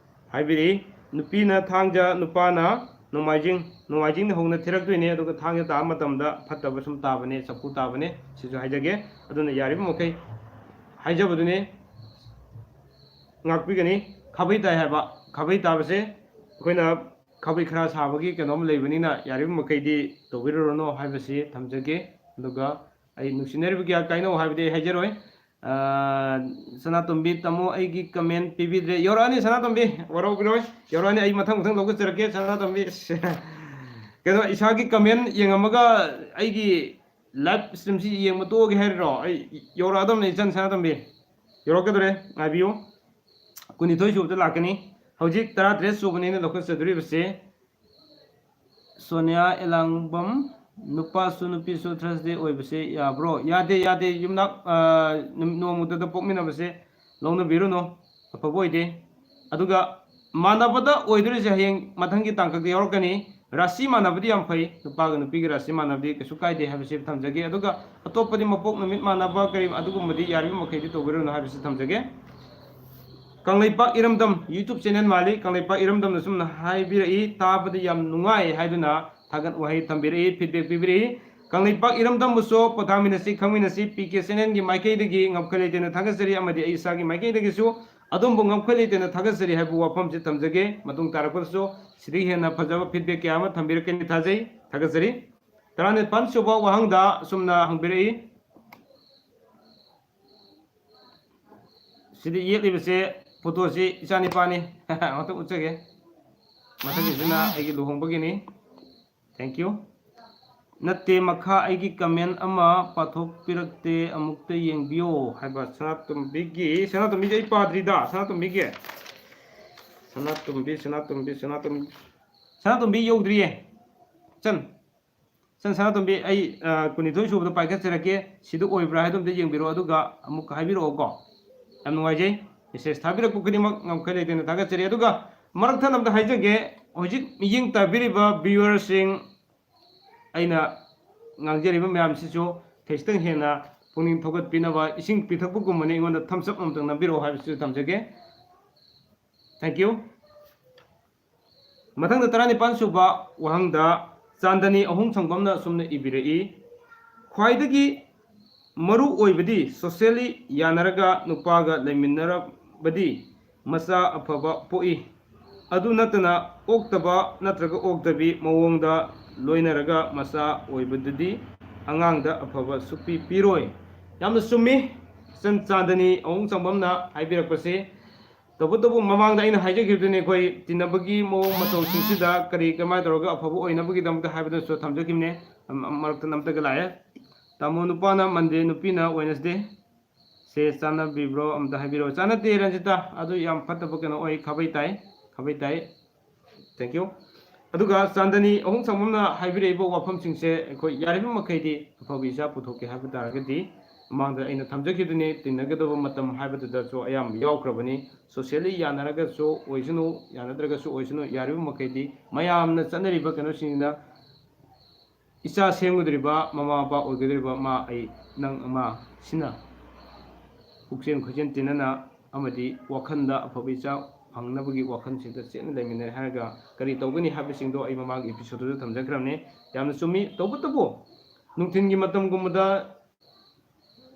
ꯍꯥꯏꯕꯤꯔꯛꯏ꯫ ꯅꯨꯄꯤꯅ ꯊꯥꯡꯖ, ꯅꯨꯄꯥꯅ ꯅꯣꯡꯃꯥꯏꯖꯤꯡ, ꯅꯣꯡꯃꯥꯏꯖꯤꯡꯅ ꯍꯧꯅ ꯊꯤꯔꯛꯇꯣꯏꯅꯦ, ꯑꯗꯨꯒ ꯊꯥꯡꯖ ꯇꯥꯕ ꯃꯇꯝꯗ ꯐꯠꯇꯕ ꯁꯨꯝ ꯇꯥꯕꯅꯦ, ꯆꯐꯨ ꯇꯥꯕꯅꯦ, ꯁꯤꯁꯨ ꯍꯥꯏꯖꯒꯦ꯫ ꯑꯗꯨꯅ ꯌꯥꯔꯤꯕ ꯃꯈꯩ ꯍꯥꯏꯖꯕꯗꯨꯅꯤ, ꯉꯥꯛꯄꯤꯒꯅꯤ꯫ ꯈꯥꯕꯩ ꯇꯥꯏ ꯍꯥꯏꯕ, ꯈꯥꯕꯩ ꯇꯥꯕꯁꯦ ꯑꯩꯈꯣꯏꯅ ꯈꯥꯕꯩ ꯈꯔ ꯁꯥꯕꯒꯤ ꯀꯩꯅꯣꯝ ꯂꯩꯕꯅꯤꯅ ꯌꯥꯔꯤꯕ ꯃꯈꯩꯗꯤ ꯇꯧꯕꯤꯔꯨꯔꯅꯨ ꯍꯥꯏꯕꯁꯤ ꯊꯝꯖꯒꯦ꯫ ꯑꯗꯨꯒ ꯑꯩ ꯅꯨꯡꯁꯤꯅꯔꯤꯕ ꯀꯌꯥ ꯀꯥꯏꯅꯧ ꯍꯥꯏꯕꯗꯤ ꯑꯩ ꯍꯥꯏꯖꯔꯣꯏ꯫ ꯑ, ꯁꯅꯥꯇꯣꯝꯕꯤ ꯇꯥꯃꯣ ꯑꯩꯒꯤ comment ꯄꯤꯕꯤꯗ꯭ꯔꯦ꯫ ꯌꯧꯔꯛꯑꯅꯤ ꯁꯅꯥꯇꯣꯝꯕꯤ, ꯋꯥꯔꯧꯕꯤꯔꯣꯏ, ꯌꯧꯔꯛꯑꯅꯤ꯫ ꯑꯩ ꯃꯊꯪ ꯃꯊꯪ ꯂꯧꯈꯠꯆꯔꯛꯀꯦ ꯁꯅꯥꯇꯣꯝꯕꯤ꯫ ꯀꯩꯅꯣ, ꯏꯁꯥꯒꯤ comment ꯌꯦꯡꯉꯝꯃꯒ ꯑꯩꯒꯤ live streamꯁꯤ ꯌꯦꯡꯕ ꯇꯣꯛꯑꯒꯦ ꯍꯥꯏꯔꯤꯔꯣ? ꯑꯩ ꯌꯧꯔꯛꯑꯗꯕꯅꯤ ꯏꯆꯟ ꯁꯅꯥꯇꯣꯝꯕꯤ, ꯌꯧꯔꯛꯀꯗꯧꯔꯦ, ꯉꯥꯏꯕꯤꯌꯨ꯫ ꯀꯨꯟꯅꯤꯊꯣꯏ ꯁꯨꯕꯗ ꯂꯥꯛꯀꯅꯤ꯫ ꯍꯧꯖꯤꯛ ꯇꯔꯥꯇꯔꯦꯠ ꯁꯨꯕꯅꯤ ꯑꯩꯅ ꯂꯧꯈꯠꯆꯗꯣꯔꯤꯕꯁꯦ꯫ ꯁꯣꯅꯤꯌꯥ ꯑꯦꯂꯥꯡꯕꯝ, "ꯅꯨꯄꯥꯁꯨ ꯅꯨꯄꯤꯁꯨ Thursday ꯑꯣꯏꯕꯁꯦ ꯌꯥꯕ꯭ꯔꯣ?" ꯌꯥꯗꯦ, ꯌꯥꯗꯦ꯫ ꯌꯨꯝꯅꯥꯛ, ꯑ, ꯅꯨꯃꯤꯠ ꯅꯣꯡꯃꯗ ꯄꯣꯛꯃꯤꯟꯅꯕꯁꯦ ꯂꯧꯅꯕꯤꯔꯨꯅꯨ, ꯑꯐꯕ ꯑꯣꯏꯗꯦ꯫ ꯑꯗꯨꯒ ꯃꯥꯟꯅꯕꯗ ꯑꯣꯏꯗꯣꯔꯤꯁꯦ ꯍꯌꯦꯡ ꯃꯊꯪꯒꯤ ꯇꯥꯡꯀꯛꯇ ꯌꯥꯎꯔꯛꯀꯅꯤ꯫ ꯔꯥꯁꯤ ꯃꯥꯟꯅꯕꯗꯤ ꯌꯥꯝ ꯐꯩ, ꯅꯨꯄꯥꯒ ꯅꯨꯄꯤꯒ ꯔꯥꯁꯤ ꯃꯥꯟꯅꯕꯗꯤ ꯀꯩꯁꯨ ꯀꯥꯏꯗꯦ ꯍꯥꯏꯕꯁꯤ ꯊꯝꯖꯒꯦ꯫ ꯑꯗꯨꯒ ꯑꯇꯣꯞꯄꯗꯤ ꯃꯄꯣꯛ ꯅꯨꯃꯤꯠ ꯃꯥꯟꯅꯕ ꯀꯔꯤ ꯑꯗꯨꯒꯨꯝꯕꯗꯤ ꯌꯥꯔꯤꯕ ꯃꯈꯩꯗꯤ ꯇꯧꯕꯤꯔꯨꯅꯨ ꯍꯥꯏꯕꯁꯤ ꯊꯝꯖꯒꯦ꯫ ꯀꯪꯂꯩꯄꯥꯛ ꯏꯔꯝꯗꯝ YouTube channel ꯃꯥꯜꯂꯤ, ꯀꯪꯂꯩꯄꯥꯛ ꯏꯔꯝꯗꯝꯅ ꯁꯨꯝꯅ ꯍꯥꯏꯕꯤꯔꯛꯏ, "ꯇꯥꯕꯗ ꯌꯥꯝ ꯅꯨꯡꯉꯥꯏ" ꯍꯥꯏꯗꯨꯅ ꯊꯥꯒꯠ ꯋꯥꯍꯩ ꯊꯝꯕꯤꯔꯛꯏ, feedback ꯄꯤꯕꯤꯔꯛꯏ꯫ ꯀꯪꯂꯩꯄꯥꯛ ꯏꯔꯝꯗꯝꯕꯨꯁꯨ ꯄꯣꯊꯥꯃꯤꯟꯅꯁꯤ ꯈꯪꯃꯤꯟꯅꯁꯤ ꯄꯤ ꯀꯦ channelꯒꯤ ꯃꯥꯏꯀꯩꯗꯒꯤ ꯉꯝꯈꯩ ꯂꯩꯇꯅ ꯊꯥꯒꯠꯆꯔꯤ, ꯑꯃꯗꯤ ꯑꯩ ꯏꯁꯥꯒꯤ ꯃꯥꯏꯀꯩꯗꯒꯤꯁꯨ ꯑꯗꯣꯝꯕꯨ ꯉꯝꯈꯩ ꯂꯩꯇꯅ ꯊꯥꯒꯠꯆꯔꯤ ꯍꯥꯏꯕ ꯋꯥꯐꯝꯁꯤ ꯊꯝꯖꯒꯦ꯫ ꯃꯇꯨꯡ ꯇꯥꯔꯛꯄꯗꯁꯨ ꯁꯤꯗꯒꯤ ꯍꯦꯟꯅ ꯐꯖꯕ feedback ꯀꯌꯥ ꯑꯃ ꯊꯝꯕꯤꯔꯛꯀꯅꯤ ꯊꯥꯖꯩ, ꯊꯥꯒꯠꯆꯔꯤ꯫ ꯇꯔꯥꯅꯤꯄꯥꯟ ꯁꯨꯕ ꯋꯥꯍꯪꯗ ꯑꯁꯨꯝꯅ ꯍꯪꯕꯤꯔꯛꯏ, ꯁꯤꯗ ꯌꯦꯛꯂꯤꯕꯁꯦ, photoꯁꯤ ꯏꯆꯥ ꯅꯤꯄꯥꯅꯤ꯫ ꯑꯃꯇ ꯎꯠꯆꯒꯦ꯫ ꯃꯊꯛꯀꯤꯁꯤꯅ ꯑꯩꯒꯤ ꯂꯨꯍꯣꯡꯕꯒꯤꯅꯤ꯫ Thank you꯫ ꯅꯠꯇꯦ, ꯃꯈꯥ ꯑꯩꯒꯤ comment ꯑꯃ ꯄꯥꯊꯣꯛꯄꯤꯔꯛꯇꯦ, ꯑꯃꯨꯛꯇ ꯌꯦꯡꯕꯤꯌꯣ ꯍꯥꯏꯕ ꯁꯅꯥꯇꯣꯝꯕꯤꯒꯤ, ꯁꯅꯥꯇꯣꯝꯕꯤꯒꯤ ꯑꯩ ꯄꯥꯗ꯭ꯔꯤꯗ, ꯁꯅꯥꯇꯣꯝꯕꯤꯒꯤ꯫ ꯁꯅꯥꯇꯣꯝꯕꯤ, ꯁꯅꯥꯇꯣꯝꯕꯤ, ꯁꯅꯥꯇꯣꯝꯕꯤ꯫ ꯁꯅꯥꯇꯣꯝꯕꯤ ꯌꯧꯗ꯭ꯔꯤꯌꯦ꯫ ꯆꯟ꯫ ꯆꯟ ꯁꯅꯥꯇꯣꯝꯕꯤ, ꯑꯩ, ꯑ, ꯀꯨꯟꯅꯤꯊꯣꯏ ꯁꯨꯕꯗ ꯄꯥꯏꯈꯠꯆꯔꯛꯀꯦ꯫ ꯁꯤꯗ ꯑꯣꯏꯕ꯭ꯔꯥ ꯍꯥꯏꯗꯣ ꯑꯝꯇ ꯌꯦꯡꯕꯤꯔꯣ, ꯑꯗꯨꯒ ꯑꯃꯨꯛ ꯍꯥꯏꯕꯤꯔꯛꯑꯣꯀꯣ꯫ ꯌꯥꯝ ꯅꯨꯡꯉꯥꯏꯖꯩ꯫ Message ꯊꯥꯕꯤꯔꯛꯄ ꯈꯨꯗꯤꯡꯃꯛ ꯉꯝꯈꯩ ꯂꯩꯇꯅ ꯊꯥꯒꯠꯆꯔꯤ꯫ ꯑꯗꯨꯒ ꯃꯔꯛ ꯊꯠꯅ ꯑꯝꯇ ꯍꯥꯏꯖꯒꯦ, ꯍꯧꯖꯤꯛ ꯃꯤꯠꯌꯦꯡ ꯇꯥꯕꯤꯔꯤꯕ viewerꯁꯤꯡ, ꯑꯩꯅ ꯉꯥꯡꯖꯔꯤꯕ ꯃꯌꯥꯝꯁꯤꯁꯨ ꯈꯤꯇꯪ ꯍꯦꯟꯅ ꯄꯨꯛꯅꯤꯡ ꯊꯧꯒꯠꯄꯤꯅꯕ ꯏꯁꯤꯡ ꯄꯤꯊꯛꯄꯒꯨꯝꯕꯅꯤ, ꯑꯩꯉꯣꯟꯗ thumbs up ꯑꯃꯇꯪ ꯅꯝꯕꯤꯔꯛꯑꯣ ꯍꯥꯏꯕꯁꯤꯁꯨ ꯊꯝꯖꯒꯦ꯫ Thank you꯫ ꯃꯊꯪꯗ ꯇꯔꯥꯅꯤꯄꯥꯟ ꯁꯨꯕ ꯋꯥꯍꯪꯗ ꯆꯥꯟꯗꯅꯤ ꯑꯍꯨꯝ ꯁꯪꯕꯝꯅ ꯑꯁꯨꯝꯅ ꯏꯕꯤꯔꯛꯏ, "ꯈ꯭ꯋꯥꯏꯗꯒꯤ ꯃꯔꯨ ꯑꯣꯏꯕꯗꯤ socially ꯌꯥꯅꯔꯒ ꯅꯨꯄꯥꯒ ꯂꯩꯃꯤꯟꯅꯔꯕꯗꯤ ꯃꯆꯥ ꯑꯐꯕ ꯄꯣꯛꯏ꯫ ꯑꯗꯨ ꯅꯠꯇꯅ ꯑꯣꯛꯇꯕ ꯅꯠꯇ꯭ꯔꯒ ꯑꯣꯛꯇꯕꯤ ꯃꯑꯣꯡꯗ ꯂꯣꯏꯅꯔꯒ ꯃꯆꯥ ꯑꯣꯏꯕꯗꯨꯗꯤ ꯑꯉꯥꯡꯗ ꯑꯐꯕ ꯁꯨꯛꯄꯤ ꯄꯤꯔꯣꯏ꯫" ꯌꯥꯝꯅ ꯆꯨꯝꯃꯤ꯫ ꯏꯆꯟ ꯆꯥꯟꯗꯅꯤ ꯑꯍꯨꯝ ꯁꯪꯕꯝꯅ ꯍꯥꯏꯕꯤꯔꯛꯄꯁꯤ꯫ ꯇꯧꯕꯇꯕꯨ ꯃꯃꯥꯡꯗ ꯑꯩꯅ ꯍꯥꯏꯖꯈꯤꯕꯗꯨꯅꯤ, ꯑꯩꯈꯣꯏ ꯇꯤꯟꯅꯕꯒꯤ ꯃꯑꯣꯡ ꯃꯇꯧꯁꯤꯡꯁꯤꯗ ꯀꯔꯤ ꯀꯃꯥꯏꯅ ꯇꯧꯔꯒ ꯑꯐꯕ ꯑꯣꯏꯅꯕꯒꯤꯗꯃꯛꯇ ꯍꯥꯏꯕꯗꯨꯁꯨ ꯊꯝꯖꯈꯤꯕꯅꯦ꯫ ꯑꯝ-, ꯑꯝ-, ꯃꯔꯛꯇ ꯑꯝꯇꯒ ꯂꯥꯛꯑꯦ꯫ ꯇꯥꯃꯣ ꯅꯨꯄꯥꯅ Monday, ꯅꯨꯄꯤꯅ Wednesday꯫ ꯁꯦ ꯆꯥꯟꯅꯕꯤꯕ꯭ꯔꯣ? ꯑꯝꯇ ꯍꯥꯏꯕꯤꯔꯛꯑꯣ꯫ ꯆꯥꯟꯅꯗꯦ ꯔꯟꯖꯤꯇꯥ, ꯑꯗꯨ ꯌꯥꯝ ꯐꯠꯇꯕ ꯀꯩꯅꯣ ꯑꯣꯏ, ꯈꯥꯕꯩ ꯇꯥꯏ, ꯈꯥꯕꯩ ꯇꯥꯏ꯫ Thank you꯫ ꯑꯗꯨꯒ ꯆꯥꯟꯗꯅꯤ ꯑꯍꯨꯝ ꯁꯪꯕꯝꯅ ꯍꯥꯏꯕꯤꯔꯛꯏꯕ ꯋꯥꯐꯝꯁꯤꯡꯁꯦ ꯑꯩꯈꯣꯏ ꯌꯥꯔꯤꯕ ꯃꯈꯩꯗꯤ ꯑꯐꯕ ꯏꯆꯥ ꯄꯨꯊꯣꯛꯀꯦ ꯍꯥꯏꯕ ꯇꯥꯔꯒꯗꯤ ꯃꯃꯥꯡꯗ ꯑꯩꯅ ꯊꯝꯖꯈꯤꯗꯨꯅꯤ, ꯇꯤꯟꯅꯒꯗꯕ ꯃꯇꯝ ꯍꯥꯏꯕꯗꯨꯗꯁꯨ ꯑꯌꯥꯝꯕ ꯌꯥꯎꯈ꯭ꯔꯕꯅꯤ꯫ ꯁꯣꯁꯤꯌꯦꯜꯂꯤ ꯌꯥꯅꯔꯒꯁꯨ ꯑꯣꯏꯁꯅꯨ, ꯌꯥꯅꯗ꯭ꯔꯒꯁꯨ ꯑꯣꯏꯁꯅꯨ, ꯌꯥꯔꯤꯕ ꯃꯈꯩꯗꯤ ꯃꯌꯥꯝꯅ ꯆꯠꯅꯔꯤꯕ ꯀꯩꯅꯣꯁꯤꯡꯗ ꯏꯆꯥ ꯁꯦꯝꯒꯗꯧꯔꯤꯕ ꯃꯃꯥ ꯃꯄꯥ ꯑꯣꯏꯒꯗꯧꯔꯤꯕ ꯃꯥ ꯑꯩ ꯅꯪ ꯑꯃ ꯁꯤꯅ ꯄꯨꯛꯆꯦꯜ ꯈꯣꯏꯆꯦꯜ ꯇꯤꯟꯅꯅ ꯑꯃꯗꯤ ꯋꯥꯈꯜꯗ ꯑꯐꯕ ꯏꯆꯥ ꯐꯪꯅꯕꯒꯤ ꯋꯥꯈꯜꯁꯤꯗ ꯆꯦꯠꯅ ꯂꯩꯃꯤꯟꯅꯔꯦ ꯍꯥꯏꯔꯒ ꯀꯔꯤ ꯇꯧꯒꯅꯤ ꯍꯥꯏꯕꯁꯤꯡꯗꯣ ꯑꯩ ꯃꯃꯥꯡꯒꯤ ꯑꯦꯄꯤꯁꯣꯗꯇꯁꯨ ꯊꯝꯖꯈ꯭ꯔꯕꯅꯤ꯫ ꯌꯥꯝꯅ ꯆꯨꯝꯃꯤ꯫ ꯇꯧꯕꯇꯕꯨ ꯅꯨꯡꯊꯤꯜꯒꯤ ꯃꯇꯝꯒꯨꯝꯕꯗ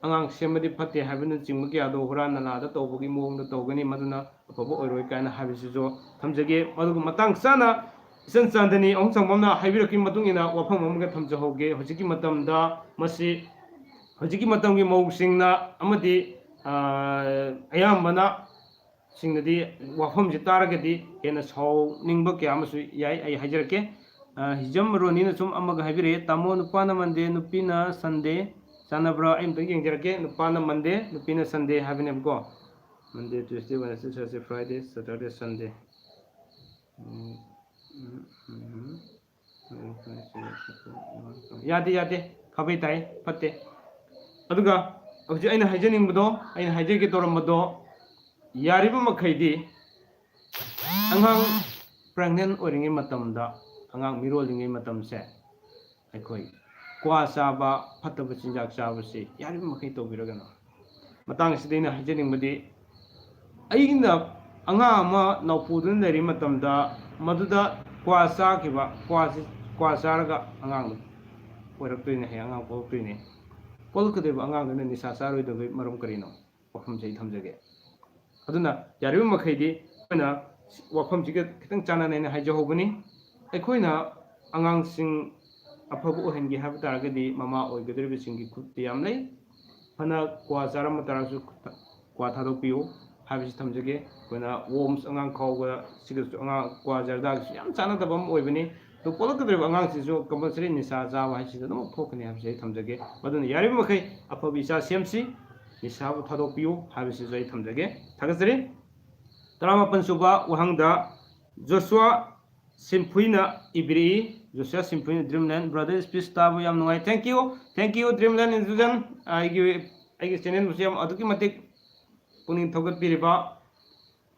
ꯑꯉꯥꯡ ꯁꯦꯝꯕꯗꯤ ꯐꯠꯇꯦ ꯍꯥꯏꯕꯅꯆꯤꯡꯕ ꯀꯌꯥꯗꯣ ꯍꯨꯔꯥꯟ ꯅꯂꯥꯗ ꯇꯧꯕꯒꯤ ꯃꯑꯣꯡꯗ ꯇꯧꯒꯅꯤ, ꯃꯗꯨꯅ ꯑꯐꯕ ꯑꯣꯏꯔꯣꯏ ꯀꯥꯏꯅ ꯍꯥꯏꯕꯁꯤꯁꯨ ꯊꯝꯖꯒꯦ꯫ ꯑꯗꯨꯒ ꯃꯇꯥꯡ ꯆꯥꯅ ꯏꯆꯟ ꯆꯥꯟꯗꯅꯤ ꯑꯍꯨꯝ ꯁꯪꯕꯝꯅ ꯍꯥꯏꯕꯤꯔꯛꯈꯤꯕ ꯃꯇꯨꯡ ꯏꯟꯅ ꯋꯥꯐꯝ ꯑꯃꯒ ꯊꯝꯖꯍꯧꯒꯦ꯫ ꯍꯧꯖꯤꯛꯀꯤ ꯃꯇꯝꯗ ꯃꯁꯤ ꯍꯧꯖꯤꯛꯀꯤ ꯃꯇꯝꯒꯤ ꯃꯧꯁꯤꯡꯅ ꯑꯃꯗꯤ, ꯑ, ꯑꯌꯥꯝꯕꯅ ꯁꯤꯡꯅꯗꯤ ꯋꯥꯐꯝꯁꯤ ꯇꯥꯔꯒꯗꯤ ꯍꯦꯟꯅ ꯁꯥꯎꯅꯤꯡꯕ ꯀꯌꯥ ꯑꯃꯁꯨ ꯌꯥꯏ꯫ ꯑꯩ ꯍꯥꯏꯖꯔꯛꯀꯦ꯫ ꯑ, ꯍꯤꯖꯝ ꯔꯣꯅꯤꯅ ꯁꯨꯝ ꯑꯃꯒ ꯍꯥꯏꯕꯤꯔꯛꯑꯦ, "ꯇꯥꯃꯣ, ꯅꯨꯄꯥꯅ ꯃꯟꯗꯦ, ꯅꯨꯄꯤꯅ ꯁꯟꯗꯦ ꯆꯥꯟꯅꯕ꯭ꯔꯥ? ꯑꯩ ꯑꯝꯇꯪ ꯌꯦꯡꯖꯔꯛꯀꯦ꯫ ꯅꯨꯄꯥꯅ ꯃꯟꯗꯦ, ꯅꯨꯄꯤꯅ ꯁꯟꯗꯦ ꯍꯥꯏꯕꯅꯦꯕꯀꯣ꯫ Monday, Tuesday, Wednesday, Thursday, Friday, Saturday, Sunday. ꯎꯝ, ꯎꯝ, ꯎꯝ, ꯎꯝ꯫ ꯌꯥꯗꯦ, ꯌꯥꯗꯦ꯫ ꯈꯥꯕꯩ ꯇꯥꯏ, ꯐꯠꯇꯦ꯫ ꯑꯗꯨꯒ ꯍꯧꯖꯤꯛ ꯑꯩꯅ ꯍꯥꯏꯖꯅꯤꯡꯕꯗꯣ, ꯑꯩꯅ ꯍꯥꯏꯖꯒꯦ ꯇꯧꯔꯝꯕꯗꯣ, ꯌꯥꯔꯤꯕ ꯃꯈꯩꯗꯤ ꯑꯉꯥꯡ ꯄ꯭ꯔꯦꯒꯅꯦꯟ ꯑꯣꯏꯔꯤꯉꯩ ꯃꯇꯝꯗ, ꯑꯉꯥꯡ ꯃꯤꯔꯣꯜꯂꯤꯉꯩ ꯃꯇꯝꯁꯦ, ꯑꯩꯈꯣꯏ ꯀ꯭ꯋꯥ ꯆꯥꯕ, ꯐꯠꯇꯕ ꯆꯤꯟꯖꯥꯛ ꯆꯥꯕꯁꯤ ꯌꯥꯔꯤꯕ ꯃꯈꯩ ꯇꯧꯕꯤꯔꯒꯅꯨ꯫ ꯃꯇꯥꯡꯁꯤꯗ ꯑꯩꯅ ꯍꯥꯏꯖꯅꯤꯡꯕꯗꯤ, ꯑꯩꯅ ꯑꯉꯥꯡ ꯑꯃ ꯅꯧꯄꯨꯗꯨꯅ ꯂꯩꯔꯤ ꯃꯇꯝꯗ ꯃꯗꯨꯗ ꯀ꯭ꯋꯥ ꯆꯥꯈꯤꯕ, ꯀ꯭ꯋꯥꯁꯤ, ꯀ꯭ꯋꯥ ꯆꯥꯔꯒ ꯑꯉꯥꯡꯗꯣ ꯑꯣꯏꯔꯛꯇꯣꯏꯅꯦ, ꯍꯌꯦꯡ ꯑꯉꯥꯡ ꯄꯣꯛꯂꯛꯇꯣꯏꯅꯦ꯫ ꯄꯣꯛꯂꯛꯀꯗꯧꯔꯤꯕ ꯑꯉꯥꯡꯗꯨꯅ ꯅꯤꯁꯥ ꯆꯥꯔꯣꯏꯗꯕꯒꯤ ꯃꯔꯝ ꯀꯔꯤꯅꯣ? ꯋꯥꯐꯝꯁꯦ ꯑꯩ ꯊꯝꯖꯒꯦ꯫ ꯑꯗꯨꯅ ꯌꯥꯔꯤꯕ ꯃꯈꯩꯗꯤ ꯑꯩꯈꯣꯏꯅ ꯋꯥꯐꯝꯁꯤꯒ ꯈꯤꯇꯪ ꯆꯥꯟꯅꯅ ꯑꯩꯅ ꯍꯥꯏꯖꯍꯧꯕꯅꯤ꯫ ꯑꯩꯈꯣꯏꯅ ꯑꯉꯥꯡꯁꯤꯡ ꯑꯐꯕ ꯑꯣꯏꯍꯟꯒꯦ ꯍꯥꯏꯕ ꯇꯥꯔꯒꯗꯤ ꯃꯃꯥ ꯑꯣꯏꯒꯗꯧꯔꯤꯕꯁꯤꯡꯒꯤ ꯈꯨꯠꯇ ꯌꯥꯝ ꯂꯩ꯫ ꯐꯅ ꯀ꯭ꯋꯥ ꯆꯥꯔꯝꯕ ꯇꯥꯔꯒꯁꯨ ꯀ꯭ꯋꯥ ꯊꯥꯗꯣꯛꯄꯤꯌꯨ ꯍꯥꯏꯕꯁꯤ ꯊꯝꯖꯒꯦ꯫ ꯑꯩꯈꯣꯏꯅ ꯋꯣꯝꯁ, ꯑꯉꯥꯡ ꯈꯥꯎꯕ, ꯁꯤꯒꯁꯨ, ꯑꯉꯥꯡ ꯀ꯭ꯋꯥ ꯖꯔꯗꯥꯒꯤꯁꯨ ꯌꯥꯝ ꯆꯥꯟꯅꯗꯕ ꯑꯃ ꯑꯣꯏꯕꯅꯤ꯫ ꯑꯗꯨ ꯄꯣꯛꯂꯛꯀꯗꯧꯔꯤꯕ ꯑꯉꯥꯡꯁꯤꯁꯨ ꯀꯝꯄꯜꯁꯔꯤ ꯅꯤꯁꯥ ꯆꯥꯕ ꯍꯥꯏꯁꯤꯗ ꯑꯗꯨꯝ ꯊꯣꯛꯀꯅꯤ ꯍꯥꯏꯕꯁꯤ ꯑꯩ ꯊꯝꯖꯒꯦ꯫ ꯃꯗꯨꯅ ꯌꯥꯔꯤꯕ ꯃꯈꯩ ꯑꯐꯕ ꯏꯆꯥ ꯁꯦꯝꯁꯤ, ꯅꯤꯁꯥꯕꯨ ꯊꯥꯗꯣꯛꯄꯤꯌꯨ ꯍꯥꯏꯕꯁꯤꯁꯨ ꯑꯩ ꯊꯝꯖꯒꯦ꯫ ꯊꯥꯒꯠꯆꯔꯤ꯫ ꯇꯔꯥꯃꯥꯄꯟ ꯁꯨꯕ ꯋꯥꯍꯪꯗ ꯖꯣꯁꯨꯋꯥ ꯁꯤꯝꯐꯨꯏꯅ ꯏꯕꯤꯔꯛꯏ, ꯖꯣꯁꯤꯌꯥ ꯁꯤꯝꯐꯨꯏꯅ ꯗ꯭ꯔꯤꯝꯂꯦꯟ, brother speech ꯇꯥꯕ ꯌꯥꯝ ꯅꯨꯡꯉꯥꯏ꯫ Thank you, thank you Dreamland institution, ꯑꯩꯒꯤ ꯑꯩꯒꯤ ꯆꯦꯅꯦꯜꯕꯨꯁꯨ ꯌꯥꯝ ꯑꯗꯨꯛꯀꯤ ꯃꯇꯤꯛ ꯄꯨꯛꯅꯤꯡ ꯊꯧꯒꯠꯄꯤꯔꯤꯕ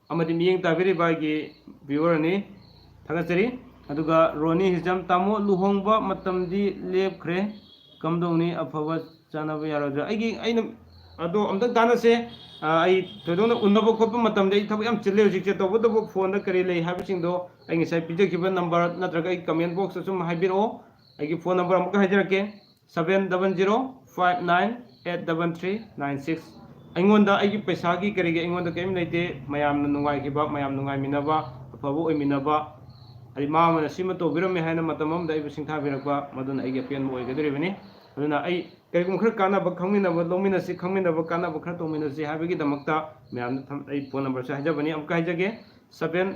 ꯑꯃꯗꯤ ꯃꯤꯠꯌꯦꯡ ꯇꯥꯕꯤꯔꯤꯕ ꯑꯩꯒꯤ ꯚ꯭ꯌꯨꯋꯔꯅꯤ, ꯊꯥꯒꯠꯆꯔꯤ꯫ ꯑꯗꯨꯒ ꯔꯣꯅꯤ ꯍꯤꯖꯝ, ꯇꯥꯃꯣ ꯂꯨꯍꯣꯡꯕ ꯃꯇꯝꯗꯤ ꯂꯦꯞꯈ꯭ꯔꯦ, ꯀꯝꯗꯧꯅꯤ? ꯑꯐꯕ ꯆꯥꯟꯅꯕ ꯌꯥꯔꯣꯏꯗ꯭ꯔꯥ? ꯑꯩꯒꯤ ꯑꯩꯅ ꯑꯗꯣ ꯑꯝꯇꯪ ꯇꯥꯟꯅꯁꯦ꯫ ꯑꯩ ꯊꯣꯏꯗꯣꯛꯅ ꯎꯅꯕ ꯈꯣꯠꯄ ꯃꯇꯝꯗ ꯑꯩ ꯊꯕꯛ ꯌꯥꯝ ꯆꯤꯜꯂꯦ ꯍꯧꯖꯤꯛꯁꯦ꯫ ꯇꯧꯕꯇꯕꯨ ꯐꯣꯟꯗ ꯀꯔꯤ ꯂꯩ ꯍꯥꯏꯕꯁꯤꯡꯗꯣ ꯑꯩ ꯉꯁꯥꯏ ꯄꯤꯖꯈꯤꯕ ꯅꯝꯕꯔ ꯅꯠꯇ꯭ꯔꯒ ꯑꯩ ꯀꯃꯦꯟ ꯕꯣꯛꯁꯇ ꯁꯨꯝ ꯍꯥꯏꯕꯤꯔꯛꯑꯣ꯫ ꯑꯩꯒꯤ ꯐꯣꯟ ꯅꯝꯕꯔ ꯑꯃꯨꯛꯀ ꯍꯥꯏꯖꯔꯛꯀꯦ, seven double zero five nine eight double three nine six꯫ ꯑꯩꯉꯣꯟꯗ ꯑꯩꯒꯤ ꯄꯩꯁꯥꯒꯤ ꯀꯔꯤꯒꯤ ꯑꯩꯉꯣꯟꯗ ꯀꯔꯤꯝ ꯂꯩꯇꯦ꯫ ꯃꯌꯥꯝꯅ ꯅꯨꯡꯉꯥꯏꯈꯤꯕ, ꯃꯌꯥꯝ ꯅꯨꯡꯉꯥꯏꯃꯤꯟꯅꯕ, ꯑꯐꯕ ꯑꯣꯏꯃꯤꯟꯅꯕ, ꯍꯥꯏꯗꯤ ꯃꯥ ꯑꯃꯅ ꯁꯤꯃ ꯇꯧꯕꯤꯔꯝꯃꯦ ꯍꯥꯏꯅ ꯃꯇꯝ ꯑꯃꯗ ꯑꯩꯕꯨ ꯁꯤꯡꯊꯥꯕꯤꯔꯛꯄ, ꯃꯗꯨꯅ ꯑꯩꯒꯤ ꯑꯄꯦꯟꯕ ꯑꯣꯏꯒꯗꯧꯔꯤꯕꯅꯤ꯫ ꯑꯗꯨꯅ ꯑꯩ ꯀꯔꯤꯒꯨꯝꯕ ꯈꯔ ꯀꯥꯟꯅꯕ ꯈꯪꯃꯤꯟꯅꯕ ꯂꯧꯃꯤꯟꯅꯁꯤ, ꯈꯪꯃꯤꯟꯅꯕ ꯀꯥꯟꯅꯕ ꯈꯔ ꯇꯧꯃꯤꯟꯅꯁꯤ ꯍꯥꯏꯕꯒꯤꯗꯃꯛꯇ ꯃꯌꯥꯝꯗ ꯑꯩ ꯐꯣꯟ ꯅꯝꯕꯔꯁꯦ ꯍꯥꯏꯖꯕꯅꯤ꯫ ꯑꯃꯨꯛꯀ ꯍꯥꯏꯖꯒꯦ, seven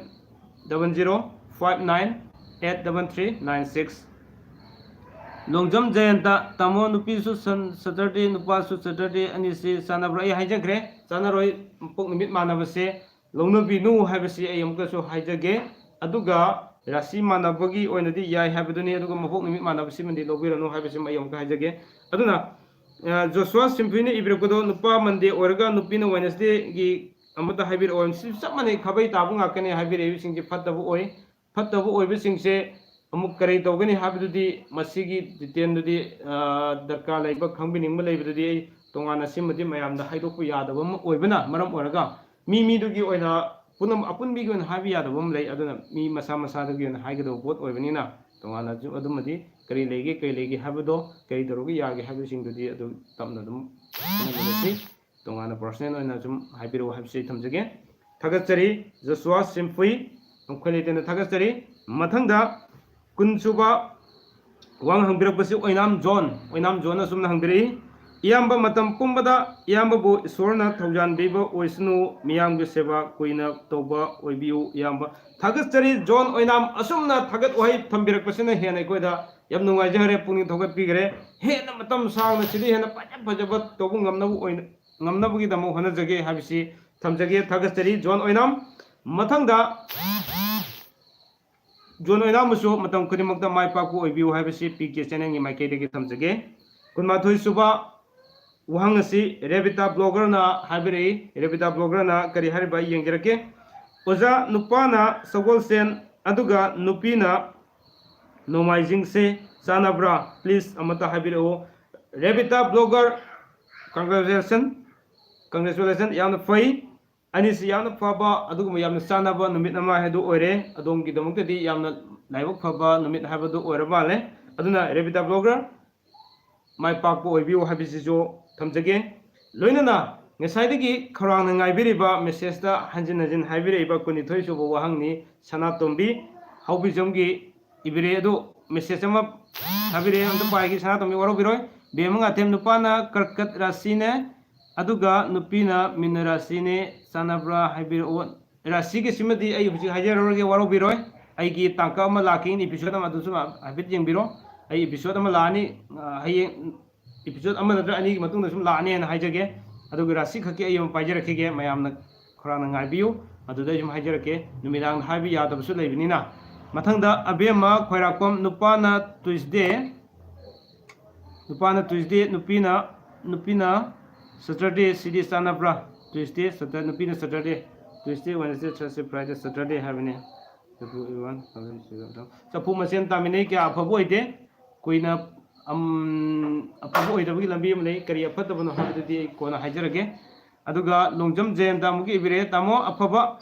double zero five nine eight double three nine six꯫ Longjam ꯖꯌꯟꯇ, ꯇꯥꯃꯣ ꯅꯨꯄꯤꯁꯨ ꯁꯟ ꯁꯇꯔꯗꯦ, ꯅꯨꯄꯥꯁꯨ ꯁꯇꯔꯗꯦ, ꯑꯅꯤꯁꯤ ꯆꯥꯟꯅꯕ꯭ꯔꯥ? ꯑꯩ ꯍꯥꯏꯖꯈ꯭ꯔꯦ, ꯆꯥꯟꯅꯔꯣꯏ꯫ ꯃꯄꯣꯛ ꯅꯨꯃꯤꯠ ꯃꯥꯟꯅꯕꯁꯦ ꯂꯧꯅꯕꯤꯅꯨ ꯍꯥꯏꯕꯁꯤ ꯑꯩ ꯑꯃꯨꯛꯀꯁꯨ ꯍꯥꯏꯖꯒꯦ꯫ ꯑꯗꯨꯒ ꯔꯥꯁꯤ ꯃꯥꯟꯅꯕꯒꯤ ꯑꯣꯏꯅꯗꯤ ꯌꯥꯏ ꯍꯥꯏꯕꯗꯨꯅꯤ, ꯑꯗꯨꯒ ꯃꯄꯣꯛ ꯅꯨꯃꯤꯠ ꯃꯥꯟꯅꯕꯁꯤꯃꯗꯤ ꯂꯧꯕꯤꯔꯅꯨ ꯍꯥꯏꯕꯁꯤꯃ ꯑꯩ ꯑꯃꯨꯛꯀ ꯍꯥꯏꯖꯒꯦ꯫ ꯑꯗꯨꯅ ꯖꯣꯁꯨꯋꯥ ꯁꯤꯝꯐꯨꯏꯅ ꯏꯕꯤꯔꯛꯄꯗꯣ, ꯅꯨꯄꯥ ꯃꯟꯗꯦ ꯑꯣꯏꯔꯒ ꯅꯨꯄꯤꯅ ꯋꯦꯅꯁꯗꯦꯒꯤ ꯑꯃꯠꯇ ꯍꯥꯏꯕꯤꯔꯛꯑꯣ꯫ ꯁꯤ ꯆꯞ ꯃꯥꯟꯅꯩ, ꯈꯥꯕꯩ ꯇꯥꯕ ꯉꯥꯛꯇꯅꯦ ꯍꯥꯏꯕꯤꯔꯛꯏꯕꯁꯤꯡꯁꯦ ꯐꯠꯇꯕ ꯑꯣꯏ꯫ ꯐꯠꯇꯕ ꯑꯣꯏꯕꯁꯤꯡꯁꯦ ꯑꯃꯨꯛ ꯀꯔꯤ ꯇꯧꯒꯅꯤ ꯍꯥꯏꯕꯗꯨꯗꯤ, ꯃꯁꯤꯒꯤ ꯗꯤꯇꯦꯜꯗꯨꯗꯤ ꯗꯔꯀꯥꯔ ꯂꯩꯕ, ꯈꯪꯕꯤꯅꯤꯡꯕ ꯂꯩꯕꯗꯨꯗꯤ ꯑꯩ ꯇꯣꯉꯥꯟꯅ ꯁꯤꯃꯗꯤ ꯃꯌꯥꯝꯗ ꯍꯥꯏꯗꯣꯛꯄ ꯌꯥꯗꯕ ꯑꯃ ꯑꯣꯏꯕꯅ ꯃꯔꯝ ꯑꯣꯏꯔꯒ, ꯃꯤ ꯃꯤꯗꯨꯒꯤ ꯑꯣꯏꯅ ꯄꯨꯝꯅꯃꯛ ꯑꯄꯨꯟꯕꯤꯒꯤ ꯑꯣꯏꯅ ꯍꯥꯏꯕ ꯌꯥꯗꯕ ꯑꯃ ꯂꯩ꯫ ꯑꯗꯨꯅ ꯃꯤ ꯃꯁꯥ ꯃꯁꯥꯗꯨꯒꯤ ꯑꯣꯏꯅ ꯍꯥꯏꯒꯗꯧꯕ ꯄꯣꯠ ꯑꯣꯏꯕꯅꯤꯅ, ꯇꯣꯉꯥꯟꯅꯁꯨ ꯑꯗꯨꯃꯗꯤ ꯀꯔꯤ ꯂꯩꯒꯦ, ꯀꯔꯤ ꯂꯩꯒꯦ ꯍꯥꯏꯕꯗꯣ, ꯀꯔꯤ ꯇꯧꯔꯒ ꯌꯥꯒꯦ ꯍꯥꯏꯕꯁꯤꯡꯗꯨꯗꯤ ꯑꯗꯨ ꯇꯞꯅ ꯑꯗꯨꯝ ꯈꯟꯅꯃꯤꯟꯅꯁꯤ꯫ ꯇꯣꯉꯥꯟꯅ ꯄꯔꯁꯣꯅꯦꯜ ꯑꯣꯏꯅ ꯁꯨꯝ ꯍꯥꯏꯕꯤꯔꯛꯑꯣ ꯍꯥꯏꯕꯁꯤ ꯑꯩ ꯊꯝꯖꯒꯦ꯫ ꯊꯥꯒꯠꯆꯔꯤ ꯖꯣꯁꯨꯋꯥ ꯁꯤꯝꯐꯨꯏ, ꯑꯩꯈꯣꯏ ꯂꯩꯇꯅ ꯊꯥꯒꯠꯆꯔꯤ꯫ ꯃꯊꯪꯗ ꯀꯨꯟꯁꯨꯕ ꯋꯥꯍꯪ ꯍꯪꯕꯤꯔꯛꯄꯁꯤ ꯑꯣꯏꯅꯥꯝ ꯖꯣꯟ, ꯑꯣꯏꯅꯥꯝ ꯖꯣꯟꯅ ꯑꯁꯨꯝꯅ ꯍꯪꯕꯤꯔꯛꯏ, "ꯏꯌꯥꯝꯕ, ꯃꯇꯝ ꯄꯨꯝꯕꯗ ꯏꯌꯥꯝꯕꯕꯨ ꯏꯁꯣꯔꯅ ꯊꯧꯖꯥꯟꯕꯤꯕ ꯑꯣꯏꯁꯅꯨ, ꯃꯤꯌꯥꯝꯒꯤ ꯁꯦꯕꯥ ꯀꯨꯏꯅ ꯇꯧꯕ ꯑꯣꯏꯕꯤꯌꯨ ꯏꯌꯥꯝꯕ"꯫ ꯊꯥꯒꯠꯆꯔꯤ ꯖꯣꯟ ꯑꯣꯏꯅꯥꯝ, ꯑꯁꯨꯝꯅ ꯊꯥꯒꯠ ꯋꯥꯍꯩ ꯊꯝꯕꯤꯔꯛꯄꯁꯤꯅ ꯍꯦꯟꯅ ꯑꯩꯈꯣꯏꯗ ꯌꯥꯝ ꯅꯨꯡꯉꯥꯏꯖꯈꯔꯦ, ꯄꯨꯛꯅꯤꯡ ꯊꯧꯒꯠꯄꯤꯈꯔꯦ꯫ ꯍꯦꯟꯅ ꯃꯇꯝ ꯁꯥꯡꯅ ꯁꯤꯗꯤ ꯍꯦꯟꯅ ꯐꯖ ꯐꯖꯕ ꯇꯧꯕ ꯉꯝꯅꯕ ꯑꯣꯏꯅ, ꯉꯝꯅꯕꯒꯤꯗꯃꯛ ꯍꯣꯠꯅꯖꯒꯦ ꯍꯥꯏꯕꯁꯤ ꯊꯝꯖꯒꯦ꯫ ꯊꯥꯒꯠꯆꯔꯤ ꯖꯣꯟ ꯑꯣꯏꯅꯥꯝ꯫ ꯃꯊꯪꯗ ꯖꯣꯟ ꯑꯣꯏꯅꯥꯝꯕꯨꯁꯨ ꯃꯇꯝ ꯈꯨꯗꯤꯡꯃꯛꯇ ꯃꯥꯏ ꯄꯥꯛꯄ ꯑꯣꯏꯕꯤꯌꯨ ꯍꯥꯏꯕꯁꯤ ꯄꯤ ꯀꯦ ꯆꯦꯅꯦꯜꯒꯤ ꯃꯥꯏꯀꯩꯗꯒꯤ ꯊꯝꯖꯒꯦ꯫ ꯀꯨꯟꯃꯥꯊꯣꯏ ꯁꯨꯕ ꯋꯥꯍꯪ ꯑꯁꯤ ꯔꯦꯕꯤꯇꯥ ꯕ꯭ꯂꯣꯒꯔꯅ ꯍꯥꯏꯕꯤꯔꯛꯏ꯫ ꯔꯦꯕꯤꯇꯥ ꯕ꯭ꯂꯣꯒꯔꯅ ꯀꯔꯤ ꯍꯥꯏꯔꯤꯕ ꯑꯩ ꯌꯦꯡꯖꯔꯛꯀꯦ꯫ ꯑꯣꯖꯥ, ꯅꯨꯄꯥꯅ ꯁꯒꯣꯜꯁꯦꯟ ꯑꯗꯨꯒ ꯅꯨꯄꯤꯅ ꯅꯣꯡꯃꯥꯏꯖꯤꯡꯁꯦ ꯆꯥꯟꯅꯕ꯭ꯔꯥ? Please ꯑꯃꯠꯇ ꯍꯥꯏꯕꯤꯔꯛꯎ꯫ ꯔꯦꯕꯤꯇꯥ ꯕ꯭ꯂꯣꯒꯔ, congratulation, congratulation, ꯌꯥꯝꯅ ꯐꯩ꯫ ꯑꯅꯤꯁꯤ ꯌꯥꯝꯅ ꯐꯕ, ꯑꯗꯨꯒꯨꯝꯕ ꯌꯥꯝꯅ ꯆꯥꯟꯅꯕ ꯅꯨꯃꯤꯠ ꯑꯃ ꯍꯥꯏꯗꯨ ꯑꯣꯏꯔꯦ꯫ ꯑꯗꯣꯝꯒꯤꯗꯃꯛꯇꯗꯤ ꯌꯥꯝꯅ ꯂꯥꯏꯕꯛ ꯐꯕ ꯅꯨꯃꯤꯠ ꯍꯥꯏꯕꯗꯨ ꯑꯣꯏꯔ ꯃꯥꯜꯂꯦ꯫ ꯑꯗꯨꯅ ꯔꯦꯕꯤꯇꯥ ꯕ꯭ꯂꯣꯒꯔ, ꯃꯥꯏ ꯄꯥꯛꯄ ꯑꯣꯏꯕꯤꯌꯨ ꯍꯥꯏꯕꯁꯤꯁꯨ ꯊꯝꯖꯒꯦ꯫ ꯂꯣꯏꯅꯅ ꯉꯁꯥꯏꯗꯒꯤ ꯈꯧꯔꯥꯡꯅ ꯉꯥꯏꯕꯤꯔꯤꯕ ꯃꯦꯁꯦꯖꯇ ꯍꯟꯖꯤꯟ ꯍꯟꯖꯤꯟ ꯍꯥꯏꯕꯤꯔꯛꯏꯕ ꯀꯨꯟꯅꯤꯊꯣꯏ ꯁꯨꯕ ꯋꯥꯍꯪꯅꯤ꯫ ꯁꯅꯥꯇꯣꯝꯕꯤ ꯍꯥꯎꯕꯤꯖꯝꯒꯤ ꯏꯕꯤꯔꯦ ꯑꯗꯨ ꯃꯦꯁꯦꯖ ꯑꯃ ꯊꯥꯕꯤꯔꯛꯑꯦ, ꯑꯝꯇ ꯄꯥꯏꯒꯦ꯫ ꯁꯅꯥꯇꯣꯝꯕꯤ ꯋꯥꯔꯧꯕꯤꯔꯣꯏ꯫ ꯕꯦꯝꯃ ꯉꯥꯊꯦꯝ, ꯅꯨꯄꯥꯅ ꯀꯔꯀꯠ ꯔꯥꯁꯤꯅꯦ, ꯑꯗꯨꯒ ꯅꯨꯄꯤꯅ ꯃꯤꯅ ꯔꯥꯁꯤꯅꯦ, ꯆꯥꯟꯅꯕ꯭ꯔꯥ ꯍꯥꯏꯕꯤꯔꯛꯑꯣ꯫ ꯔꯥꯁꯤꯒꯤꯁꯤꯃꯗꯤ ꯑꯩ ꯍꯧꯖꯤꯛ ꯍꯥꯏꯖꯔꯔꯣꯏꯒꯦ, ꯋꯥꯔꯧꯕꯤꯔꯣꯏ꯫ ꯑꯩꯒꯤ ꯇꯥꯡꯀꯛ ꯑꯃ ꯂꯥꯛꯈꯤꯅꯤ, ꯏꯄꯤꯁꯣꯗ ꯑꯃ, ꯑꯗꯨꯁꯨ ꯍꯥꯏꯐꯦꯠ ꯌꯦꯡꯕꯤꯔꯣ꯫ ꯑꯩ ꯏꯄꯤꯁꯣꯗ ꯑꯃ ꯂꯥꯛꯑꯅꯤ, ꯑ, ꯍꯌꯦꯡ ꯏꯄꯤꯁꯣꯗ ꯑꯃ ꯅꯠꯇ꯭ꯔ ꯑꯅꯤꯒꯤ ꯃꯇꯨꯡꯗ ꯁꯨꯝ ꯂꯥꯛꯑꯅꯦꯅ ꯍꯥꯏꯖꯒꯦ꯫ ꯑꯗꯨꯒ ꯔꯥꯁꯤ ꯈꯛꯀꯤ ꯑꯩ ꯑꯃ ꯄꯥꯏꯖꯔꯛꯈꯤꯒꯦ, ꯃꯌꯥꯝꯅ ꯈꯧꯔꯥꯡꯅ ꯉꯥꯏꯕꯤꯌꯨ꯫ ꯑꯗꯨꯗ ꯑꯩ ꯁꯨꯝ ꯍꯥꯏꯖꯔꯛꯀꯦ, ꯅꯨꯃꯤꯗꯥꯡꯗ ꯍꯥꯏꯕ ꯌꯥꯗꯕꯁꯨ ꯂꯩꯕꯅꯤꯅ꯫ ꯃꯊꯪꯗ ꯑꯕꯦꯝꯃ ꯈꯣꯏꯔꯥꯛꯄꯝ, ꯅꯨꯄꯥꯅ ꯇ꯭ꯌꯨꯁꯗꯦ, ꯅꯨꯄꯥꯅ ꯇ꯭ꯌꯨꯁꯗꯦ, ꯅꯨꯄꯤꯅ, ꯅꯨꯄꯤꯅ ꯁꯇꯔꯗꯦ, ꯁꯤꯗꯤ ꯆꯥꯟꯅꯕ꯭ꯔꯥ? ꯇ꯭ꯌꯨꯁꯗꯦ, ꯁꯇꯔ-, ꯅꯨꯄꯤꯅ Saturday, Tuesday, Wednesday, Thursday, Friday, Saturday ꯍꯥꯏꯕꯅꯦ꯫ ꯆꯐꯨ ꯃꯁꯦꯟ ꯇꯥꯃꯤꯟꯅꯩ, ꯀꯌꯥ ꯑꯐꯕ ꯑꯣꯏꯗꯦ꯫ ꯀꯨꯏꯅ, ꯑꯝ, ꯑꯐꯕ ꯑꯣꯏꯗꯕꯒꯤ ꯂꯝꯕꯤ ꯑꯃ ꯂꯩ꯫ ꯀꯔꯤ ꯑꯐꯠꯇꯕꯅꯣ ꯍꯥꯏꯕꯗꯨꯗꯤ ꯑꯩ ꯀꯣꯟꯅ ꯍꯥꯏꯖꯔꯒꯦ꯫ ꯑꯗꯨꯒ ꯂꯣꯡꯖꯝ ꯖꯌꯟꯇ ꯑꯃꯨꯛꯀ ꯏꯕꯤꯔꯛꯑꯦ, ꯇꯥꯃꯣ, ꯑꯐꯕ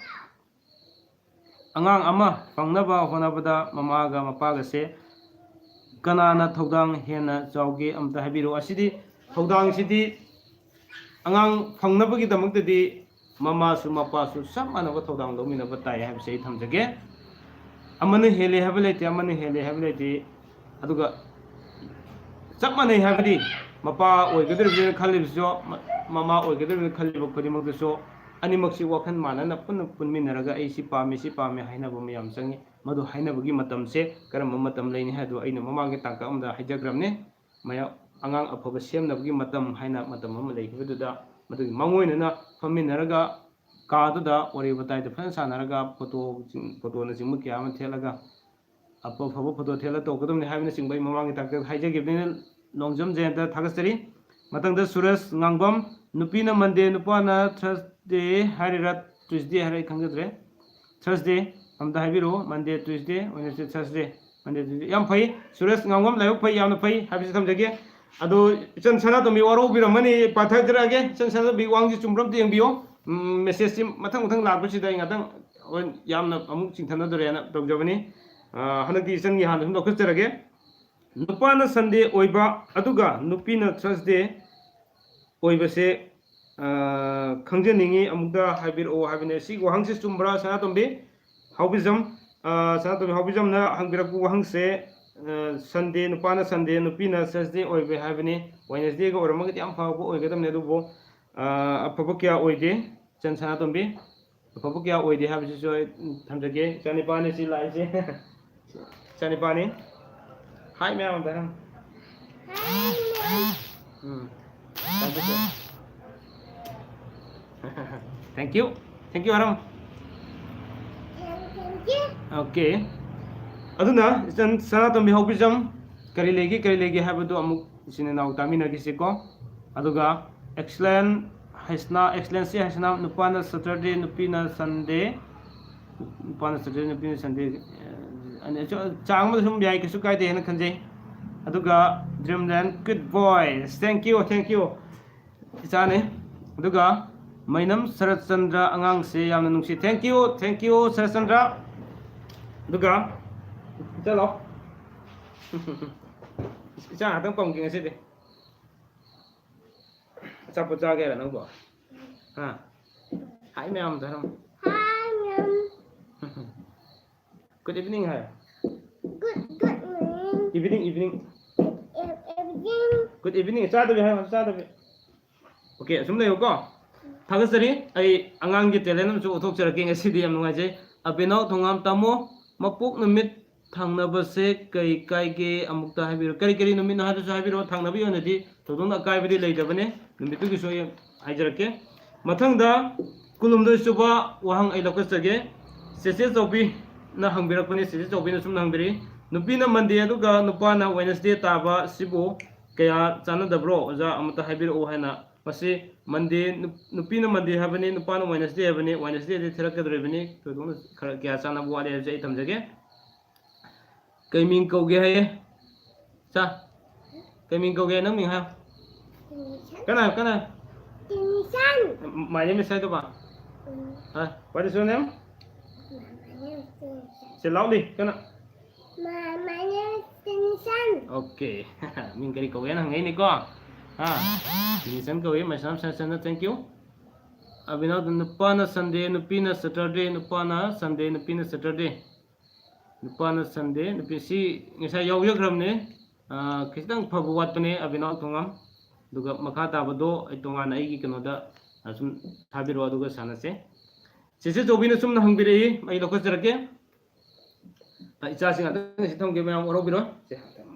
ꯑꯉꯥꯡ ꯑꯃ ꯐꯪꯅꯕ ꯍꯣꯠꯅꯕꯗ ꯃꯃꯥꯒ ꯃꯄꯥꯒꯁꯦ ꯀꯅꯥꯅ ꯊꯧꯗꯥꯡ ꯍꯦꯟꯅ ꯆꯥꯎꯒꯦ? ꯑꯝꯇ ꯍꯥꯏꯕꯤꯔꯛꯑꯣ꯫ ꯑꯁꯤꯗꯤ, ꯊꯧꯗꯥꯡꯁꯤꯗꯤ ꯑꯉꯥꯡ ꯐꯪꯅꯕꯒꯤꯗꯃꯛꯇꯗꯤ ꯃꯃꯥꯁꯨ ꯃꯄꯥꯁꯨ ꯆꯞ ꯃꯥꯟꯅꯕ ꯊꯧꯗꯥꯡ ꯂꯧꯃꯤꯟꯅꯕ ꯇꯥꯏ ꯍꯥꯏꯕꯁꯦ ꯑꯩ ꯊꯝꯖꯒꯦ꯫ ꯑꯃꯅ ꯍꯦꯜꯂꯦ ꯍꯥꯏꯕ ꯂꯩꯇꯦ, ꯑꯃꯅ ꯍꯦꯜꯂꯦ ꯍꯥꯏꯕ ꯂꯩꯇꯦ꯫ ꯑꯗꯨꯒ ꯆꯞ ꯃꯥꯟꯅꯩ ꯍꯥꯏꯕꯗꯤ ꯃꯄꯥ ꯑꯣꯏꯒꯗꯧꯔꯤꯕꯅꯤꯅ ꯈꯜꯂꯤꯕꯁꯨ, ꯃ-, ꯃꯃꯥ ꯑꯣꯏꯒꯗꯧꯔꯤꯕꯅꯤꯅ ꯈꯜꯂꯤꯕ ꯈꯨꯗꯤꯡꯃꯛꯇꯁꯨ ꯑꯅꯤꯃꯛꯁꯤ ꯋꯥꯈꯜ ꯃꯥꯟꯅꯅ ꯄꯨꯟꯅ ꯄꯨꯟꯃꯤꯟꯅꯔꯒ ꯑꯩ ꯁꯤ ꯄꯥꯝꯃꯤ, ꯁꯤ ꯄꯥꯝꯃꯤ ꯍꯥꯏꯅꯕ ꯑꯃ ꯌꯥꯝ ꯆꯪꯉꯤ꯫ ꯃꯗꯨ ꯍꯥꯏꯅꯕꯒꯤ ꯃꯇꯝꯁꯦ ꯀꯔꯝꯕ ꯃꯇꯝ ꯂꯩꯅꯤ ꯍꯥꯏꯗꯣ ꯑꯩꯅ ꯃꯃꯥꯡꯒꯤ ꯇꯥꯡꯀꯛ ꯑꯃꯗ ꯍꯥꯏꯖꯈ꯭ꯔꯕꯅꯤ꯫ ꯃꯌꯥꯝ, ꯑꯉꯥꯡ ꯑꯐꯕ ꯁꯦꯝꯅꯕꯒꯤ ꯃꯇꯝ ꯍꯥꯏꯅ ꯃꯇꯝ ꯑꯃ ꯂꯩꯈꯤꯕꯗꯨꯗ, ꯃꯗꯨꯒꯤ ꯃꯥꯡꯑꯣꯏꯅꯅ ꯐꯝꯃꯤꯟꯅꯔꯒ ꯀꯥꯗꯨꯗ ꯋꯥꯔꯤ ꯋꯥꯇꯥꯏꯗꯨ ꯐꯖꯅ ꯁꯥꯟꯅꯔꯒ ꯐꯣꯇꯣꯁꯤꯡ, ꯐꯣꯇꯣꯅꯆꯤꯡꯕ ꯀꯌꯥ ꯑꯃ ꯊꯦꯠꯂꯒ ꯑꯐ-, ꯑꯐꯕ ꯐꯣꯇꯣ ꯊꯦꯠꯂ ꯇꯧꯒꯗꯕꯅꯤ ꯍꯥꯏꯕꯅꯆꯤꯡꯕ ꯑꯩ ꯃꯃꯥꯡꯒꯤ ꯇꯥꯡꯀꯛꯇ ꯍꯥꯏꯖꯈꯤꯕꯅꯤꯅ, ꯅꯣꯡꯖꯝ ꯖꯌꯟꯇ ꯊꯥꯒꯠꯆꯔꯤ꯫ ꯃꯊꯪꯗ ꯁꯨꯔꯖ ꯉꯥꯡꯕꯝ, ꯅꯨꯄꯤꯅ ꯃꯟꯗꯦ, ꯅꯨꯄꯥꯅ ꯊꯔꯁꯗꯦ ꯍꯥꯏꯔꯤꯔꯥ, ꯇ꯭ꯌꯨꯁꯗꯦ ꯍꯥꯏꯔ, ꯑꯩ ꯈꯪꯖꯗ꯭ꯔꯦ꯫ ꯊꯔꯁꯗꯦ ꯑꯝꯇ ꯍꯥꯏꯕꯤꯔꯛꯑꯣ, ꯃꯟꯗꯦ, ꯇ꯭ꯌꯨꯁꯗꯦ, ꯋꯦꯅꯁꯗꯦ, ꯊꯔꯁꯗꯦ, ꯃꯟꯗꯦ, ꯇ꯭ꯌꯨꯁꯗꯦ꯫ ꯌꯥꯝ ꯐꯩ, ꯁꯨꯔꯖ ꯉꯥꯡꯕꯝ, ꯂꯥꯏꯕꯛ ꯐꯩ, ꯌꯥꯝꯅ ꯐꯩ ꯍꯥꯏꯕꯁꯤ ꯊꯝꯖꯒꯦ꯫ ꯑꯗꯣ ꯏꯆꯟ ꯁꯅꯥꯇꯣꯝꯕꯤ ꯋꯥꯔꯧꯕꯤꯔꯝꯃꯅꯤ, ꯄꯥꯊꯖꯔꯛꯑꯒꯦ꯫ ꯏꯆꯟ ꯁꯅꯥꯇꯣꯝꯕꯤ ꯋꯥꯍꯪꯁꯤ ꯆꯨꯝꯕ꯭ꯔꯥ ꯑꯝꯇ ꯌꯦꯡꯕꯤꯌꯣ꯫ ꯎꯝ, ꯃꯦꯁꯦꯖꯁꯤ ꯃꯊꯪ ꯃꯊꯪ ꯂꯥꯛꯄꯁꯤꯗ ꯑꯩ ꯉꯥꯛꯇꯪ ꯍꯣꯔꯦꯟ ꯌꯥꯝꯅ ꯑꯃꯨꯛ ꯆꯤꯡꯊꯅꯗꯣꯔꯦꯅ ꯇꯧꯖꯕꯅꯤ꯫ ꯑ, ꯍꯟꯗꯛꯇꯤ ꯏꯆꯟꯒꯤ ꯍꯥꯟꯅ ꯁꯨꯝ ꯂꯧꯈꯠꯆꯔꯒꯦ꯫ ꯅꯨꯄꯥꯅ ꯁꯟꯗꯦ ꯑꯣꯏꯕ ꯑꯗꯨꯒ ꯅꯨꯄꯤꯅ ꯊꯔꯁꯗꯦ ꯑꯣꯏꯕꯁꯦ, ꯑ, ꯈꯪꯖꯅꯤꯡꯉꯤ, ꯑꯃꯨꯛꯇ ꯍꯥꯏꯕꯤꯔꯛꯑꯣ ꯍꯥꯏꯕꯅꯦ꯫ ꯁꯤꯒꯤ ꯋꯥꯍꯪꯁꯤ ꯆꯨꯝꯕ꯭ꯔꯥ, ꯁꯅꯥꯇꯣꯝꯕꯤ ꯍꯥꯎꯕꯤꯖꯝ? ꯑ, ꯁꯅꯥꯇꯣꯝꯕꯤ ꯍꯥꯎꯕꯤꯖꯝꯅ ꯍꯪꯕꯤꯔꯛꯄ ꯋꯥꯍꯪꯁꯦ, ꯑ, ꯁꯟꯗꯦ, ꯅꯨꯄꯥꯅ ꯁꯟꯗꯦ, ꯅꯨꯄꯤꯅ ꯊꯔꯁꯗꯦ ꯑꯣꯏꯕ ꯍꯥꯏꯕꯅꯤ, ꯋꯦꯅꯁꯗꯦꯒ ꯑꯣꯏꯔꯝꯃꯒꯗꯤ ꯌꯥꯝ ꯐꯕ ꯑꯣꯏꯒꯗꯕꯅꯤ, ꯑꯗꯨꯕꯨ, ꯑ, ꯑꯐꯕ ꯀꯌꯥ ꯑꯣꯏꯗꯦ꯫ ꯏꯆꯟ ꯁꯅꯥꯇꯣꯝꯕꯤ, ꯑꯐꯕ ꯀꯌꯥ ꯑꯣꯏꯗꯦ ꯍꯥꯏꯕꯁꯤꯁꯨ ꯑꯩ ꯊꯝꯖꯒꯦ꯫ ꯏꯆꯥꯅꯤꯄꯥꯅꯤ ꯁꯤ ꯂꯥꯛꯏꯁꯦ꯫ ꯏꯆꯥꯅꯤꯄꯥꯅꯤ꯫ ꯍꯥꯏ ꯃꯌꯥꯝ ꯑꯝꯇ ꯍꯥꯏꯔꯝꯃꯨ꯫ ꯎꯝ꯫ Thank you꯫ Thank you ꯍꯥꯏꯔꯝꯃꯨ꯫ Okay꯫ ꯑꯗꯨꯅ ꯏꯆꯟ ꯁꯅꯥꯇꯣꯝꯕꯤ ꯍꯥꯎꯕꯤꯖꯝ, ꯀꯔꯤ ꯂꯩꯒꯦ, ꯀꯔꯤ ꯂꯩꯒꯦ ꯍꯥꯏꯕꯗꯨ ꯑꯃꯨꯛ ꯏꯆꯤꯟ ꯏꯅꯥꯎ ꯇꯥꯃꯤꯟꯅꯈꯤꯁꯤꯀꯣ꯫ ꯑꯗꯨꯒ ꯑꯦꯛꯁꯂꯦꯟ ꯍꯩꯁꯅꯥ, ꯑꯦꯛꯁꯂꯦꯟꯁꯤ ꯍꯩꯁꯅꯥ, ꯅꯨꯄꯥꯅ ꯁꯇꯔꯗꯦ, ꯅꯨꯄꯤꯅ ꯁꯟꯗꯦ, ꯅꯨꯄꯥꯅ ꯁꯇꯔꯗꯦ, ꯅꯨꯄꯤꯅ ꯁꯟꯗꯦ, ꯑ, ꯆꯥꯡ ꯑꯃꯗ ꯁꯨꯝ ꯌꯥꯏ, ꯀꯩꯁꯨ ꯀꯥꯏꯗꯦ ꯍꯥꯏꯅ ꯈꯟꯖꯩ꯫ ꯑꯗꯨꯒ ꯗ꯭ꯔꯤꯝꯂꯦꯟ, good boy, thank you, thank you꯫ ꯏꯆꯥꯅꯤ꯫ ꯑꯗꯨꯒ ꯃꯩꯅꯝ ꯁꯔꯠꯆꯟꯗ꯭ꯔ, ꯑꯉꯥꯡꯁꯦ ꯌꯥꯝꯅ ꯅꯨꯡꯁꯤ, thank you, thank you Saratchandra. ꯑꯗꯨꯒ ꯆꯠꯂꯣ꯫ ꯏꯆꯥ ꯉꯥꯛꯇꯪ ꯄꯝꯒꯦ ꯉꯁꯤꯗꯤ꯫ ꯑꯆꯥꯄꯣꯠ ꯆꯥꯒꯦ ꯍꯥꯏꯔꯣ ꯅꯪꯕꯣ? ꯍꯥ? ꯍꯥꯏ ꯃꯌꯥꯝꯗꯣ ꯍꯥꯏꯔꯝꯃꯣ꯫ Hi ꯃꯌꯥꯝ꯫ Good evening ꯍꯥꯏ꯫ Good, good morning. Evening, evening. E-, evening. Good evening. ꯆꯥꯗꯕꯤ ꯍꯥꯏꯌꯣ, ꯆꯥꯗꯕꯤ꯫ Okay, ꯑꯁꯨꯝ ꯂꯩꯌꯨꯀꯣ꯫ ꯊꯥꯒꯠꯆꯔꯤ꯫ ꯑꯩ ꯑꯉꯥꯡꯒꯤ talent ꯑꯃꯁꯨ ꯎꯠꯊꯣꯛꯆꯔꯛꯀꯦ ꯉꯁꯤꯗꯤ, ꯌꯥꯝ ꯅꯨꯡꯉꯥꯏꯖꯩ꯫ ꯑꯕꯤꯅꯧ ꯊꯣꯉꯥꯝ ꯇꯥꯃꯣ, ꯃꯄꯣꯛ ꯅꯨꯃꯤꯠ ꯊꯪꯅꯕꯁꯦ ꯀꯩ ꯀꯥꯏꯒꯦ? ꯑꯃꯨꯛꯇ ꯍꯥꯏꯕꯤꯔꯣ꯫ ꯀꯔꯤ ꯀꯔꯤ ꯅꯨꯃꯤꯠꯅꯣ ꯍꯥꯏꯕꯁꯨ ꯍꯥꯏꯕꯤꯔꯣ꯫ ꯊꯪꯅꯕꯒꯤ ꯑꯣꯏꯅꯗꯤ ꯊꯣꯏꯗꯣꯛꯅ ꯑꯀꯥꯏꯕꯗꯤ ꯂꯩꯇꯕꯅꯦ꯫ ꯅꯨꯃꯤꯠꯇꯨꯒꯤꯁꯨ ꯑꯩ ꯍꯥꯏꯖꯔꯛꯀꯦ꯫ ꯃꯊꯪꯗ ꯀꯨꯟꯍꯨꯝꯗꯣꯏ ꯁꯨꯕ ꯋꯥꯍꯪ ꯑꯩ ꯂꯧꯈꯠꯆꯒꯦ꯫ ꯆꯦꯆꯦ ꯆꯧꯕꯤ, ꯅ ꯍꯪꯕꯤꯔꯛꯄꯅꯤ, ꯆꯦꯆꯦ ꯆꯧꯕꯤꯅ ꯁꯨꯝꯅ ꯍꯪꯕꯤꯔꯤ, "ꯅꯨꯄꯤꯅ Monday ꯑꯗꯨꯒ ꯅꯨꯄꯥꯅ Wednesday ꯇꯥꯕ ꯁꯤꯕꯨ ꯀꯌꯥ ꯆꯥꯟꯅꯗꯕ꯭ꯔꯣ ꯑꯣꯖꯥ? ꯑꯃꯇ ꯍꯥꯏꯕꯤꯔꯛꯎ" ꯍꯥꯏꯅ꯫ ꯃꯁꯤ Monday, ꯅꯨꯞ-, ꯅꯨꯄꯤꯅ Monday ꯍꯥꯏꯕꯅꯤ, ꯅꯨꯄꯥꯅ Wednesday ꯍꯥꯏꯕꯅꯤ, Wednesdayꯗꯤ ꯊꯤꯔꯛꯀꯗꯧꯔꯤꯕꯅꯤ꯫ ꯊꯣꯏꯗꯣꯛꯅ ꯈꯔ ꯀꯌꯥ ꯆꯥꯟꯅꯕ ꯋꯥꯠꯂꯤ ꯍꯥꯏꯕꯁꯦ ꯑꯩ ꯊꯝꯖꯒꯦ꯫ ꯀꯩ ꯃꯤꯡ ꯀꯧꯒꯦ ꯍꯥꯏꯌꯦ? ꯆꯥ, ꯀꯩ ꯃꯤꯡ ꯀꯧꯒꯦ? ꯅꯪ ꯃꯤꯡ ꯍꯥꯏꯌꯣ꯫ ꯀꯟꯅ ꯍꯥꯏꯌꯨ, ꯀꯟꯅ ꯍꯥꯏꯌꯨ꯫ ꯇꯤꯟꯁꯟ꯫ My name is ꯍꯥꯏꯗꯧꯕ꯫ ꯎꯝ꯫ ꯍꯥ? What is your name? My name is ꯇꯤꯟꯁꯟ꯫ Say loudly, ꯀꯟꯅ꯫ My, my name is ꯇꯤꯟꯁꯟ꯫ Okay꯫ ꯃꯤꯡ ꯀꯔꯤ ꯀꯧꯒꯦꯅ ꯍꯪꯉꯛꯏꯅꯤꯀꯣ꯫ ꯍꯥ? ꯇꯤꯟꯁꯟ ꯀꯧꯏ, ꯃꯩꯁꯅꯥꯝ ꯁꯟꯁꯟꯅ, thank you꯫ ꯑꯕꯤꯅꯥꯎ, ꯅꯨꯄꯥꯅ Sunday, ꯅꯨꯄꯤꯅ Saturday, ꯅꯨꯄꯥꯅ Sunday, ꯅꯨꯄꯤꯅ Saturday꯫ ꯅꯨꯄꯥꯅ Sunday, ꯅꯨꯄꯤ ꯁꯤ ꯉꯁꯥꯏ ꯌꯥꯎꯖꯈ꯭ꯔꯕꯅꯦ꯫ ꯑꯥ, ꯈꯤꯇꯪ ꯐꯕ ꯋꯥꯠꯄꯅꯦ, ꯑꯕꯤꯅꯥꯎ ꯊꯣꯉꯥꯝ꯫ ꯑꯗꯨꯒ ꯃꯈꯥ ꯇꯥꯕꯗꯣ ꯑꯩ ꯇꯣꯉꯥꯟꯅ ꯑꯩꯒꯤ ꯀꯩꯅꯣꯗ, ꯑ, ꯁꯨꯝ ꯊꯥꯕꯤꯔꯛꯑꯣ, ꯑꯗꯨꯒ ꯁꯥꯟꯅꯁꯦ꯫ ꯆꯦꯆꯦ ꯆꯧꯕꯤꯅ ꯁꯨꯝꯅ ꯍꯪꯕꯤꯔꯛꯏ, ꯑꯩ ꯂꯧꯈꯠꯆꯔꯛꯀꯦ꯫ ꯑ, ꯏꯆꯥꯁꯤꯡ ꯉꯥꯛꯇꯪ ꯁꯤ ꯊꯝꯒꯦ, ꯃꯌꯥꯝ ꯋꯥꯔꯧꯕꯤꯔꯣꯏ꯫ ꯁꯦ,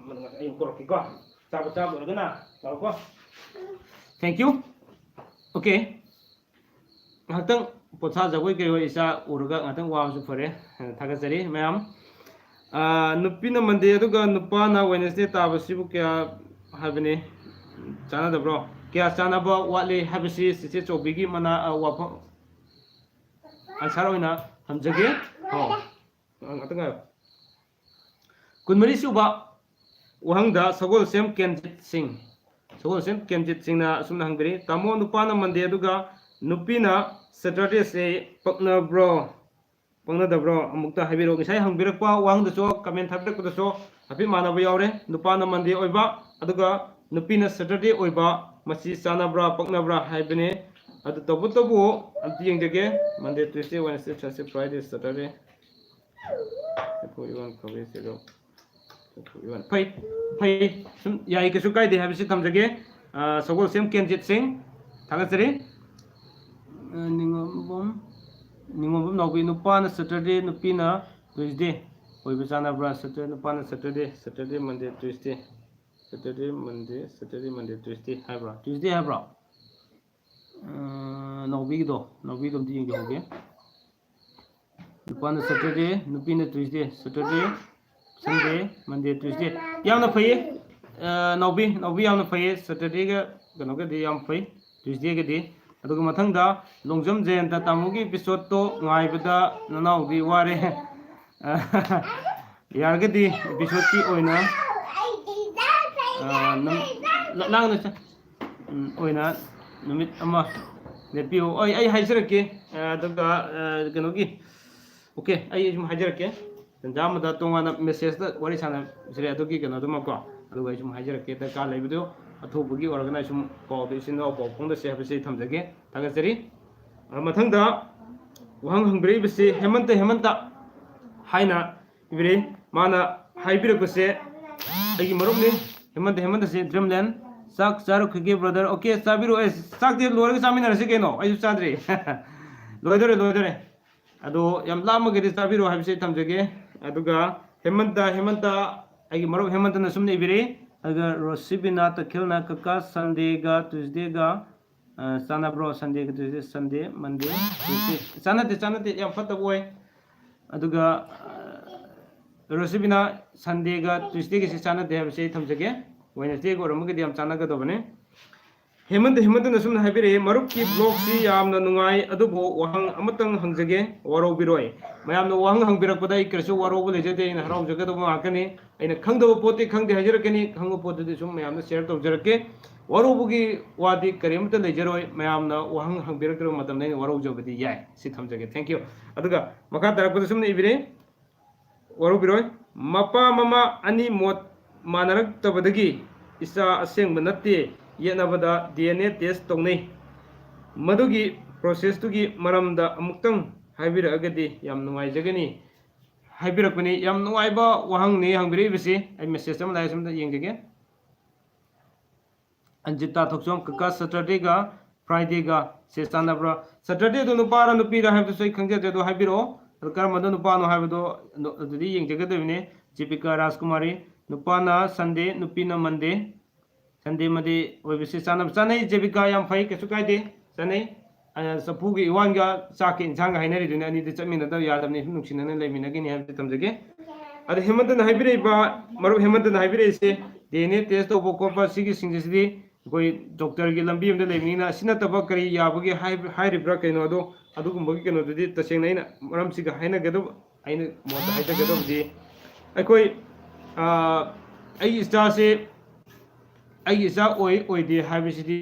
ꯑꯩ ꯀꯧꯔꯛꯀꯦꯀꯣ꯫ ꯆꯥꯕ ꯆꯥꯕ ꯂꯣꯏꯔꯒꯅ ꯂꯥꯛꯑꯣꯀꯣ꯫ Thank you꯫ Okay꯫ ꯉꯥꯏꯍꯥꯛꯇꯪ ꯄꯣꯊꯥꯖꯕꯣꯏ ꯀꯩꯑꯣꯏ ꯏꯆꯥ ꯎꯔꯒ ꯉꯥꯏꯍꯥꯛꯇꯪ ꯋꯥꯕꯁꯨ ꯐꯔꯦ꯫ ꯊꯥꯒꯠꯆꯔꯤ ꯃꯌꯥꯝ꯫ ꯑꯥ, ꯅꯨꯄꯤꯅ Monday ꯑꯗꯨꯒ ꯅꯨꯄꯥꯅ Wednesday ꯇꯥꯕꯁꯤꯕꯨ ꯀꯌꯥ ꯍꯥꯏꯕꯅꯤ? ꯆꯥꯟꯅꯗꯕ꯭ꯔꯣ? ꯀꯌꯥ ꯆꯥꯟꯅꯕ ꯋꯥꯠꯂꯤ ꯍꯥꯏꯕꯁꯤ ꯆꯦꯆꯦ ꯆꯧꯕꯤꯒꯤ ꯃꯅꯥ, ꯑ, ꯋꯥꯐꯝ, answer ꯑꯣꯏꯅ ꯊꯝꯖꯒꯦ꯫ ꯑꯣ꯫ ꯉꯥꯛꯇꯪ ꯉꯥꯏꯌꯨ꯫ ꯀꯨꯟꯃꯔꯤ ꯁꯨꯕ ꯋꯥꯍꯪꯗ ꯁꯒꯣꯜꯁꯦꯝ ꯀꯦꯟꯖꯤꯠ ꯁꯤꯡ, ꯁꯒꯣꯜꯁꯦꯝ ꯀꯦꯟꯖꯤꯠ ꯁꯤꯡꯅ ꯑꯁꯨꯝꯅ ꯍꯪꯕꯤꯔꯤ, "ꯇꯥꯃꯣ, ꯅꯨꯄꯥꯅ Monday ꯑꯗꯨꯒ ꯅꯨꯄꯤꯅ Saturdayꯁꯦ ꯄꯛꯅꯕ꯭ꯔꯣ, ꯄꯛꯅꯗꯕ꯭ꯔꯣ? ꯑꯃꯨꯛꯇ ꯍꯥꯏꯕꯤꯔꯛꯑꯣ꯫" ꯉꯁꯥꯏ ꯍꯪꯕꯤꯔꯛꯄ ꯋꯥꯍꯪꯗꯁꯨ, comment ꯊꯥꯕꯤꯔꯛꯄꯗꯁꯨ ꯍꯥꯏꯐꯦꯠ ꯃꯥꯟꯅꯕ ꯌꯥꯎꯔꯦ꯫ ꯅꯨꯄꯥꯅ Monday ꯑꯣꯏꯕ ꯑꯗꯨꯒ ꯅꯨꯄꯤꯅ Saturday ꯑꯣꯏꯕ, ꯃꯁꯤ ꯆꯥꯟꯅꯕ꯭ꯔꯥ, ꯄꯛꯅꯕ꯭ꯔꯥ ꯍꯥꯏꯕꯅꯦ꯫ ꯑꯗꯨ ꯇꯧꯕꯇꯕꯨ ꯑꯝꯇ ꯌꯦꯡꯖꯒꯦ꯫ Monday, Tuesday, Wednesday, Thursday, Friday, Saturday꯫ ꯐꯩ, ꯐꯩ, ꯁꯨꯝ ꯌꯥꯏ, ꯀꯩꯁꯨ ꯀꯥꯏꯗꯦ ꯍꯥꯏꯕꯁꯤ ꯊꯝꯖꯒꯦ꯫ ꯑ, ꯁꯒꯣꯜꯁꯦꯝ ꯀꯦꯟꯖꯤꯠ ꯁꯤꯡ, ꯊꯥꯒꯠꯆꯔꯤ꯫ ꯑ, ꯅꯤꯉꯣꯝꯕꯝ, ꯅꯤꯉꯣꯝꯕꯝ ꯅꯥꯎꯕꯤ, ꯅꯨꯄꯥꯅ Saturday, ꯅꯨꯄꯤꯅ Tuesday ꯑꯣꯏꯕ ꯆꯥꯟꯅꯕ꯭ꯔꯥ? Saturday, ꯅꯨꯄꯥꯅ Saturday, Saturday, Monday, Tuesday, Saturday, Monday, Saturday, Monday, Tuesday ꯍꯥꯏꯕ꯭ꯔꯥ? Tuesday ꯍꯥꯏꯕ꯭ꯔꯣ? ꯑ, ꯅꯥꯎꯕꯤꯒꯤꯗꯣ, ꯅꯥꯎꯕꯤꯗꯣ ꯑꯝꯇ ꯌꯦꯡꯖꯍꯧꯒꯦ꯫ ꯅꯨꯄꯥꯅ Saturday, ꯅꯨꯄꯤꯅ Tuesday, Saturday, Sunday, Monday, Tuesday꯫ ꯌꯥꯝꯅ ꯐꯩꯌꯦ꯫ ꯑ, ꯅꯥꯎꯕꯤ, ꯅꯥꯎꯕꯤ ꯌꯥꯝꯅ ꯐꯩꯌꯦ꯫ Saturdayꯒ ꯀꯩꯅꯣꯒꯗꯤ ꯌꯥꯝ ꯐꯩ, Tuesdayꯒꯗꯤ꯫ ꯑꯗꯨꯒ ꯃꯊꯪꯗ ꯂꯣꯡꯖꯝ ꯖꯌꯟꯇ ꯇꯥꯃꯣꯒꯤ episodeꯇꯣ ꯉꯥꯏꯕꯗ ꯅꯅꯥꯎꯗꯤ ꯋꯥꯔꯦ꯫ ꯑ, ꯌꯥꯔꯒꯗꯤ episodeꯀꯤ ꯑꯣꯏꯅ, ꯑ, ꯅꯝ-, ꯂ-, ꯂꯥꯡꯅ ꯆ-, ꯎꯝ, ꯑꯣꯏꯅ ꯅꯨꯃꯤꯠ ꯑꯃ ꯂꯦꯞꯄꯤꯌꯨ꯫ ꯑꯩ, ꯑꯩ ꯍꯥꯏꯖꯔꯛꯀꯦ꯫ ꯑ, ꯑꯗꯨꯒ, ꯑ, ꯀꯩꯅꯣꯒꯤ, OK, ꯑꯩ ꯁꯨꯝ ꯍꯥꯏꯖꯔꯛꯀꯦ꯫ ꯇꯟꯖꯥ ꯑꯃꯗ ꯇꯣꯉꯥꯟꯅ messageꯇ ꯋꯥꯔꯤ ꯁꯥꯟꯅꯁꯤꯔꯦ, ꯑꯗꯨꯒꯤ ꯀꯩꯅꯣꯗꯨꯃꯀꯣ꯫ ꯑꯗꯨꯒ ꯑꯩ ꯁꯨꯝ ꯍꯥꯏꯖꯔꯛꯀꯦ, ꯗꯔꯀꯥꯔ ꯂꯩꯕꯗꯣ ꯑꯊꯨꯕꯒꯤ ꯑꯣꯏꯔꯒꯅ ꯑꯩ ꯁꯨꯝ ꯄꯥꯎꯗꯣ ꯏꯆꯤꯟ ꯏꯅꯥꯎ ꯄꯥꯎ ꯐꯣꯡꯗꯁꯦ ꯍꯥꯏꯕꯁꯤ ꯑꯩ ꯊꯝꯖꯒꯦ꯫ ꯊꯥꯒꯠꯆꯔꯤ꯫ ꯑ, ꯃꯊꯪꯗ ꯋꯥꯍꯪ ꯍꯪꯕꯤꯔꯛꯏꯕꯁꯤ ꯍꯦꯃꯟꯇ, ꯍꯦꯃꯟꯇ ꯍꯥꯏꯅ ꯏꯕꯤꯔꯛꯏ꯫ ꯃꯥꯅ ꯍꯥꯏꯕꯤꯔꯛꯄꯁꯦ, ꯑꯩꯒꯤ ꯃꯔꯨꯞꯅꯤ, ꯍꯦꯃꯟꯇ, ꯍꯦꯃꯟꯇꯁꯦ Dreamland꯫ "ꯆꯥꯛ ꯆꯥꯔꯨꯈꯤꯒꯦ brother"꯫ OK, ꯆꯥꯕꯤꯔꯣ꯫ ꯑꯦ, ꯆꯥꯛꯇꯤ ꯂꯣꯏꯔꯒ ꯆꯥꯃꯤꯟꯅꯔꯁꯤ ꯀꯩꯅꯣ, ꯑꯩꯁꯨ ꯆꯥꯗ꯭ꯔꯤ꯫ ꯂꯣꯏꯗꯣꯔꯦ, ꯂꯣꯏꯗꯣꯔꯦ꯫ ꯑꯗꯣ ꯌꯥꯝ ꯂꯥꯝꯃꯒꯗꯤ ꯆꯥꯕꯤꯔꯣ ꯍꯥꯏꯕꯁꯦ ꯑꯩ ꯊꯝꯖꯒꯦ꯫ ꯑꯗꯨꯒ ꯍꯦꯃꯟꯇ, ꯍꯦꯃꯟꯇ, ꯑꯩꯒꯤ ꯃꯔꯨꯞ ꯍꯦꯃꯟꯇꯅ ꯁꯨꯝꯅ ꯏꯕꯤꯔꯛꯏ꯫ ꯑꯗꯨꯒ ꯔꯣꯁꯤꯕꯤꯅꯥ ꯇꯈꯦꯜꯅ, "ꯀꯀꯥ, Sundayꯒ Tuesdayꯒ, ꯑ, ꯆꯥꯟꯅꯕ꯭ꯔꯣ? Sundayꯒ Tuesday, Sunday, Monday, Tuesday"꯫ ꯆꯥꯟꯅꯗꯦ, ꯆꯥꯟꯅꯗꯦ, ꯌꯥꯝ ꯐꯠꯇꯕ ꯑꯣꯏ꯫ ꯑꯗꯨꯒ, ꯑ, ꯔꯣꯁꯤꯕꯤꯅꯥ, Sundayꯒ Tuesdayꯒꯁꯤ ꯆꯥꯟꯅꯗꯦ ꯍꯥꯏꯕꯁꯤ ꯑꯩ ꯊꯝꯖꯒꯦ꯫ Wednesdayꯒ ꯑꯣꯏꯔꯝꯃꯒꯗꯤ ꯌꯥꯝ ꯆꯥꯟꯅꯒꯗꯕꯅꯤ꯫ ꯍꯦꯃꯟꯇ, ꯍꯦꯃꯟꯇꯅ ꯁꯨꯝꯅ ꯍꯥꯏꯕꯤꯔꯛꯑꯦ, "ꯃꯔꯨꯞꯀꯤ vlogꯁꯤ ꯌꯥꯝꯅ ꯅꯨꯡꯉꯥꯏ, ꯑꯗꯨꯕꯨ ꯋꯥꯍꯪ ꯑꯃꯇꯪ ꯍꯪꯖꯒꯦ, ꯋꯥꯔꯧꯕꯤꯔꯣꯏ"꯫ ꯃꯌꯥꯝꯅ ꯋꯥꯍꯪ ꯍꯪꯕꯤꯔꯛꯄꯗ ꯑꯩ ꯀꯔꯤꯁꯨ ꯋꯥꯔꯧꯕ ꯂꯩꯖꯗꯦ, ꯑꯩꯅ ꯍꯔꯥꯎꯖꯒꯗꯕ ꯉꯥꯛꯇꯅꯤ꯫ ꯑꯩꯅ ꯈꯪꯗꯕ ꯄꯣꯠꯇꯤ ꯈꯪꯗꯦ ꯍꯥꯏꯖꯔꯛꯀꯅꯤ, ꯈꯪꯕ ꯄꯣꯠꯇꯨꯗꯤ ꯁꯨꯝ ꯃꯌꯥꯝꯗ share ꯇꯧꯖꯔꯛꯀꯦ꯫ ꯋꯥꯔꯧꯕꯒꯤ ꯋꯥꯗꯤ ꯀꯔꯤꯃꯠꯇ ꯂꯩꯖꯔꯣꯏ, ꯃꯌꯥꯝꯅ ꯋꯥꯍꯪ ꯍꯪꯕꯤꯔꯛꯇ꯭ꯔꯕ ꯃꯇꯝꯗ ꯑꯩꯅ ꯋꯥꯔꯧꯖꯕꯗꯤ ꯌꯥꯏ꯫ ꯁꯤ ꯊꯝꯖꯒꯦ, thank you꯫ ꯑꯗꯨꯒ ꯃꯈꯥ ꯇꯥꯔꯛꯄꯗ ꯁꯨꯝꯅ ꯏꯕꯤꯔꯦ, ꯋꯥꯔꯧꯕꯤꯔꯣꯏ꯫ ꯃꯄꯥ ꯃꯃꯥ ꯑꯅꯤ ꯃꯣꯠ ꯃꯥꯟꯅꯔꯛꯇꯕꯗꯒꯤ ꯏꯆꯥ ꯑꯁꯦꯡꯕ ꯅꯠꯇꯦ ꯌꯦꯠꯅꯕꯗ D N A test ꯇꯧꯅꯩ꯫ ꯃꯗꯨꯒꯤ processꯇꯨꯒꯤ ꯃꯔꯝꯗ ꯑꯃꯨꯛꯇꯪ ꯍꯥꯏꯕꯤꯔꯛꯑꯒꯗꯤ ꯌꯥꯝ ꯅꯨꯡꯉꯥꯏꯖꯒꯅꯤ꯫ ꯍꯥꯏꯕꯤꯔꯛꯄꯅꯤ꯫ ꯌꯥꯝ ꯅꯨꯡꯉꯥꯏꯕ ꯋꯥꯍꯪꯅꯤ ꯍꯪꯕꯤꯔꯛꯏꯕꯁꯤ꯫ ꯑꯩ message ꯑꯃ ꯂꯥꯛꯑꯦ, ꯁꯣꯝꯗ ꯌꯦꯡꯖꯒꯦ꯫ ꯑꯟꯖꯤꯇꯥ ꯊꯣꯛꯆꯣꯝ, "ꯀꯀꯥ, Saturdayꯒ Fridayꯒ ꯁꯤ ꯆꯥꯟꯅꯕ꯭ꯔꯥ?" Saturdayꯗꯣ ꯅꯨꯄꯥꯔ ꯅꯨꯄꯤꯔ ꯍꯥꯏꯕꯗꯨꯁꯨ ꯑꯩ ꯈꯪꯖꯗ꯭ꯔꯦ, ꯑꯗꯣ ꯍꯥꯏꯕꯤꯔꯛꯑꯣ꯫ ꯑꯗꯣ ꯀꯔꯝꯕꯅ ꯅꯨꯄꯥꯅꯣ ꯍꯥꯏꯕꯗꯣ ꯑꯗꯨ-, ꯑꯗꯨꯗꯤ ꯌꯦꯡꯖꯒꯗꯣꯏꯕꯅꯦ꯫ ꯖꯤꯄꯤꯀꯥ ꯔꯥꯖꯀꯨꯃꯥꯔꯤ, "ꯅꯨꯄꯥꯅ Sunday, ꯅꯨꯄꯤꯅ Monday꯫ Sunday, Monday ꯑꯣꯏꯕꯁꯤ ꯆꯥꯟꯅꯕ", ꯆꯥꯟꯅꯩ꯫ ꯖꯤꯄꯤꯀꯥ, ꯌꯥꯝ ꯐꯩ, ꯀꯩꯁꯨ ꯀꯥꯏꯗꯦ, ꯆꯥꯟꯅꯩ꯫ ꯑ, ꯆꯐꯨꯒꯤ ꯏꯋꯥꯟꯒ ꯆꯥꯛꯀꯤ ꯏꯟꯁꯥꯡꯒ ꯍꯥꯏꯅꯔꯤꯗꯨꯅꯤ꯫ ꯑꯅꯤꯗꯤ ꯆꯠꯃꯤꯟꯅꯗꯕ ꯌꯥꯗꯕꯅꯤ, ꯁꯨꯝ ꯅꯨꯡꯁꯤꯅꯅ ꯂꯩꯃꯤꯟꯅꯒꯅꯤ ꯍꯥꯏꯕꯁꯤ ꯊꯝꯖꯒꯦ꯫ ꯑꯗ ꯍꯦꯃꯟꯇꯅ ꯍꯥꯏꯕꯤꯔꯛꯏꯕ, ꯃꯔꯨꯞ ꯍꯦꯃꯟꯇꯅ ꯍꯥꯏꯕꯤꯔꯛꯏꯁꯦ, ꯗꯤ ꯑꯦꯟ ꯑꯦ ꯇꯦꯁ ꯇꯧꯕ ꯈꯣꯠꯄ ꯁꯤꯒꯤꯁꯤꯡꯁꯤꯗꯤ ꯑꯩꯈꯣꯏ ꯗꯣꯛꯇꯔꯒꯤ ꯂꯝꯕꯤ ꯑꯃꯗ ꯂꯩꯕꯅꯤꯅ, ꯑꯁꯤ ꯅꯠꯇꯕ ꯀꯔꯤ ꯌꯥꯕꯒꯦ ꯍꯥꯏꯕ-, ꯍꯥꯏꯔꯤꯕ꯭ꯔꯥ ꯀꯩꯅꯣ, ꯑꯗꯣ ꯑꯗꯨꯒꯨꯝꯕꯒꯤ ꯀꯩꯅꯣꯗꯨꯗꯤ ꯇꯁꯦꯡꯅ ꯑꯩꯅ ꯃꯔꯝꯁꯤꯒ ꯍꯥꯏꯅꯒꯗꯕ, ꯑꯩꯅ ꯃꯣꯠꯇ ꯍꯥꯏꯖꯒꯗꯕꯗꯤ, ꯑꯩꯈꯣꯏ, ꯑ, ꯑꯩꯒꯤ ꯏꯆꯥꯁꯦ ꯑꯩꯒꯤ ꯏꯆꯥ ꯑꯣꯏ ꯑꯣꯏꯗꯦ ꯍꯥꯏꯕꯁꯤꯗꯤ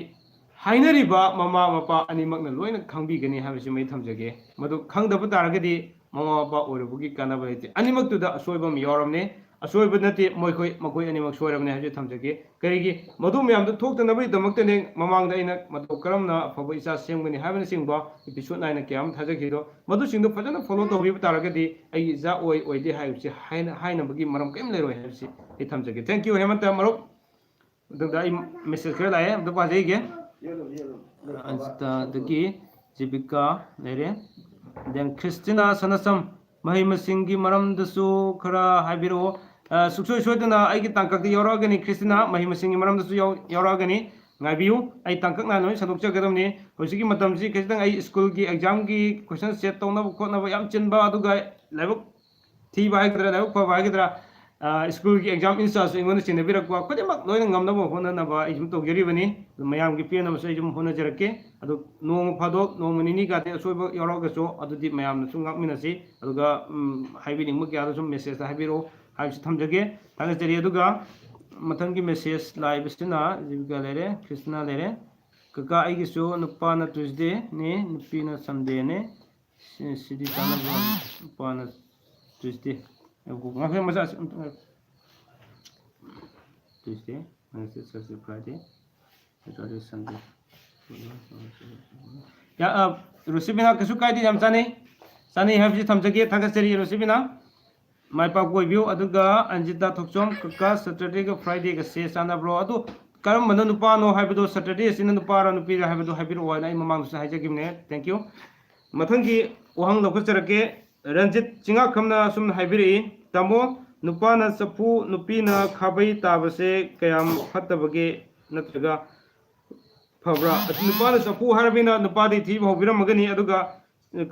ꯍꯥꯏꯅꯔꯤꯕ ꯃꯃꯥ ꯃꯄꯥ ꯑꯅꯤꯃꯛꯅ ꯂꯣꯏꯅ ꯈꯪꯕꯤꯒꯅꯤ ꯍꯥꯏꯕꯁꯤꯃ ꯑꯩ ꯊꯝꯖꯒꯦ꯫ ꯃꯗꯨ ꯈꯪꯗꯕ ꯇꯥꯔꯒꯗꯤ ꯃꯃꯥ ꯃꯄꯥ ꯑꯣꯏꯔꯨꯕꯒꯤ ꯀꯥꯟꯅꯕ ꯂꯩꯇꯦ꯫ ꯑꯅꯤꯃꯛꯇꯨꯗ ꯑꯁꯣꯏꯕ ꯑꯃ ꯌꯥꯎꯔꯝꯅꯤ꯫ ꯑꯁꯣꯏꯕ ꯅꯠꯇꯦ, ꯃꯈꯣꯏ, ꯃꯈꯣꯏ ꯑꯅꯤꯃꯛ ꯁꯣꯏꯔꯕꯅꯤ ꯍꯥꯏꯕꯁꯤ ꯊꯝꯖꯒꯦ꯫ ꯀꯔꯤꯒꯤ? ꯃꯗꯨ ꯃꯌꯥꯝꯗꯨ ꯊꯣꯛꯇꯅꯕꯒꯤꯗꯃꯛꯇꯅꯦ ꯃꯃꯥꯡꯗ ꯑꯩꯅ ꯃꯇꯧ ꯀꯔꯝꯅ ꯑꯐꯕ ꯏꯆꯥ ꯁꯦꯝꯒꯅꯤ ꯍꯥꯏꯕꯅꯆꯤꯡꯕ episode ꯅꯥꯏꯅ ꯀꯌꯥ ꯑꯃ ꯊꯥꯖꯈꯤꯗꯣ, ꯃꯗꯨꯁꯤꯡꯗꯨ ꯐꯖꯅ follow ꯇꯧꯕꯤꯕ ꯇꯥꯔꯒꯗꯤ ꯑꯩꯒꯤ ꯏꯆꯥ ꯑꯣꯏ ꯑꯣꯏꯗꯦ ꯍꯥꯏꯕꯁꯤ ꯍꯥꯏꯅ-, ꯍꯥꯏꯅꯕꯒꯤ ꯃꯔꯝ ꯀꯔꯤꯝ ꯂꯩꯔꯣꯏ ꯍꯥꯏꯕꯁꯤ ꯑꯩ ꯊꯝꯖꯒꯦ꯫ Thank you, ꯍꯦꯃꯟꯇ ꯃꯔꯨꯞ꯫ ꯃꯊꯪꯗ ꯑꯩ message ꯈꯔ ꯂꯥꯛꯑꯦ, ꯑꯝꯇ ꯄꯥꯖꯩꯒꯦ꯫ ꯑꯖꯤꯇꯥꯗꯒꯤ ꯖꯤꯕꯤꯀꯥ ꯂꯩꯔꯦ꯫ Then ꯈ꯭ꯔꯤꯁꯇꯤꯅꯥ ꯁꯅꯥꯁꯝ, ꯃꯍꯩ ꯃꯁꯤꯡꯒꯤ ꯃꯔꯝꯗꯁꯨ ꯈꯔ ꯍꯥꯏꯕꯤꯔꯛꯑꯣ꯫ ꯑ, ꯁꯨꯡꯁꯣꯏ ꯁꯣꯏꯗꯅ ꯑꯩꯒꯤ ꯇꯥꯡꯀꯛꯇ ꯌꯥꯎꯔꯛꯑꯒꯅꯤ, ꯈ꯭ꯔꯤꯁꯇꯤꯅꯥ, ꯃꯍꯩ ꯃꯁꯤꯡꯒꯤ ꯃꯔꯝꯗꯁꯨ ꯌꯥꯎ-, ꯌꯥꯎꯔꯛꯑꯒꯅꯤ꯫ ꯉꯥꯏꯕꯤꯌꯨ, ꯑꯩ ꯇꯥꯡꯀꯛ ꯅꯥꯏꯅ ꯂꯣꯏ ꯁꯟꯗꯣꯛꯆꯒꯗꯕꯅꯤ꯫ ꯍꯧꯖꯤꯛꯀꯤ ꯃꯇꯝꯁꯤ ꯈꯤꯇꯪ ꯑꯩ ꯁ꯭ꯀꯨꯜꯒꯤ examꯒꯤ question set ꯇꯧꯅꯕ ꯈꯣꯠꯅꯕ ꯌꯥꯝ ꯆꯤꯟꯕ, ꯑꯗꯨꯒ ꯂꯥꯏꯕꯛ ꯊꯤꯕ ꯍꯥꯏꯒꯗ꯭ꯔꯥ, ꯂꯥꯏꯕꯛ ꯐꯕ ꯍꯥꯏꯒꯗ꯭ꯔꯥ, ꯑ, ꯁ꯭ꯀꯨꯜꯒꯤ exam in charge ꯑꯩꯉꯣꯟꯗ ꯆꯤꯡꯅꯕꯤꯔꯛꯄ ꯈꯨꯗꯤꯡꯃꯛ ꯂꯣꯏꯅ ꯉꯝꯅꯕ ꯍꯣꯠꯅꯅꯕ ꯑꯩ ꯁꯨꯝ ꯇꯧꯖꯔꯤꯕꯅꯤ꯫ ꯑꯗꯨ ꯃꯌꯥꯝꯒꯤ ꯄꯦꯟꯅꯕꯁꯨ ꯑꯩ ꯁꯨꯝ ꯍꯣꯠꯅꯖꯔꯛꯀꯦ꯫ ꯑꯗꯨ ꯅꯣꯡꯃ ꯐꯥꯗꯣꯛ, ꯅꯣꯡꯃ ꯅꯤꯅꯤ ꯀꯥꯗꯤ ꯑꯁꯣꯏꯕ ꯌꯥꯎꯔꯛꯑꯒꯁꯨ, ꯑꯗꯨꯗꯤ ꯃꯌꯥꯝꯅꯁꯨ ꯉꯥꯛꯃꯤꯟꯅꯁꯤ꯫ ꯑꯗꯨꯒ, ꯎꯝ, ꯍꯥꯏꯕꯤꯅꯤꯡꯕ ꯀꯌꯥꯗꯣ ꯁꯨꯝ messageꯇ ꯍꯥꯏꯕꯤꯔꯛꯑꯣ ꯍꯥꯏꯕꯁꯤ ꯊꯝꯖꯒꯦ꯫ ꯊꯥꯒꯠꯆꯔꯤ꯫ ꯑꯗꯨꯒ ꯃꯊꯪꯒꯤ message ꯂꯥꯛꯏꯕꯁꯤꯅ ꯖꯤꯕꯤꯀꯥ ꯂꯩꯔꯦ, ꯈ꯭ꯔꯤꯁꯇꯤꯅꯥ ꯂꯩꯔꯦ꯫ "ꯀꯀꯥ, ꯑꯩꯒꯤꯁꯨ ꯅꯨꯄꯥꯅ Tuesdayꯅꯦ, ꯅꯨꯄꯤꯅ Sundayꯅꯦ꯫ ꯁꯤ-, ꯁꯤꯗꯤ ꯆꯥꯟꯅꯕ꯭ꯔꯣ? ꯅꯨꯄꯥꯅ Tuesday꯫ ꯉꯥꯏꯈꯣ, ꯃꯆꯥ, Tuesday, Wednesday, Thursday, Friday, Saturday, Sunday꯫ ꯌꯥ-, ꯑ, ꯔꯣꯁꯤꯕꯤꯅꯥ, ꯀꯩꯁꯨ ꯀꯥꯏꯗꯦ, ꯌꯥꯝ ꯆꯥꯅꯩ꯫ ꯆꯥꯅꯩ ꯍꯥꯏꯕꯁꯤ ꯊꯝꯖꯒꯦ, ꯊꯥꯒꯠꯆꯔꯤ ꯔꯣꯁꯤꯕꯤꯅꯥ꯫ ꯃꯥꯏ ꯄꯥꯛꯄ ꯑꯣꯏꯕꯤꯌꯨ꯫ ꯑꯗꯨꯒ ꯑꯟꯖꯤꯇꯥ ꯊꯣꯛꯆꯣꯝ, "ꯀꯀꯥ, Saturdayꯒ Fridayꯒꯁꯦ ꯆꯥꯟꯅꯕ꯭ꯔꯣ?" ꯑꯗꯨ ꯀꯔꯝꯕꯅ ꯅꯨꯄꯥꯅꯣ ꯍꯥꯏꯕꯗꯣ, Saturday ꯑꯁꯤꯅ ꯅꯨꯄꯥꯔ ꯅꯨꯄꯤꯔ ꯍꯥꯏꯕꯗꯣ ꯍꯥꯏꯕꯤꯔꯛꯑꯣ ꯍꯥꯏꯅ ꯑꯩ ꯃꯃꯥꯡꯗꯁꯨ ꯍꯥꯏꯖꯈꯤꯕꯅꯦ꯫ Thank you꯫ ꯃꯊꯪꯒꯤ ꯋꯥꯍꯪ ꯂꯧꯈꯠꯆꯔꯛꯀꯦ꯫ ꯔꯟꯖꯤꯠ ꯆꯤꯡꯉꯥꯈꯝꯅ ꯑꯁꯨꯝꯅ ꯍꯥꯏꯕꯤꯔꯛꯏ, "ꯇꯥꯃꯣ, ꯅꯨꯄꯥꯅ ꯆꯐꯨ, ꯅꯨꯄꯤꯅ ꯈꯥꯕꯩ ꯇꯥꯕꯁꯦ ꯀꯌꯥꯝ ꯐꯠꯇꯕꯒꯦ? ꯅꯠꯇ꯭ꯔꯒ ꯐꯕ꯭ꯔꯥ? ꯑꯗꯨ ꯅꯨꯄꯥꯅ ꯆꯐꯨ ꯍꯥꯏꯔꯕꯅꯤꯅ ꯅꯨꯄꯥꯗꯤ ꯊꯤꯕ ꯍꯧꯕꯤꯔꯝꯃꯒꯅꯤ, ꯑꯗꯨꯒ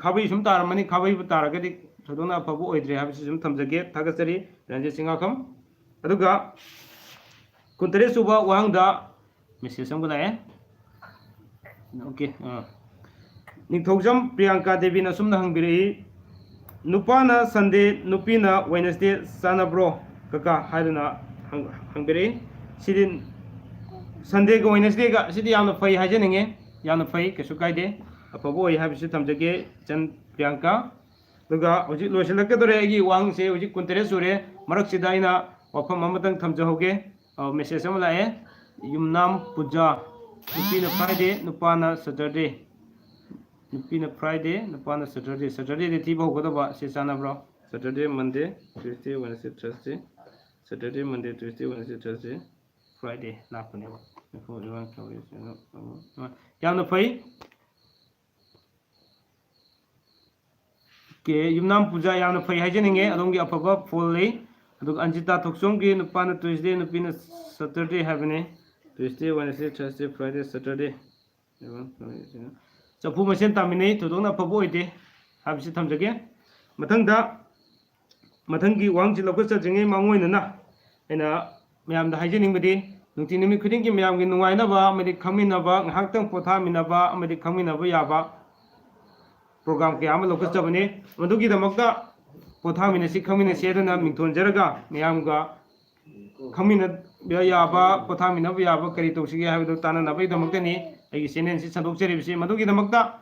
ꯈꯥꯕꯩ ꯁꯨꯝ ꯇꯥꯔꯝꯃꯅꯤ, ꯈꯥꯕꯩꯕꯨ ꯇꯥꯔꯒꯗꯤ ꯊꯣꯏꯗꯣꯛꯅ ꯑꯐꯕ ꯑꯣꯏꯗ꯭ꯔꯦ ꯍꯥꯏꯕꯁꯤ ꯁꯨꯝ ꯊꯝꯖꯒꯦ꯫ ꯊꯥꯒꯠꯆꯔꯤ ꯔꯟꯖꯤꯠ ꯆꯤꯡꯉꯥꯈꯝ꯫ ꯑꯗꯨꯒ ꯀꯨꯟꯇꯔꯦꯠ ꯁꯨꯕ ꯋꯥꯍꯪꯗ ꯃꯦꯁꯦꯖ ꯑꯃꯒ ꯂꯥꯛꯑꯦ꯫ ꯑꯣꯀꯦ, ꯑꯥ꯫ ꯅꯤꯡꯊꯧꯖꯝ ꯄ꯭ꯔꯤꯌꯥꯡꯀꯥ ꯗꯦꯕꯤꯅ ꯑꯁꯨꯝꯅ ꯍꯪꯕꯤꯔꯛꯏ, "ꯅꯨꯄꯥꯅ ꯁꯟꯗꯦ, ꯅꯨꯄꯤꯅ ꯋꯦꯅꯁꯗꯦ ꯆꯥꯅꯕ꯭ꯔꯣ ꯀꯀꯥ?" ꯍꯥꯏꯗꯨꯅ ꯍꯪ-, ꯍꯪꯕꯤꯔꯛꯏ꯫ ꯁꯤꯗꯤ ꯁꯟꯗꯦꯒ ꯋꯦꯅꯁꯗꯦꯒ, ꯁꯤꯗꯤ ꯌꯥꯝꯅ ꯐꯩ ꯍꯥꯏꯖꯅꯤꯡꯉꯤ, ꯌꯥꯝꯅ ꯐꯩ, ꯀꯩꯁꯨ ꯀꯥꯏꯗꯦ, ꯑꯐꯕ ꯑꯣꯏ ꯍꯥꯏꯕꯁꯤ ꯊꯝꯖꯒꯦ ꯏꯆꯟ ꯄ꯭ꯔꯤꯌꯥꯡꯀꯥ꯫ ꯑꯗꯨꯒ ꯍꯧꯖꯤꯛ ꯂꯣꯏꯁꯤꯜꯂꯛꯀꯗꯧꯔꯦ ꯑꯩꯒꯤ ꯋꯥꯍꯪꯁꯦ, ꯍꯧꯖꯤꯛ ꯀꯨꯟꯇꯔꯦꯠ ꯁꯨꯔꯦ꯫ ꯃꯔꯛꯁꯤꯗ ꯑꯩꯅ ꯋꯥꯐꯝ ꯑꯃꯇꯪ ꯊꯝꯖꯍꯧꯒꯦ꯫ ꯑ, ꯃꯦꯁꯦꯖ ꯑꯃ ꯂꯥꯛꯑꯦ, "ꯌꯨꯝꯅꯥꯝ ꯄꯨꯖꯥ, ꯅꯨꯄꯤꯅ ꯐ꯭ꯔꯥꯏꯗꯦ, ꯅꯨꯄꯥꯅ ꯁꯇꯔꯗꯦ, ꯅꯨꯄꯤꯅ ꯐ꯭ꯔꯥꯏꯗꯦ, ꯅꯨꯄꯥꯅ ꯁꯇꯔꯗꯦ, ꯁꯇꯔꯗꯦꯗ ꯊꯤꯕ ꯍꯧꯒꯗꯕ, ꯁꯤ ꯆꯥꯟꯅꯕ꯭ꯔꯣ?" ꯁꯇꯔꯗꯦ, ꯃꯟꯗꯦ, ꯇ꯭ꯌꯨꯁꯗꯦ, ꯋꯦꯅꯁꯗꯦ, ꯊꯔꯁꯗꯦ, ꯁꯇꯔꯗꯦ, ꯃꯟꯗꯦ, ꯇ꯭ꯌꯨꯁꯗꯦ, ꯋꯦꯅꯁꯗꯦ, ꯊꯔꯁꯗꯦ, ꯐ꯭ꯔꯥꯏꯗꯦ ꯂꯥꯛꯄꯅꯦꯕ꯫ ꯌꯥꯝꯅ ꯐꯩ꯫ ꯑꯣꯀꯦ, ꯌꯨꯝꯅꯥꯝ ꯄꯨꯖꯥ, ꯌꯥꯝꯅ ꯐꯩ ꯍꯥꯏꯖꯅꯤꯡꯉꯦ, ꯑꯗꯣꯝꯒꯤ ꯑꯐꯕ ꯐꯣꯜ ꯂꯩ꯫ ꯑꯗꯨꯒ ꯑꯟꯖꯤꯇꯥ ꯊꯣꯛꯆꯣꯝꯒꯤ, "ꯅꯨꯄꯥꯅ ꯇ꯭ꯌꯨꯁꯗꯦ, ꯅꯨꯄꯤꯅ ꯁꯇꯔꯗꯦ" ꯍꯥꯏꯕꯅꯦ꯫ Tuesday, Wednesday, Thursday, Friday, Saturday. ꯆꯐꯨ ꯃꯁꯦꯟ ꯇꯥꯃꯤꯟꯅꯩ, ꯊꯣꯏꯗꯣꯛꯅ ꯑꯐꯕ ꯑꯣꯏꯗꯦ ꯍꯥꯏꯕꯁꯤ ꯊꯝꯖꯒꯦ꯫ ꯃꯊꯪꯗ, ꯃꯊꯪꯒꯤ ꯋꯥꯍꯪꯁꯤ ꯂꯧꯈꯠꯆꯗ꯭ꯔꯤꯉꯩ ꯃꯥꯡꯑꯣꯏꯅꯅ ꯑꯩꯅ ꯃꯌꯥꯝꯗ ꯍꯥꯏꯖꯅꯤꯡꯕꯗꯤ, ꯅꯨꯡꯇꯤ ꯅꯨꯃꯤꯠ ꯈꯨꯗꯤꯡꯒꯤ ꯃꯌꯥꯝꯒꯤ ꯅꯨꯡꯉꯥꯏꯅꯕ ꯑꯃꯗꯤ ꯈꯪꯃꯤꯟꯅꯕ, ꯉꯥꯏꯍꯥꯛꯇꯪ ꯄꯣꯊꯥꯃꯤꯟꯅꯕ ꯑꯃꯗꯤ ꯈꯪꯃꯤꯟꯅꯕ ꯌꯥꯕ ꯄ꯭ꯔꯣꯒ꯭ꯔꯥꯝ ꯀꯌꯥ ꯑꯃ ꯂꯧꯈꯠꯆꯕꯅꯤ꯫ ꯃꯗꯨꯒꯤꯗꯃꯛꯇ ꯄꯣꯊꯥꯃꯤꯟꯅꯁꯤ, ꯈꯪꯃꯤꯟꯅꯁꯤ ꯍꯥꯏꯗꯨꯅ ꯃꯤꯡꯊꯣꯟꯖꯔꯒ ꯃꯌꯥꯝꯒ ꯈꯪꯃꯤꯟꯅꯕ ꯌꯥꯕ, ꯄꯣꯊꯥꯃꯤꯟꯅꯕ ꯌꯥꯕ ꯀꯔꯤ ꯇꯧꯁꯤꯒꯦ ꯍꯥꯏꯕꯗꯨ ꯇꯥꯟꯅꯅꯕꯒꯤꯗꯃꯛꯇꯅꯤ ꯑꯩꯒꯤ ꯆꯦꯅꯦꯜꯁꯤ ꯁꯟꯗꯣꯛꯆꯔꯤꯕꯁꯤ꯫ ꯃꯗꯨꯒꯤꯗꯃꯛꯇ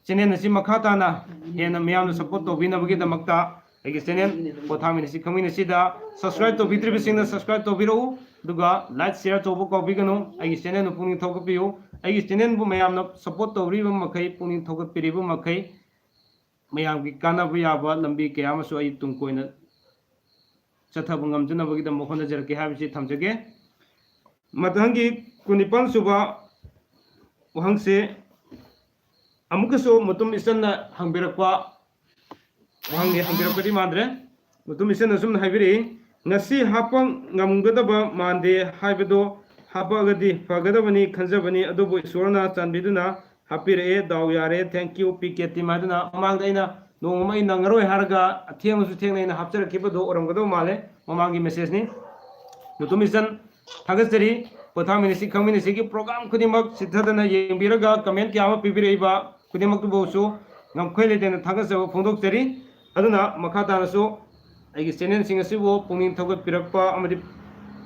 ꯆꯦꯅꯦꯜ ꯑꯁꯤ ꯃꯈꯥ ꯇꯥꯅ ꯍꯦꯟꯅ ꯃꯤꯌꯥꯝꯅ ꯁꯞꯄꯣꯔꯠ ꯇꯧꯕꯤꯅꯕꯒꯤꯗꯃꯛꯇ ꯑꯩꯒꯤ ꯆꯦꯅꯦꯜ ꯄꯣꯊꯥꯃꯤꯟꯅꯁꯤ ꯈꯪꯃꯤꯟꯅꯁꯤꯗ ꯁꯕꯁꯀ꯭ꯔꯥꯏꯕ ꯇꯧꯕꯤꯗ꯭ꯔꯤꯕꯁꯤꯡꯅ ꯁꯕꯁꯀ꯭ꯔꯥꯏꯕ ꯇꯧꯕꯤꯔꯛꯎ, ꯑꯗꯨꯒ ꯂꯥꯏꯛ, ꯁꯤꯌꯥꯔ ꯇꯧꯕ ꯀꯥꯎꯕꯤꯒꯅꯨ꯫ ꯑꯩꯒꯤ ꯆꯦꯅꯦꯜꯕꯨ ꯄꯨꯛꯅꯤꯡ ꯊꯧꯒꯠꯄꯤꯌꯨ꯫ ꯑꯩꯒꯤ ꯆꯦꯅꯦꯜꯕꯨ ꯃꯌꯥꯝꯅ ꯁꯞꯄꯣꯔꯠ ꯇꯧꯕꯤꯔꯤꯕ ꯃꯈꯩ, ꯄꯨꯛꯅꯤꯡ ꯊꯧꯒꯠꯄꯤꯔꯤꯕ ꯃꯈꯩ, ꯃꯌꯥꯝꯒꯤ ꯀꯥꯟꯅꯕ ꯌꯥꯕ ꯂꯝꯕꯤ ꯀꯌꯥ ꯑꯃꯁꯨ ꯑꯩ ꯇꯨꯡ ꯀꯣꯏꯅ ꯆꯠꯊꯕ ꯉꯝꯖꯅꯕꯒꯤꯗꯃꯛ ꯍꯣꯠꯅꯖꯔꯛꯀꯦ ꯍꯥꯏꯕꯁꯤ ꯊꯝꯖꯒꯦ꯫ ꯃꯊꯪꯒꯤ ꯀꯨꯟꯅꯤꯄꯥꯟ ꯁꯨꯕ ꯋꯥꯍꯪꯁꯦ ꯑꯃꯨꯛꯀꯁꯨ ꯃꯨꯇꯨꯝ ꯏꯆꯟꯅ ꯍꯪꯕꯤꯔꯛꯄ ꯋꯥꯍꯪꯅꯤ, ꯍꯪꯕꯤꯔꯛꯄꯗꯤ ꯃꯥꯟꯗ꯭ꯔꯦ꯫ ꯃꯨꯇꯨꯝ ꯏꯆꯟꯅ ꯑꯁꯨꯝꯅ ꯍꯥꯏꯕꯤꯔꯛꯏ, "ꯉꯁꯤ ꯍꯥꯞꯄ ꯉꯝꯒꯗꯕ ꯃꯥꯟꯗꯦ ꯍꯥꯏꯕꯗꯣ ꯍꯥꯞꯄꯛꯑꯒꯗꯤ ꯐꯒꯗꯕꯅꯤ ꯈꯟꯖꯕꯅꯤ, ꯑꯗꯨꯕꯨ ꯏꯁꯣꯔꯅ ꯆꯥꯟꯕꯤꯗꯨꯅ ꯍꯥꯞꯄꯤꯔꯛꯑꯦ꯫ ꯗꯥꯎ ꯌꯥꯔꯦ, thank you P K team ꯍꯥꯏꯗꯨꯅ꯫ ꯃꯃꯥꯡꯗ ꯑꯩꯅ ꯅꯣꯡꯃ ꯑꯩ ꯅꯪꯉꯔꯣꯏ ꯍꯥꯏꯔꯒ ꯑꯊꯦꯡꯕꯁꯨ ꯊꯦꯡꯅ ꯑꯩꯅ ꯍꯥꯞꯆꯔꯛꯈꯤꯕꯗꯣ ꯑꯣꯏꯔꯝꯒꯗꯧ ꯃꯥꯜꯂꯦ, ꯃꯃꯥꯡꯒꯤ ꯃꯦꯁꯦꯖꯅꯤ꯫ ꯃꯨꯇꯨꯝ ꯏꯆꯟ, ꯊꯥꯒꯠꯆꯔꯤ꯫ ꯄꯣꯊꯥꯃꯤꯟꯅꯁꯤ ꯈꯪꯃꯤꯟꯅꯁꯤꯒꯤ ꯄ꯭ꯔꯣꯒ꯭ꯔꯥꯝ ꯈꯨꯗꯤꯡꯃꯛ ꯆꯤꯠꯊꯗꯅ ꯌꯦꯡꯕꯤꯔꯒ ꯀꯃꯦꯟ ꯀꯌꯥ ꯑꯃ ꯄꯤꯕꯤꯔꯛꯏꯕ ꯈꯨꯗꯤꯡꯃꯛꯇꯨꯕꯨꯁꯨ ꯉꯝꯈꯩ ꯂꯩꯇꯅ ꯊꯥꯒꯠꯆꯕ ꯐꯣꯡꯗꯣꯛꯆꯔꯤ꯫ ꯑꯗꯨꯅ ꯃꯈꯥ ꯇꯥꯅꯁꯨ ꯑꯩꯒꯤ ꯆꯦꯅꯦꯜꯁꯤꯡ ꯑꯁꯤꯕꯨ ꯄꯨꯛꯅꯤꯡ ꯊꯧꯒꯠꯄꯤꯔꯛꯄ ꯑꯃꯗꯤ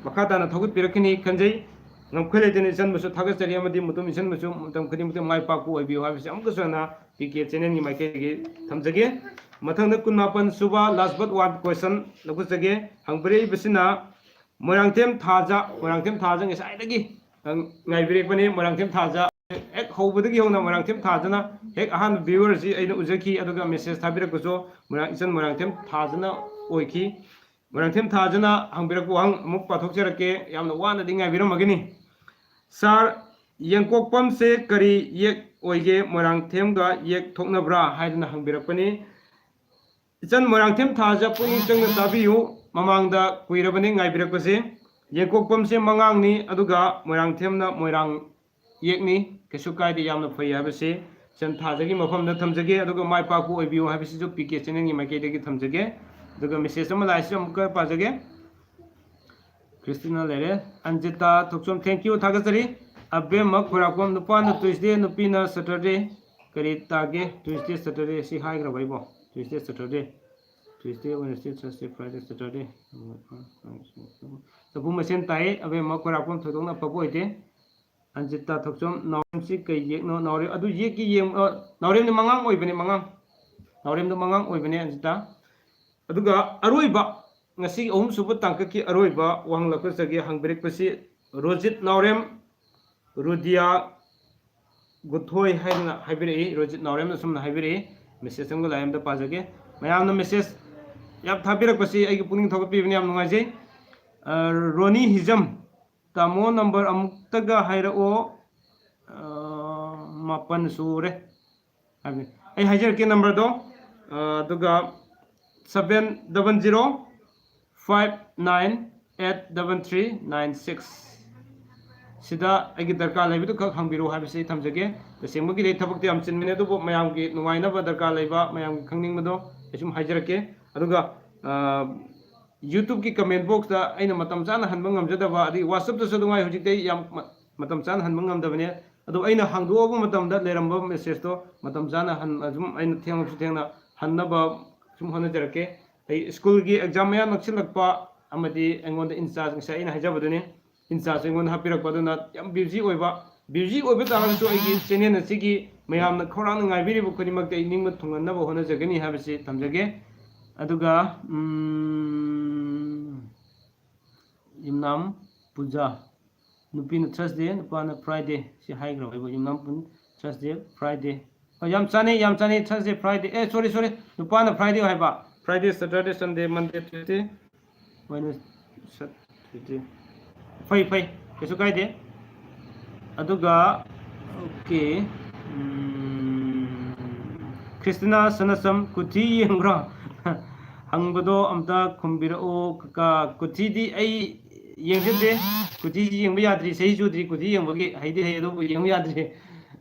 ꯃꯈꯥ ꯇꯥꯅ ꯊꯧꯒꯠꯄꯤꯔꯛꯀꯅꯤ ꯈꯟꯖꯩ꯫ ꯉꯝꯈꯩ ꯂꯩꯇꯅ ꯏꯆꯟꯕꯨꯁꯨ ꯊꯥꯒꯠꯆꯔꯤ ꯑꯃꯗꯤ ꯃꯨꯇꯨꯝ ꯏꯆꯟꯕꯨꯁꯨ ꯃꯇꯝ ꯈꯨꯗꯤꯡꯃꯛꯇ ꯃꯥꯏ ꯄꯥꯛꯄ ꯑꯣꯏꯕꯤꯌꯨ ꯍꯥꯏꯕꯁꯤ ꯑꯃꯨꯛꯀꯁꯨ ꯍꯟꯅ ꯄꯤ ꯀꯦ ꯆꯦꯅꯦꯜꯒꯤ ꯃꯥꯏꯀꯩꯗꯒꯤ ꯊꯝꯖꯒꯦ꯫ ꯃꯊꯪꯗ ꯀꯨꯟꯃꯥꯄꯟ ꯁꯨꯕ last but one question ꯂꯧꯈꯠꯆꯒꯦ꯫ ꯍꯪꯕꯤꯔꯛꯏꯕꯁꯤꯅ Moirangthem ꯊꯥꯖ, ꯃꯣꯏꯔꯥꯡꯊꯦꯝ ꯊꯥꯖ ꯉꯁꯥꯏꯗꯒꯤ ꯉꯥꯏꯕꯤꯔꯛꯄꯅꯤ꯫ ꯃꯣꯏꯔꯥꯡꯊꯦꯝ ꯊꯥꯖ ꯍꯦꯛ ꯍꯧꯕꯗꯒꯤ ꯍꯧꯅ ꯃꯣꯏꯔꯥꯡꯊꯦꯝ ꯊꯥꯖꯅ ꯍꯦꯛ ꯑꯍꯥꯟꯕ viewerꯁꯤ ꯑꯩꯅ ꯎꯖꯈꯤ, ꯑꯗꯨꯒ ꯃꯦꯁꯦꯖ ꯊꯥꯕꯤꯔꯛꯄꯁꯨ ꯃꯣꯏꯔꯥꯡ, ꯏꯆꯟ ꯃꯣꯏꯔꯥꯡꯊꯦꯝ ꯊꯥꯖꯅ ꯑꯣꯏꯈꯤ꯫ ꯃꯣꯏꯔꯥꯡꯊꯦꯝ ꯊꯥꯖꯅ ꯍꯪꯕꯤꯔꯛꯄ ꯋꯥꯍꯪ ꯑꯃꯨꯛ ꯄꯥꯊꯣꯛꯆꯔꯛꯀꯦ, ꯌꯥꯝꯅ ꯋꯥꯅꯗꯤ ꯉꯥꯏꯕꯤꯔꯝꯃꯒꯅꯤ꯫ ꯁꯥꯔ, ꯌꯦꯡꯀꯣꯛꯄꯝꯁꯦ ꯀꯔꯤ ꯌꯦꯛ ꯑꯣꯏꯒꯦ? ꯃꯣꯏꯔꯥꯡꯊꯦꯝꯒ ꯌꯦꯛ ꯊꯣꯛꯅꯕ꯭ꯔꯥ ꯍꯥꯏꯗꯨꯅ ꯍꯪꯕꯤꯔꯛꯄꯅꯤ꯫ ꯏꯆꯟ ꯃꯣꯏꯔꯥꯡꯊꯦꯝ ꯊꯥꯖ ꯄꯨꯛꯅꯤꯡ ꯆꯪꯅ ꯇꯥꯕꯤꯌꯨ꯫ ꯃꯃꯥꯡꯗ ꯀꯨꯏꯔꯕꯅꯤ ꯉꯥꯏꯕꯤꯔꯛꯄꯁꯦ꯫ ꯌꯦꯡꯀꯣꯛꯄꯝꯁꯦ ꯃꯉꯥꯡꯅꯤ, ꯑꯗꯨꯒ ꯃꯣꯏꯔꯥꯡꯊꯦꯝꯅ ꯃꯣꯏꯔꯥꯡ ꯌꯦꯛꯅꯤ꯫ ꯀꯩꯁꯨ ꯀꯥꯏꯗꯦ, ꯌꯥꯝꯅ ꯐꯩ ꯍꯥꯏꯕꯁꯤ ꯏꯆꯟ ꯊꯥꯖꯒꯤ ꯃꯐꯝꯗ ꯊꯝꯖꯒꯦ, ꯑꯗꯨꯒ ꯃꯥꯏ ꯄꯥꯛꯄ ꯑꯣꯏꯕꯤꯌꯨ ꯍꯥꯏꯕꯁꯤꯁꯨ ꯄꯤ ꯀꯦ ꯆꯦꯅꯦꯜꯒꯤ ꯃꯥꯏꯀꯩꯗꯒꯤ ꯊꯝꯖꯒꯦ꯫ ꯑꯗꯨꯒ ꯃꯦꯁꯦꯖ ꯑꯃ ꯂꯥꯛꯏꯁꯤꯁꯨ ꯑꯃꯨꯛꯀ ꯄꯥꯖꯒꯦ꯫ ꯈ꯭ꯔꯤꯁꯇꯤꯅ ꯂꯩꯔꯦ꯫ ꯑꯟꯖꯤꯇꯥ ꯊꯣꯛꯆꯣꯝ, thank you, ꯊꯥꯒꯠꯆꯔꯤ꯫ ꯑꯕꯦꯝꯃ ꯈꯣꯏꯔꯥꯛꯄꯝ, ꯅꯨꯄꯥꯅ Tuesday, ꯅꯨꯄꯤꯅ Saturday, ꯀꯔꯤ ꯇꯥꯒꯦ? Tuesday, Saturday ꯁꯤ ꯍꯥꯏꯈ꯭ꯔꯕ ꯑꯩꯕꯣ? Tuesday, Saturday, Tuesday, Wednesday, Thursday, Friday, Saturday꯫ ꯆꯐꯨ ꯃꯁꯦꯟ ꯇꯥꯏ꯫ ꯑꯕꯦꯝꯃ ꯈꯣꯏꯔꯥꯛꯄꯝ ꯊꯣꯏꯗꯣꯛꯅ ꯐꯕ ꯑꯣꯏꯗꯦ꯫ ꯑꯟꯖꯤꯇꯥ ꯊꯣꯛꯆꯣꯝ, ꯅꯥꯎꯔꯦꯝꯁꯤ ꯀꯩ ꯌꯦꯛꯅꯣ? ꯅꯥꯎꯔꯦꯝ ꯑꯗꯨ ꯌꯦꯛꯀꯤ ꯌꯦꯡ-, ꯑ, ꯅꯥꯎꯔꯦꯝꯗꯤ ꯃꯉꯥꯡ ꯑꯣꯏꯕꯅꯦ, ꯃꯉꯥꯡ꯫ ꯅꯥꯎꯔꯦꯝꯗꯣ ꯃꯉꯥꯡ ꯑꯣꯏꯕꯅꯦ, ꯑꯟꯖꯤꯇꯥ꯫ ꯑꯗꯨꯒ ꯑꯔꯣꯏꯕ, ꯉꯁꯤꯒꯤ ꯑꯍꯨꯝꯁꯨꯕ ꯇꯥꯡꯀꯛꯀꯤ ꯑꯔꯣꯏꯕ ꯋꯥꯍꯪ ꯂꯧꯈꯠꯆꯒꯦ꯫ ꯍꯪꯕꯤꯔꯛꯄꯁꯤ ꯔꯣꯖꯤꯠ ꯅꯥꯎꯔꯦꯝ, ꯔꯨꯗꯤꯌꯥ ꯒꯨꯊꯣꯏ ꯍꯥꯏꯗꯅ ꯍꯥꯏꯕꯤꯔꯛꯏ꯫ ꯔꯣꯖꯤꯠ ꯅꯥꯎꯔꯦꯝꯅ ꯑꯁꯨꯝꯅ ꯍꯥꯏꯕꯤꯔꯛꯏ꯫ ꯃꯦꯁꯦꯖ ꯑꯃꯒ ꯂꯥꯛꯑꯦ, ꯑꯝꯇ ꯄꯥꯖꯒꯦ꯫ ꯃꯌꯥꯝꯅ ꯃꯦꯁꯦꯖ ꯌꯥꯝ ꯊꯥꯕꯤꯔꯛꯄꯁꯤ ꯑꯩꯒꯤ ꯄꯨꯛꯅꯤꯡ ꯊꯧꯒꯠꯄꯤꯕꯅꯤ, ꯌꯥꯝ ꯅꯨꯡꯉꯥꯏꯖꯩ꯫ ꯑ, ꯔꯣꯅꯤ ꯍꯤꯖꯝ, ꯇꯥꯃꯣ ꯅꯝꯕꯔ ꯑꯃꯨꯛꯇꯒ ꯍꯥꯏꯔꯛꯑꯣ꯫ ꯑ, ꯃꯥꯄꯟ ꯁꯨꯔꯦ ꯍꯥꯏꯕꯅꯤ꯫ ꯑꯩ ꯍꯥꯏꯖꯔꯛꯀꯦ ꯅꯝꯕꯔꯗꯣ, ꯑ, ꯑꯗꯨꯒ seven double zero five nine eight double three nine six꯫ ꯁꯤꯗ ꯑꯩꯒꯤ ꯗꯔꯀꯥꯔ ꯂꯩꯕꯗꯨ ꯈꯛ ꯍꯪꯕꯤꯔꯛꯑꯣ ꯍꯥꯏꯕꯁꯤ ꯑꯩ ꯊꯝꯖꯒꯦ꯫ ꯇꯁꯦꯡꯕꯒꯤꯗꯤ ꯑꯩ ꯊꯕꯛꯇꯤ ꯌꯥꯝ ꯆꯤꯟꯕꯅꯤ, ꯑꯗꯨꯕꯨ ꯃꯌꯥꯝꯒꯤ ꯅꯨꯡꯉꯥꯏꯅꯕ ꯗꯔꯀꯥꯔ ꯂꯩꯕ, ꯃꯌꯥꯝꯒꯤ ꯈꯪꯅꯤꯡꯕꯗꯣ ꯑꯩ ꯁꯨꯝ ꯍꯥꯏꯖꯔꯛꯀꯦ꯫ ꯑꯗꯨꯒ YouTubeꯀꯤ comment boxꯇ ꯑꯩꯅ ꯃꯇꯝ ꯆꯥꯅ ꯍꯟꯕ ꯉꯝꯖꯗꯕ, ꯑꯗꯒꯤ WhatsAppꯇꯁꯨ ꯑꯗꯨꯉꯥꯏ ꯍꯧꯖꯤꯛꯇꯤ ꯑꯩ ꯌꯥꯝ ꯃꯇꯝ ꯆꯥꯅ ꯍꯟꯕ ꯉꯝꯗꯕꯅꯦ꯫ ꯑꯗꯣ ꯑꯩꯅ ꯍꯥꯡꯗꯣꯛꯑꯕ ꯃꯇꯝꯗ ꯂꯩꯔꯝꯕ messageꯇꯣ ꯃꯇꯝ ꯆꯥꯅ ꯍꯟ-, ꯑꯗꯨꯝ ꯑꯩꯅ ꯊꯦꯡꯂꯕꯁꯨ ꯊꯦꯡꯅ ꯍꯟꯅꯕ ꯁꯨꯝ ꯍꯣꯠꯅꯖꯔꯛꯀꯦ꯫ ꯑꯩ ꯁ꯭ꯀꯨꯜꯒꯤ exam ꯃꯌꯥ ꯅꯛꯁꯤꯜꯂꯛꯄ ꯑꯃꯗꯤ ꯑꯩꯉꯣꯟꯗ in charge, ꯉꯁꯥꯏ ꯑꯩꯅ ꯍꯥꯏꯖꯕꯗꯨꯅꯤ, in charge ꯑꯩꯉꯣꯟꯗ ꯍꯥꯞꯄꯤꯔꯛꯄ ꯑꯗꯨꯅ ꯌꯥꯝ busy ꯑꯣꯏꯕ, busy ꯑꯣꯏꯕ ꯇꯥꯔꯒꯁꯨ ꯑꯩꯒꯤ channel ꯑꯁꯤꯒꯤ ꯃꯌꯥꯝꯅ ꯈꯧꯔꯥꯡꯅ ꯉꯥꯏꯕꯤꯔꯤꯕ ꯈꯨꯗꯤꯡꯃꯛꯇ ꯑꯩ ꯅꯤꯡꯕ ꯊꯨꯡꯍꯟꯅꯕ ꯍꯣꯠꯅꯖꯒꯅꯤ ꯍꯥꯏꯕꯁꯤ ꯊꯝꯖꯒꯦ꯫ ꯑꯗꯨꯒ ꯎꯝ, ꯌꯨꯝꯅꯥꯝ ꯄꯨꯖꯥ, ꯅꯨꯄꯤꯅ Thursday, ꯅꯨꯄꯥꯅ Friday ꯁꯤ ꯍꯥꯏꯈ꯭ꯔꯕ ꯑꯩꯕꯨ? ꯌꯨꯝꯅꯥꯝ ꯄꯨꯟ Thursday, Friday꯫ ꯍꯣꯏ, ꯌꯥꯝ ꯆꯥꯅꯩ, ꯌꯥꯝ ꯆꯥꯅꯩ꯫ Thursday, Friday, ꯑꯦ, sorry, sorry, ꯅꯨꯄꯥꯅ Friday ꯍꯥꯏꯕ꯫ Friday, Saturday, Sunday, Monday, Tuesday, Wednesday, Saturday꯫ ꯐꯩ, ꯐꯩ, ꯀꯩꯁꯨ ꯀꯥꯏꯗꯦ꯫ ꯑꯗꯨꯒ okay, ꯎꯝ, ꯈ꯭ꯔꯤꯁꯇꯤꯅꯥ ꯁꯅꯥꯁꯝ, ꯀꯨꯊꯤ ꯌꯦꯡꯕ꯭ꯔꯣ? ꯍꯪꯕꯗꯣ ꯑꯝꯇ ꯈꯨꯝꯕꯤꯔꯛꯑꯣ ꯀꯀꯥ꯫ ꯀꯨꯊꯤꯗꯤ ꯑꯩ ꯌꯦꯡꯖꯗꯦ꯫ ꯀꯨꯊꯤꯁꯤ ꯌꯦꯡꯕ ꯌꯥꯗ꯭ꯔꯤ, ꯆꯍꯤ ꯁꯨꯗ꯭ꯔꯤ ꯀꯨꯊꯤ ꯌꯦꯡꯕꯒꯤ꯫ ꯍꯩꯗꯤ ꯍꯩ, ꯑꯗꯨꯕꯨ ꯌꯦꯡꯕ ꯌꯥꯗ꯭ꯔꯤ꯫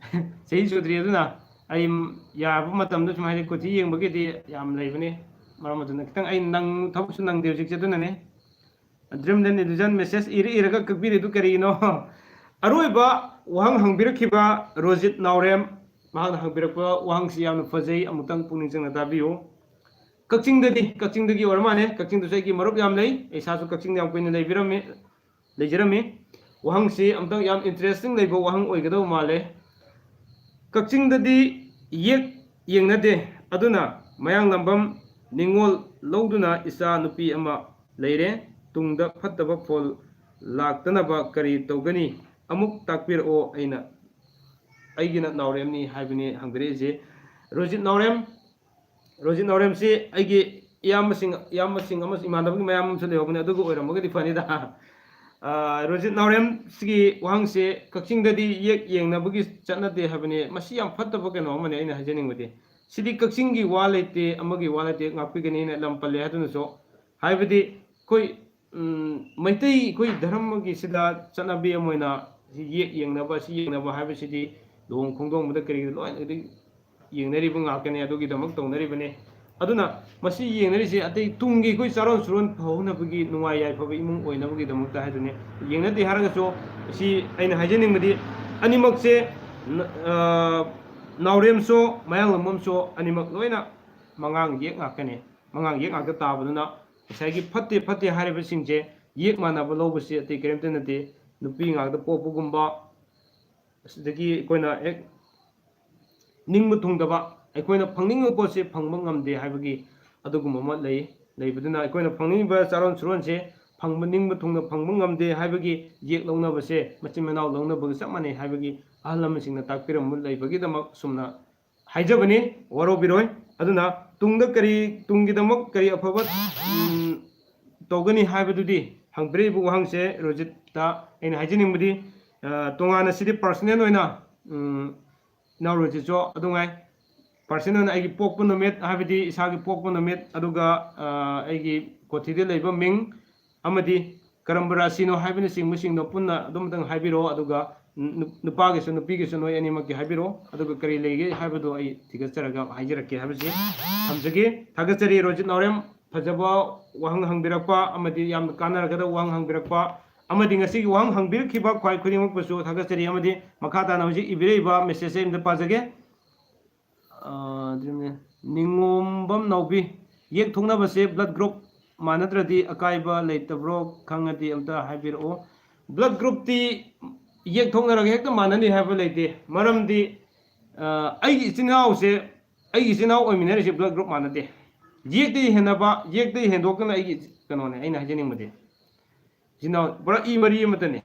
ꯆꯍꯤ ꯁꯨꯗ꯭ꯔꯤ, ꯑꯗꯨꯅ ꯑꯩ ꯌꯥꯕ ꯃꯇꯝꯗ ꯁꯨꯝ ꯍꯥꯏꯗꯤ ꯀꯨꯊꯤ ꯌꯦꯡꯕꯒꯤꯗꯤ ꯌꯥꯝ ꯂꯩꯕꯅꯤ꯫ ꯃꯔꯝ ꯑꯗꯨꯅ ꯈꯤꯇꯪ ꯑꯩ ꯅꯪ ꯊꯕꯛꯁꯨ ꯅꯪꯗꯦ ꯍꯧꯖꯤꯛꯁꯦ, ꯑꯗꯨꯅꯅꯦ꯫ Dreamland Illusion message ꯏꯔ ꯏꯔꯒ ꯀꯛꯄꯤꯔꯤꯗꯨ ꯀꯔꯤꯒꯤꯅꯣ? ꯑꯔꯣꯏꯕ ꯋꯥꯍꯪ ꯍꯪꯕꯤꯔꯛꯈꯤꯕ ꯔꯣꯖꯤꯠ ꯅꯥꯎꯔꯦꯝ, ꯃꯍꯥꯛꯅ ꯍꯪꯕꯤꯔꯛꯄ ꯋꯥꯍꯪꯁꯤ ꯌꯥꯝꯅ ꯐꯖꯩ, ꯑꯃꯨꯛꯇꯪ ꯄꯨꯛꯅꯤꯡ ꯆꯪꯅ ꯇꯥꯕꯤꯌꯨ꯫ ꯀꯛꯆꯤꯡꯗꯗꯤ, ꯀꯛꯆꯤꯡꯗꯒꯤ ꯑꯣꯏꯔ ꯃꯥꯜꯂꯦ, ꯀꯛꯆꯤꯡꯗꯁꯨ ꯑꯩꯒꯤ ꯃꯔꯨꯞ ꯌꯥꯝ ꯂꯩ, ꯑꯩ ꯏꯁꯥꯁꯨ ꯀꯛꯆꯤꯡꯗ ꯌꯥꯝ ꯀꯨꯏꯅ ꯂꯩꯕꯤꯔꯝꯃꯤ, ꯂꯩꯖꯔꯝꯃꯤ꯫ ꯋꯥꯍꯪꯁꯤ ꯑꯝꯇꯪ ꯌꯥꯝ interesting ꯂꯩꯕ ꯋꯥꯍꯪ ꯑꯣꯏꯒꯗꯧꯕ ꯃꯥꯜꯂꯦ꯫ ꯀꯛꯆꯤꯡꯗꯗꯤ ꯌꯦꯛ ꯌꯦꯡꯅꯗꯦ, ꯑꯗꯨꯅ ꯃꯌꯥꯡꯂꯝꯕꯝ ꯅꯤꯉꯣꯜ ꯂꯧꯗꯨꯅ ꯏꯆꯥ ꯅꯨꯄꯤ ꯑꯃ ꯂꯩꯔꯦ, ꯇꯨꯡꯗ ꯐꯠꯇꯕ ꯐꯣꯜ ꯂꯥꯛꯇꯅꯕ ꯀꯔꯤ ꯇꯧꯒꯅꯤ? ꯑꯃꯨꯛ ꯇꯥꯛꯄꯤꯔꯛꯑꯣ, ꯑꯩꯅ, ꯑꯩꯒꯤꯅ ꯅꯥꯎꯔꯦꯝꯅꯤ ꯍꯥꯏꯕꯅꯤ ꯍꯪꯕꯤꯔꯛꯏꯁꯦ꯫ ꯔꯣꯖꯤꯠ ꯅꯥꯎꯔꯦꯝ, ꯔꯣꯖꯤꯠ ꯅꯥꯎꯔꯦꯝꯁꯤ ꯑꯩꯒꯤ ꯏꯌꯥꯝꯕꯁꯤꯡ, ꯏꯌꯥꯝꯕꯁꯤꯡ ꯑꯃꯁꯨꯡ ꯏꯃꯥꯟꯅꯕꯒꯤ ꯃꯌꯥꯝ ꯑꯃꯁꯨ ꯂꯩꯍꯧꯕꯅꯤ, ꯑꯗꯨꯒ ꯑꯣꯏꯔꯝꯃꯒꯗꯤ ꯐꯅꯤꯗ꯫ ꯑꯥ, ꯔꯣꯖꯤꯠ ꯅꯥꯎꯔꯦꯝꯁꯤꯒꯤ ꯋꯥꯍꯪꯁꯦ, ꯀꯛꯆꯤꯡꯗꯗꯤ ꯌꯦꯛ ꯌꯦꯡꯅꯕꯒꯤ ꯆꯠꯅꯗꯦ ꯍꯥꯏꯕꯅꯤ꯫ ꯃꯁꯤ ꯌꯥꯝ ꯐꯠꯇꯕ ꯀꯩꯅꯣ ꯑꯃꯅꯤ, ꯑꯩꯅ ꯍꯥꯏꯖꯅꯤꯡꯕꯗꯤ꯫ ꯁꯤꯗꯤ ꯀꯛꯆꯤꯡꯒꯤ ꯋꯥ ꯂꯩꯇꯦ, ꯑꯃꯒꯤ ꯋꯥ ꯂꯩꯇꯦ, ꯉꯥꯛꯄꯤꯒꯅꯤꯅ ꯂꯝ ꯄꯜꯂꯦ ꯍꯥꯏꯗꯨꯅꯁꯨ꯫ ꯍꯥꯏꯕꯗꯤ ꯑꯩꯈꯣꯏ ꯎꯝ, ꯃꯩꯇꯩ ꯑꯩꯈꯣꯏ ꯙꯔꯃꯒꯤꯁꯤꯗ ꯆꯠꯅꯕꯤ ꯑꯃ ꯑꯣꯏꯅ ꯁꯤ ꯌꯦꯛ ꯌꯦꯡꯅꯕ, ꯁꯤ ꯌꯦꯡꯅꯕ ꯍꯥꯏꯕꯁꯤꯗꯤ ꯂꯨꯍꯣꯡ ꯈꯣꯡꯗꯣꯡꯕꯗ ꯀꯔꯤꯒꯤꯗ ꯂꯣꯏꯅꯗꯤ ꯌꯦꯡꯅꯔꯤꯕ ꯉꯥꯛꯇꯅꯤ, ꯑꯗꯨꯒꯤꯗꯃꯛ ꯇꯧꯅꯔꯤꯕꯅꯤ꯫ ꯑꯗꯨꯅ ꯃꯁꯤ ꯌꯦꯡꯅꯔꯤꯁꯦ ꯑꯇꯩ ꯇꯨꯡꯒꯤ ꯑꯩꯈꯣꯏ ꯆꯥꯔꯣꯟ ꯁꯨꯔꯣꯟ ꯐꯍꯧꯅꯕꯒꯤ, ꯅꯨꯡꯉꯥꯏ ꯌꯥꯏꯐꯕ ꯏꯃꯨꯡ ꯑꯣꯏꯅꯕꯒꯤꯗꯃꯛꯇ ꯍꯥꯏꯗꯨꯅꯤ꯫ ꯌꯦꯡꯅꯗꯦ ꯍꯥꯏꯔꯒꯁꯨ ꯁꯤ ꯑꯩꯅ ꯍꯥꯏꯖꯅꯤꯡꯕꯗꯤ ꯑꯅꯤꯃꯛꯁꯦ ꯅ-, ꯑ, ꯅꯥꯎꯔꯦꯝꯁꯨ ꯃꯌꯥꯡꯂꯝꯕꯝꯁꯨ ꯑꯅꯤꯃꯛ ꯂꯣꯏꯅ ꯃꯉꯥꯡ ꯌꯦꯛ ꯉꯥꯛꯇꯅꯤ꯫ ꯃꯉꯥꯡ ꯌꯦꯛ ꯉꯥꯛꯇ ꯇꯥꯕꯗꯨꯅ ꯉꯁꯥꯏꯒꯤ ꯐꯠꯇꯦ ꯐꯠꯇꯦ ꯍꯥꯏꯔꯤꯕꯁꯤꯡꯁꯦ ꯌꯦꯛ ꯃꯥꯟꯅꯕ ꯂꯧꯕꯁꯤ ꯑꯇꯩ ꯀꯔꯤꯝꯇ ꯅꯠꯇꯦ꯫ ꯅꯨꯄꯤ ꯉꯥꯛꯇ ꯄꯣꯛꯄꯒꯨꯝꯕ, ꯑꯁꯤꯗꯒꯤ ꯑꯩꯈꯣꯏꯅ ꯍꯦꯛ ꯅꯤꯡꯕ ꯊꯨꯡꯗꯕ, ꯑꯩꯈꯣꯏꯅ ꯐꯪꯅꯤꯡꯕ ꯄꯣꯠꯁꯦ ꯐꯪꯕ ꯉꯝꯗꯦ ꯍꯥꯏꯕꯒꯤ ꯑꯗꯨꯒꯨꯝꯕ ꯑꯃ ꯂꯩ꯫ ꯂꯩꯕꯗꯨꯅ ꯑꯩꯈꯣꯏꯅ ꯐꯪꯅꯤꯡꯉꯤꯕ ꯆꯥꯔꯣꯟ ꯁꯨꯔꯣꯟꯁꯦ ꯐꯪꯕ, ꯅꯤꯡꯕ ꯊꯨꯡꯅ ꯐꯪꯕ ꯉꯝꯗꯦ ꯍꯥꯏꯕꯒꯤ ꯌꯦꯛ ꯂꯧꯅꯕꯁꯦ ꯃꯆꯤꯟ ꯃꯅꯥꯎ ꯂꯧꯅꯕꯒ ꯆꯞ ꯃꯥꯟꯅꯩ ꯍꯥꯏꯕꯒꯤ ꯑꯍꯜ ꯂꯃꯟꯁꯤꯡꯅ ꯇꯥꯛꯄꯤꯔꯝꯕ ꯂꯩꯕꯒꯤꯗꯃꯛ ꯁꯨꯝꯅ ꯍꯥꯏꯖꯕꯅꯤ, ꯋꯥꯔꯧꯕꯤꯔꯣꯏ꯫ ꯑꯗꯨꯅ ꯇꯨꯡꯗ ꯀꯔꯤ, ꯇꯨꯡꯒꯤꯗꯃꯛ ꯀꯔꯤ ꯑꯐꯕ, ꯎꯝ, ꯇꯧꯒꯅꯤ ꯍꯥꯏꯕꯗꯨꯗꯤ ꯍꯪꯕꯤꯔꯛꯏꯕ ꯋꯥꯍꯪꯁꯦ ꯔꯣꯖꯤꯠꯇ ꯑꯩꯅ ꯍꯥꯏꯖꯅꯤꯡꯕꯗꯤ, ꯑ, ꯇꯣꯉꯥꯟꯅ ꯁꯤꯗꯤ personal ꯑꯣꯏꯅ, ꯎꯝ, ꯏꯅꯥꯎ ꯔꯣꯖꯤꯠꯁꯨ ꯑꯗꯨꯉꯥꯏ, personal ꯑꯣꯏꯅ ꯑꯩꯒꯤ ꯄꯣꯛꯄ ꯅꯨꯃꯤꯠ, ꯍꯥꯏꯕꯗꯤ ꯏꯁꯥꯒꯤ ꯄꯣꯛꯄ ꯅꯨꯃꯤꯠ, ꯑꯗꯨꯒ, ꯑ, ꯑꯩꯒꯤ ꯀꯣꯊꯤꯗ ꯂꯩꯕ ꯃꯤꯡ, ꯑꯃꯗꯤ ꯀꯔꯝꯕ ꯔꯥꯁꯤꯅꯣ ꯍꯥꯏꯕꯅꯆꯤꯡꯕꯁꯤꯡꯗꯣ ꯄꯨꯟꯅ ꯑꯗꯨꯝꯇꯪ ꯍꯥꯏꯕꯤꯔꯛꯑꯣ꯫ ꯑꯗꯨꯒ ꯅꯨ-, ꯅꯨꯄꯥꯒꯤꯁꯨ ꯅꯨꯄꯤꯒꯤꯁꯨ ꯅꯣꯏ ꯑꯅꯤꯃꯛꯀꯤ ꯍꯥꯏꯕꯤꯔꯛꯑꯣ꯫ ꯑꯗꯨꯒ ꯀꯔꯤ ꯂꯩꯒꯦ ꯍꯥꯏꯕꯗꯣ ꯑꯩ ꯊꯤꯒꯠꯆꯔꯒ ꯍꯥꯏꯖꯔꯛꯀꯦ ꯍꯥꯏꯕꯁꯤ ꯊꯝꯖꯒꯦ꯫ ꯊꯥꯒꯠꯆꯔꯤ ꯔꯣꯖꯤꯠ ꯅꯥꯎꯔꯦꯝ, ꯐꯖꯕ ꯋꯥꯍꯪ ꯍꯪꯕꯤꯔꯛꯄ ꯑꯃꯗꯤ ꯌꯥꯝꯅ ꯀꯥꯟꯅꯔꯒꯗꯕ ꯋꯥꯍꯪ ꯍꯪꯕꯤꯔꯛꯄ ꯑꯃꯗꯤ ꯉꯁꯤꯒꯤ ꯋꯥꯍꯪ ꯍꯪꯕꯤꯔꯛꯈꯤꯕ ꯈ꯭ꯋꯥꯏ ꯈꯨꯗꯤꯡꯃꯛꯄꯨꯁꯨ ꯊꯥꯒꯠꯆꯔꯤ꯫ ꯑꯃꯗꯤ ꯃꯈꯥ ꯇꯥꯅ ꯍꯧꯖꯤꯛ ꯏꯕꯤꯔꯛꯏꯕ message ꯑꯩ ꯑꯝꯇ ꯄꯥꯖꯒꯦ꯫ ꯑ, ꯑꯗꯨꯅꯦ, ꯅꯤꯉꯣꯝꯕꯝ ꯅꯥꯎꯕꯤ, ꯌꯦꯛ ꯊꯣꯛꯅꯕꯁꯦ blood group ꯃꯥꯟꯅꯗ꯭ꯔꯗꯤ ꯑꯀꯥꯏꯕ ꯂꯩꯇꯕ꯭ꯔꯣ? ꯈꯪꯉꯗꯤ ꯑꯝꯇ ꯍꯥꯏꯕꯤꯔꯛꯑꯣ꯫ Blood groupꯇꯤ ꯌꯦꯛ ꯊꯣꯛꯅꯔꯒ ꯍꯦꯛꯇ ꯃꯥꯟꯅꯅꯤ ꯍꯥꯏꯕ ꯂꯩꯇꯦ꯫ ꯃꯔꯝꯗꯤ, ꯑ, ꯑꯩꯒꯤ ꯏꯆꯤꯟ ꯏꯅꯥꯎꯁꯦ, ꯑꯩꯒꯤ ꯏꯆꯤꯟ ꯏꯅꯥꯎ ꯑꯣꯏꯃꯤꯟꯅꯔꯤꯁꯦ blood group ꯃꯥꯟꯅꯗꯦ꯫ ꯌꯦꯛꯇꯒꯤ ꯍꯦꯟꯅꯕ, ꯌꯦꯛꯇꯒꯤ ꯍꯦꯟꯗꯣꯛꯇꯅ ꯑꯩꯒꯤ ꯀꯩꯅꯣꯅꯦ ꯑꯩꯅ ꯍꯥꯏꯖꯅꯤꯡꯕꯗꯤ꯫ ꯏꯆꯤꯟ ꯏꯅꯥꯎ ꯄꯨꯔꯥ ꯏ ꯃꯔꯤ ꯑꯃꯠꯇꯅꯤ꯫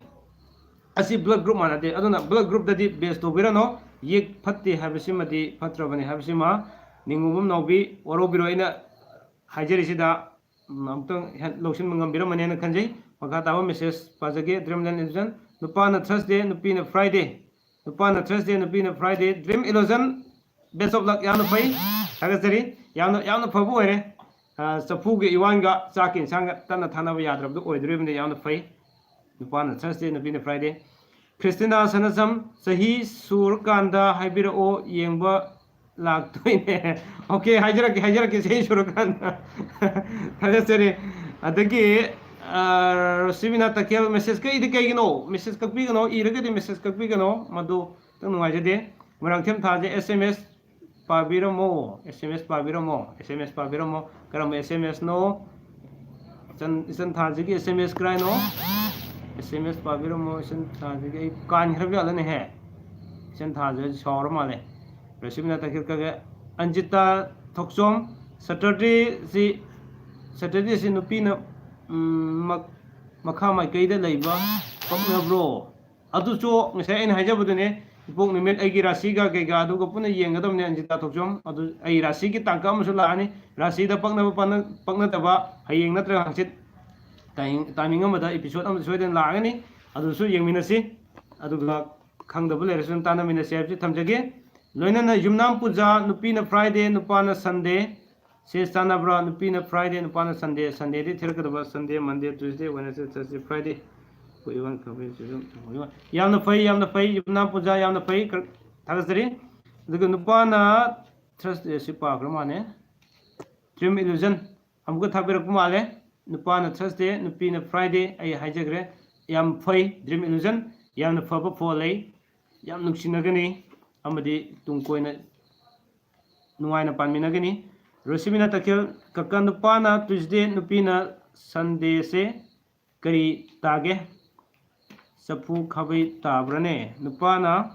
ꯑꯁꯤ blood group ꯃꯥꯟꯅꯗꯦ꯫ ꯑꯗꯨꯅ blood groupꯇꯗꯤ base ꯇꯧꯕꯤꯔꯅꯣ꯫ ꯌꯦꯛ ꯐꯠꯇꯦ ꯍꯥꯏꯕꯁꯤꯃꯗꯤ ꯐꯠꯇ꯭ꯔꯕꯅꯤ ꯍꯥꯏꯕꯁꯤꯃ ꯅꯤꯉꯣꯝꯕꯝ ꯅꯥꯎꯕꯤ ꯋꯥꯔꯧꯕꯤꯔꯣꯏ꯫ ꯑꯩꯅ ꯍꯥꯏꯖꯔꯤꯁꯤꯗ, ꯎꯝ, ꯑꯃꯨꯛꯇꯪ ꯍꯦ-, ꯂꯧꯁꯤꯟꯕ ꯉꯝꯕꯤꯔꯝꯃꯅꯦꯅ ꯈꯟꯖꯩ꯫ ꯃꯈꯥ ꯇꯥꯕ message ꯄꯥꯖꯒꯦ꯫ Dreamland Illusion, ꯅꯨꯄꯥꯅ Thursday, ꯅꯨꯄꯤꯅ Friday꯫ ꯅꯨꯄꯥꯅ Thursday, ꯅꯨꯄꯤꯅ Friday꯫ Dream Illusion, best of luck, ꯌꯥꯝꯅ ꯐꯩ, ꯊꯥꯒꯠꯆꯔꯤ꯫ ꯌꯥꯝꯅ, ꯌꯥꯝꯅ ꯐꯕ ꯑꯣꯏꯔꯦ꯫ ꯆꯐꯨꯒ ꯏꯋꯥꯟꯒ ꯆꯥꯛꯀ ꯏꯟꯁꯥꯡꯒ ꯇꯠꯅ ꯊꯥꯅꯕ ꯌꯥꯗ꯭ꯔꯕꯗꯣ ꯑꯣꯏꯗꯣꯔꯤꯕꯅꯤ꯫ ꯌꯥꯝꯅ ꯐꯩ꯫ ꯅꯨꯄꯥꯅ Thursday, ꯅꯨꯄꯤꯅ Friday꯫ ꯈ꯭ꯔꯤꯁꯇꯤꯅꯥ ꯁꯅꯁꯝ, ꯆꯍꯤ ꯁꯨꯔꯀꯥꯟꯗ ꯍꯥꯏꯕꯤꯔꯛꯑꯣ, ꯌꯦꯡꯕ ꯂꯥꯛꯇꯣꯏꯅꯦ꯫ Okay, ꯍꯥꯏꯖꯔꯛꯀꯦ, ꯍꯥꯏꯖꯔꯛꯀꯦ, ꯆꯍꯤ ꯁꯨꯔꯀꯥꯟꯗ꯫ ꯊꯥꯒꯠꯆꯔꯤ꯫ ꯑꯗꯒꯤ, ꯑ, ꯔꯣꯁꯤꯕꯤꯅꯥ ꯇꯈꯦꯜ, message ꯀꯛꯏꯗꯤ ꯀꯩꯒꯤꯅꯣ? Message ꯀꯛꯄꯤꯒꯅꯣ, ꯏꯔꯒꯗꯤ message ꯀꯛꯄꯤꯒꯅꯣ, ꯃꯗꯨ ꯈꯤꯇꯪ ꯅꯨꯡꯉꯥꯏꯖꯗꯦ꯫ ꯃꯣꯏꯔꯥꯡꯊꯦꯝ ꯊꯥꯁꯦ S M S ꯄꯥꯕꯤꯔꯝꯃꯣ, S M S ꯄꯥꯕꯤꯔꯝꯃꯣ, S M S ꯄꯥꯕꯤꯔꯝꯃꯣ꯫ ꯀꯔꯝꯕ S M S ꯅꯣ? ꯏꯆꯟ, ꯏꯆꯟ ꯊꯥꯁꯤꯒꯤ S M S ꯀꯔꯥꯏꯅꯣ? S M S ꯄꯥꯕꯤꯔꯝꯃꯣ, ꯏꯆꯟ ꯊꯥꯁꯤꯒꯤ꯫ ꯑꯩ ꯀꯥꯟꯈ꯭ꯔꯕ ꯌꯥꯠꯂꯅꯦꯍꯦ꯫ ꯏꯆꯟ ꯊꯥꯁꯦ ꯁꯥꯎꯔ ꯃꯥꯜꯂꯦ꯫ ꯔꯣꯁꯤꯕꯤꯅꯥ ꯇꯈꯦꯜ ꯀꯛꯑꯦ꯫ ꯑꯟꯖꯤꯇꯥ ꯊꯣꯛꯆꯣꯝ, Saturday ꯁꯤ, Saturday ꯁꯤ ꯅꯨꯄꯤꯅ, ꯎꯝ, ꯃꯛ-, ꯃꯈꯥ ꯃꯥꯏꯀꯩꯗ ꯂꯩꯕ ꯄꯛꯅꯕ꯭ꯔꯣ? ꯑꯗꯨꯁꯨ ꯉꯁꯥꯏ ꯑꯩꯅ ꯍꯥꯏꯖꯕꯗꯨꯅꯦ, ꯏꯄꯣꯛ ꯅꯨꯃꯤꯠ ꯑꯩꯒꯤ ꯔꯥꯁꯤꯒ ꯀꯩꯀꯥ ꯑꯗꯨꯒ ꯄꯨꯟꯅ ꯌꯦꯡꯒꯗꯕꯅꯦ ꯑꯟꯖꯤꯇꯥ ꯊꯣꯛꯆꯣꯝ꯫ ꯑꯗꯨ ꯑꯩ ꯔꯥꯁꯤꯒꯤ ꯇꯥꯡꯀꯛ ꯑꯃꯁꯨ ꯂꯥꯛꯑꯅꯤ꯫ ꯔꯥꯁꯤꯗ ꯄꯛꯅꯕ ꯄꯛꯅ-, ꯄꯛꯅꯗꯕ ꯍꯌꯦꯡ ꯅꯠꯇ꯭ꯔꯒ ꯍꯪꯆꯤꯠ timing, timing ꯑꯃꯗ episode ꯑꯃꯗ ꯁꯣꯏꯗꯅ ꯂꯥꯛꯑꯒꯅꯤ꯫ ꯑꯗꯨꯁꯨ ꯌꯦꯡꯃꯤꯟꯅꯁꯤ꯫ ꯑꯗꯨꯒ ꯈꯪꯗꯕ ꯂꯩꯔꯁꯨ ꯑꯗꯨꯝ ꯇꯥꯟꯅꯃꯤꯟꯅꯁꯤ ꯍꯥꯏꯕꯁꯤ ꯊꯝꯖꯒꯦ꯫ ꯂꯣꯏꯅꯅ ꯌꯨꯝꯅꯥꯝ ꯄꯨꯖꯥ, ꯅꯨꯄꯤꯅ Friday, ꯅꯨꯄꯥꯅ Sunday꯫ ꯁꯤ ꯆꯥꯟꯅꯕ꯭ꯔꯥ? ꯅꯨꯄꯤꯅ Friday, ꯅꯨꯄꯥꯅ Sunday꯫ Sundayꯗꯤ ꯊꯤꯔꯛꯀꯗꯕ꯫ Sunday, Monday, Tuesday, Wednesday, Thursday, Friday꯫ ꯑꯩꯈꯣꯏ ꯏꯋꯥꯟ ꯈꯪꯕꯩ ꯁꯤꯁꯨ ꯌꯥꯝꯅ ꯐꯩ, ꯌꯥꯝꯅ ꯐꯩ꯫ ꯌꯨꯝꯅꯥꯝ ꯄꯨꯖꯥ, ꯌꯥꯝꯅ ꯐꯩ꯫ ꯀ-, ꯊꯥꯒꯠꯆꯔꯤ꯫ ꯑꯗꯨꯒ ꯅꯨꯄꯥꯅ Thursday ꯁꯤ ꯄꯥꯈ꯭ꯔ ꯃꯥꯜꯂꯦ꯫ Dream Illusion ꯑꯃꯨꯛꯀ ꯊꯥꯕꯤꯔꯛꯄ ꯃꯥꯜꯂꯦ꯫ ꯅꯨꯄꯥꯅ Thursday, ꯅꯨꯄꯤꯅ Friday꯫ ꯑꯩ ꯍꯥꯏꯖꯈ꯭ꯔꯦ꯫ ꯌꯥꯝ ꯐꯩ, Dream Illusion꯫ ꯌꯥꯝꯅ ꯐꯕ ꯐꯣꯜ ꯂꯩ꯫ ꯌꯥꯝ ꯅꯨꯡꯁꯤꯅꯒꯅꯤ ꯑꯃꯗꯤ ꯇꯨꯡ ꯀꯣꯏꯅ ꯅꯨꯡꯉꯥꯏꯅ ꯄꯥꯟꯃꯤꯟꯅꯒꯅꯤ꯫ ꯔꯣꯁꯤꯕꯤꯅꯥ ꯇꯈꯦꯜ ꯀꯛꯀ, ꯅꯨꯄꯥꯅ Tuesday, ꯅꯨꯄꯤꯅ Sundayꯁꯦ ꯀꯔꯤ ꯇꯥꯒꯦ? ꯆꯐꯨ ꯈꯥꯕꯩ ꯇꯥꯕ꯭ꯔꯅꯦ? ꯅꯨꯄꯥꯅ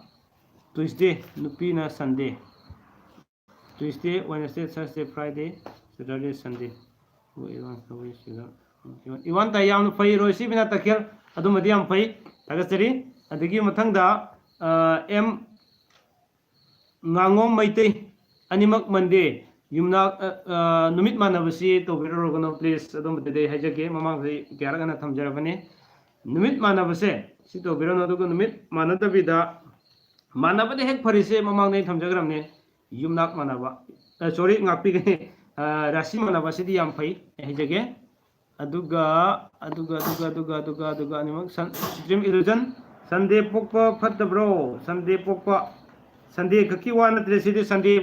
Tuesday, ꯅꯨꯄꯤꯅ Sunday꯫ Tuesday, Wednesday, Thursday, Friday, Saturday, Sunday꯫ ꯏꯋꯥꯟ ꯇꯥꯏ, ꯌꯥꯝꯅ ꯐꯩ, ꯔꯣꯁꯤꯕꯤꯅꯥ ꯇꯈꯦꯜ꯫ ꯑꯗꯨꯃꯗꯤ ꯌꯥꯝ ꯐꯩ, ꯊꯥꯒꯠꯆꯔꯤ꯫ ꯑꯗꯒꯤ ꯃꯊꯪꯗ, ꯑ, M ꯉꯥꯉꯣꯝ ꯃꯩꯇꯩ, ꯑꯅꯤꯃꯛ Monday꯫ ꯌꯨꯝꯅꯥꯛ, ꯑ, ꯑ, ꯅꯨꯃꯤꯠ ꯃꯥꯟꯅꯕꯁꯤ ꯇꯧꯕꯤꯔꯔꯣꯏꯒꯅꯣ, please꯫ ꯑꯗꯨꯝꯕꯗꯨꯗꯤ ꯑꯩ ꯍꯥꯏꯖꯒꯦ, ꯃꯃꯥꯡꯗ ꯑꯩ ꯀꯌꯥꯔꯛ ꯍꯟꯅ ꯊꯝꯖꯔꯕꯅꯤ꯫ ꯅꯨꯃꯤꯠ ꯃꯥꯟꯅꯕꯁꯦ ꯁꯤ ꯇꯧꯕꯤꯔꯅꯨ, ꯑꯗꯨꯒ ꯅꯨꯃꯤꯠ ꯃꯥꯟꯅꯗꯕꯤꯗ, ꯃꯥꯟꯅꯕꯗ ꯍꯦꯛ ꯐꯔꯤꯁꯦ ꯃꯃꯥꯡꯗ ꯑꯩ ꯊꯝꯖꯈ꯭ꯔꯕꯅꯤ, ꯌꯨꯝꯅꯥꯛ ꯃꯥꯟꯅꯕ꯫ ꯑ, sorry, ꯉꯥꯛꯄꯤꯒꯅꯤ꯫ ꯔꯥꯁꯤ ꯃꯥꯟꯅꯕ ꯑꯁꯤꯗꯤ ꯌꯥꯝ ꯐꯩ, ꯑꯩ ꯍꯥꯏꯖꯒꯦ꯫ ꯑꯗꯨꯒ ꯑꯗꯨꯒ ꯑꯗꯨꯒ ꯑꯗꯨꯒ ꯑꯗꯨꯒ ꯑꯗꯨꯒ ꯑꯅꯤꯃꯛ ꯁꯟ ꯗ꯭ꯔꯤꯝ ꯏꯂꯨꯖꯟ, ꯁꯟꯗꯦ ꯄꯣꯛꯄ ꯐꯠꯇꯕ꯭ꯔꯣ? ꯁꯟꯗꯦ ꯄꯣꯛꯄ, ꯁꯟꯗꯦ ꯈꯛꯀꯤ ꯋꯥ ꯅꯠꯇ꯭ꯔꯦ ꯁꯤꯗꯤ꯫ ꯁꯟꯗꯦ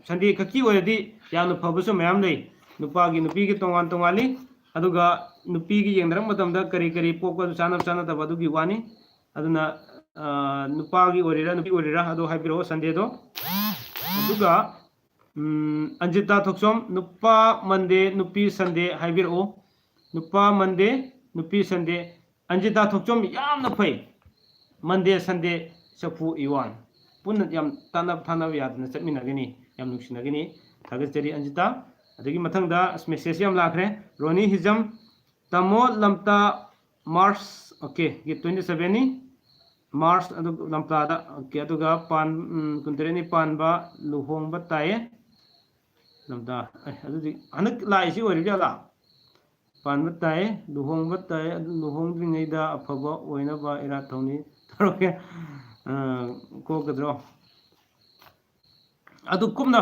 ꯁꯟꯗꯦ ꯈꯛꯀꯤ ꯑꯣꯏꯔꯗꯤ ꯌꯥꯝꯅ ꯐꯕꯁꯨ ꯃꯌꯥꯝ ꯂꯩ꯫ ꯅꯨꯄꯥꯒꯤ ꯅꯨꯄꯤꯒꯤ ꯇꯣꯉꯥꯟ ꯇꯣꯉꯥꯜꯂꯤ꯫ ꯑꯗꯨꯒ ꯅꯨꯄꯤꯒꯤ ꯌꯦꯡꯅꯔꯛꯄ ꯃꯇꯝꯗ ꯀꯔꯤ ꯀꯔꯤ ꯄꯣꯛꯄ ꯑꯗꯨ ꯆꯥꯅꯕ ꯆꯥꯅꯗꯕ ꯑꯗꯨꯒꯤ ꯋꯥꯅꯤ꯫ ꯑꯗꯨꯅ ꯅꯨꯄꯥꯒꯤ ꯑꯣꯏꯔꯤꯔꯥ ꯅꯨꯄꯤ ꯑꯣꯏꯔꯤꯔꯥ ꯑꯗꯨ ꯍꯥꯏꯕꯤꯔꯛꯑꯣ ꯁꯟꯗꯦꯗꯣ꯫ ꯑꯗꯨꯒ ꯑꯟꯖꯤꯇꯥ ꯊꯣꯛꯆꯣꯝ, ꯅꯨꯄꯥ ꯃꯟꯗꯦ ꯅꯨꯄꯤ ꯁꯟꯗꯦ ꯍꯥꯏꯕꯤꯔꯛꯑꯣ꯫ ꯅꯨꯄꯥ ꯃꯟꯗꯦ ꯅꯨꯄꯤ ꯁꯟꯗꯦ꯫ ꯑꯟꯖꯤꯇꯥ ꯊꯣꯛꯆꯣꯝ ꯌꯥꯝꯅ ꯐꯩ꯫ ꯃꯟꯗꯦ ꯁꯟꯗꯦ ꯆꯐꯨ ꯏꯋꯥꯟ꯫ ꯄꯨꯟꯅ ꯌꯥꯝ ꯇꯥꯟꯅꯕ ꯊꯥꯅꯕ ꯌꯥꯗꯅ ꯆꯠꯃꯤꯟꯅꯒꯅꯤ꯫ ꯌꯥꯝ ꯅꯨꯡꯁꯤꯅꯒꯅꯤ꯫ ꯊꯥꯒꯠꯆꯔꯤ ꯑꯟꯖꯤꯇꯥ꯫ ꯑꯗꯒꯤ ꯃꯊꯪꯗ ꯃꯦꯁꯦꯖ ꯌꯥꯝ ꯂꯥꯛꯈ꯭ꯔꯦ꯫ ꯔꯣꯅꯤ ꯍꯤꯖꯝ, ꯇꯥꯃꯣ ꯂꯝꯇꯥ ꯃꯥꯔꯁ, ꯑꯣꯀꯦ, ꯒꯤ ꯇ꯭ꯋꯦꯟꯇꯤ ꯁꯕꯦꯟꯅꯤ꯫ ꯃꯥꯔꯁ ꯑꯗꯨ ꯂꯝꯇꯥꯗ, ꯑꯣꯀꯦ, ꯑꯗꯨꯒ ꯄꯥꯟ ꯀꯨꯟꯇꯔꯦꯠꯅꯤ ꯄꯥꯟꯕ ꯂꯨꯍꯣꯡꯕ ꯇꯥꯏꯌꯦ꯫ ꯂꯝꯇꯥ ꯑꯦ ꯑꯗꯨꯗꯤ ꯍꯟꯗꯛ ꯂꯥꯛꯏꯁꯤ ꯑꯣꯏꯔꯤꯕ ꯖꯥꯠꯂꯥ? ꯄꯥꯟꯕ ꯇꯥꯏ, ꯂꯨꯍꯣꯡꯕ ꯇꯥꯏ꯫ ꯑꯗꯨ ꯂꯨꯍꯣꯡꯗ꯭ꯔꯤꯉꯩꯗ ꯑꯐꯕ ꯑꯣꯏꯅꯕ ꯏꯔꯥꯠ ꯊꯧꯅꯤ ꯇꯧꯔꯛꯀꯦ꯫ ꯀꯣꯛꯀꯗ꯭ꯔꯣ? ꯑꯗꯨ ꯀꯨꯞꯅ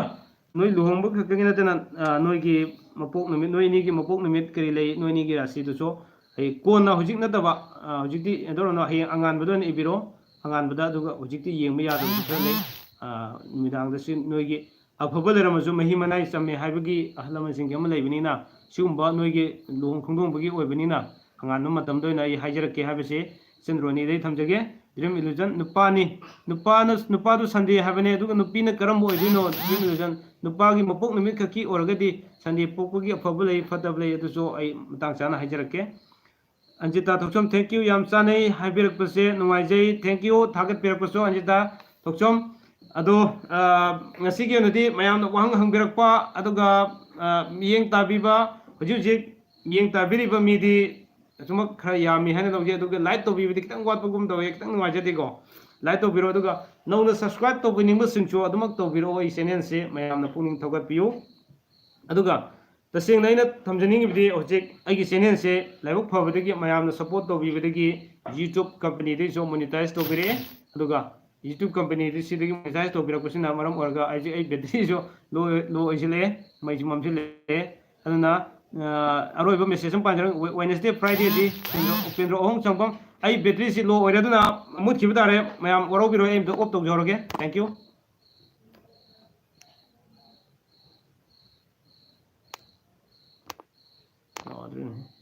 ꯅꯣꯏ ꯂꯨꯍꯣꯡꯕ ꯈꯛꯇꯒꯤ ꯅꯠꯇꯅ ꯅꯣꯏꯒꯤ ꯃꯄꯣꯛ ꯅꯨꯃꯤꯠ, ꯅꯣꯏ ꯑꯅꯤꯒꯤ ꯃꯄꯣꯛ ꯅꯨꯃꯤꯠ ꯀꯔꯤ ꯂꯩ, ꯅꯣꯏ ꯑꯅꯤꯒꯤ ꯔꯥꯁꯤꯗꯨꯁꯨ ꯑꯩ ꯀꯣꯟꯅ, ꯍꯧꯖꯤꯛ ꯅꯠꯇꯕ, ꯍꯧꯖꯤꯛꯇꯤ ꯀꯩꯗꯧꯔꯨꯅꯣ, ꯍꯌꯦꯡ ꯑꯉꯥꯟꯕꯗ ꯑꯣꯏꯅ ꯏꯕꯤꯔꯣ꯫ ꯑꯉꯥꯟꯕꯗ, ꯑꯗꯨꯒ ꯍꯧꯖꯤꯛꯇꯤ ꯌꯦꯡꯕ ꯌꯥꯗꯕꯁꯨ ꯈꯔ ꯂꯩ꯫ ꯅꯨꯃꯤꯗꯥꯡꯗꯁꯨ ꯅꯣꯏꯒꯤ ꯑꯐꯕ ꯂꯩꯔꯝꯃꯁꯨ ꯃꯍꯤ ꯃꯅꯥꯏ ꯆꯝꯃꯦ ꯍꯥꯏꯕꯒꯤ ꯑꯍꯜ ꯂꯃꯟꯁꯤꯡꯒꯤ ꯑꯃ ꯂꯩꯕꯅꯤꯅ, ꯁꯤꯒꯨꯝꯕ ꯅꯣꯏꯒꯤ ꯂꯨꯍꯣꯡ ꯈꯣꯡꯗꯣꯡꯕꯒꯤ ꯑꯣꯏꯕꯅꯤꯅ, ꯑꯉꯥꯟꯕ ꯃꯇꯝꯗ ꯑꯣꯏꯅ ꯑꯩ ꯍꯥꯏꯖꯔꯛꯀꯦ ꯍꯥꯏꯕꯁꯤ ꯏꯆꯟ ꯔꯣꯅꯤꯗꯒꯤ ꯊꯝꯖꯒꯦ꯫ ꯗ꯭ꯔꯤꯝ ꯏꯂꯨꯖꯟ ꯅꯨꯄꯥꯅꯤ꯫ ꯅꯨꯄꯥꯅ, ꯅꯨꯄꯥꯗꯨ ꯁꯟꯗꯦ ꯍꯥꯏꯕꯅꯦ, ꯑꯗꯨꯒ ꯅꯨꯄꯤꯅ ꯀꯔꯝꯕ ꯑꯣꯏꯗꯣꯏꯅꯣ? ꯗ꯭ꯔꯤꯝ ꯏꯂꯨꯖꯟ ꯅꯨꯄꯥꯒꯤ ꯃꯄꯣꯛ ꯅꯨꯃꯤꯠ ꯈꯛꯀꯤ ꯑꯣꯏꯔꯒꯗꯤ ꯁꯟꯗꯦ ꯄꯣꯛꯄꯒꯤ ꯑꯐꯕ ꯂꯩ, ꯐꯠꯇꯕ ꯂꯩ, ꯑꯗꯨꯁꯨ ꯑꯩ ꯃꯇꯥꯡ ꯆꯥꯅ ꯍꯥꯏꯖꯔꯛꯀꯦ꯫ ꯑꯟꯖꯤꯇꯥ ꯊꯣꯛꯆꯣꯝ, thank you, ꯌꯥꯝ ꯆꯥꯅꯩ ꯍꯥꯏꯕꯤꯔꯛꯄꯁꯦ ꯅꯨꯡꯉꯥꯏꯖꯩ, thank you, ꯊꯥꯒꯠꯄꯤꯔꯛꯄꯁꯨ ꯑꯟꯖꯤꯇꯥ ꯊꯣꯛꯆꯣꯝ꯫ ꯑꯗꯣ ꯉꯁꯤꯒꯤ ꯑꯣꯏꯅꯗꯤ ꯃꯌꯥꯝꯅ ꯋꯥꯍꯪ ꯍꯪꯕꯤꯔꯛꯄ, ꯑꯗꯨꯒ ꯃꯤꯠꯌꯦꯡ ꯇꯥꯕꯤꯕ, ꯍꯧꯖꯤꯛ ꯍꯧꯖꯤꯛ ꯃꯤꯠꯌꯦꯡ ꯇꯥꯕꯤꯔꯤꯕ ꯃꯤꯗꯤ ꯑꯁꯨꯃꯛ ꯈꯔ ꯌꯥꯝꯃꯤ ꯍꯥꯏꯅ ꯂꯧꯖꯩ꯫ ꯑꯗꯨꯒ ꯂꯥꯏꯛ ꯇꯧꯕꯤꯕꯗꯤ ꯈꯤꯇꯪ ꯋꯥꯠꯄꯒꯨꯝ ꯇꯧꯋꯦ, ꯈꯤꯇꯪ ꯅꯨꯡꯉꯥꯏꯖꯗꯦꯀꯣ꯫ ꯂꯥꯏꯛ ꯇꯧꯕꯤꯔꯣ, ꯑꯗꯨꯒ ꯅꯧꯅ ꯁꯕꯁꯀ꯭ꯔꯥꯏꯕ ꯇꯧꯕꯤꯅꯤꯡꯕꯁꯤꯡꯁꯨ ꯑꯗꯨꯃꯛ ꯇꯧꯕꯤꯔꯛꯑꯣ꯫ ꯑꯩ ꯆꯦꯅꯦꯜꯁꯦ ꯃꯌꯥꯝꯅ ꯄꯨꯛꯅꯤꯡ ꯊꯧꯒꯠꯄꯤꯌꯨ꯫ ꯑꯗꯨꯒ ꯇꯁꯦꯡꯅ ꯑꯩꯅ ꯊꯝꯖꯅꯤꯡꯉꯤꯕꯗꯤ, ꯍꯧꯖꯤꯛ ꯑꯩꯒꯤ ꯆꯦꯅꯦꯜꯁꯦ ꯂꯥꯏꯕꯛ ꯐꯕꯗꯒꯤ, ꯃꯌꯥꯝꯅ ꯁꯞꯄꯣꯔꯠ ꯇꯧꯕꯤꯕꯗꯒꯤ YouTube ꯀꯝꯄꯅꯤꯗꯒꯤꯁꯨ ꯃꯣꯅꯤꯇꯥꯏꯁ ꯇꯧꯕꯤꯔꯛꯑꯦ꯫ ꯑꯗꯨꯒ YouTube company ꯗꯤ ꯁꯤꯗꯒꯤ monetize ꯇꯧꯕꯤꯔꯛꯄꯁꯤꯅ ꯃꯔꯝ ꯑꯣꯏꯔꯒ ꯑꯩꯁꯦ, ꯑꯩ battery ꯁꯨ low, low ꯑꯣꯏꯁꯤꯜꯂꯛꯑꯦ, ꯃꯩꯁꯨ ꯃꯝꯁꯤꯜꯂꯛꯑꯦ꯫ ꯑꯗꯨꯅ, ꯑ, ꯑꯔꯣꯏꯕ message ꯑꯃ ꯄꯥꯖꯔꯛ-, We-, Wednesday, Friday ꯗꯤ ꯎꯄꯦꯟꯗ꯭ꯔ, ꯎꯄꯦꯟꯗ꯭ꯔ ꯑꯍꯣꯡ ꯆꯪꯐꯝ꯫ ꯑꯩ battery ꯁꯤ low ꯑꯣꯏꯔꯦ, ꯑꯗꯨꯅ ꯃꯨꯠꯈꯤꯕ ꯇꯥꯔꯦ꯫ ꯃꯌꯥꯝ ꯋꯥꯔꯧꯕꯤꯔꯣꯏ, ꯑꯩ ꯑꯝꯇ off ꯇꯧꯖꯍꯧꯔꯒꯦ꯫ Thank you꯫ ꯌꯥꯗ꯭ꯔꯦꯅꯦ꯫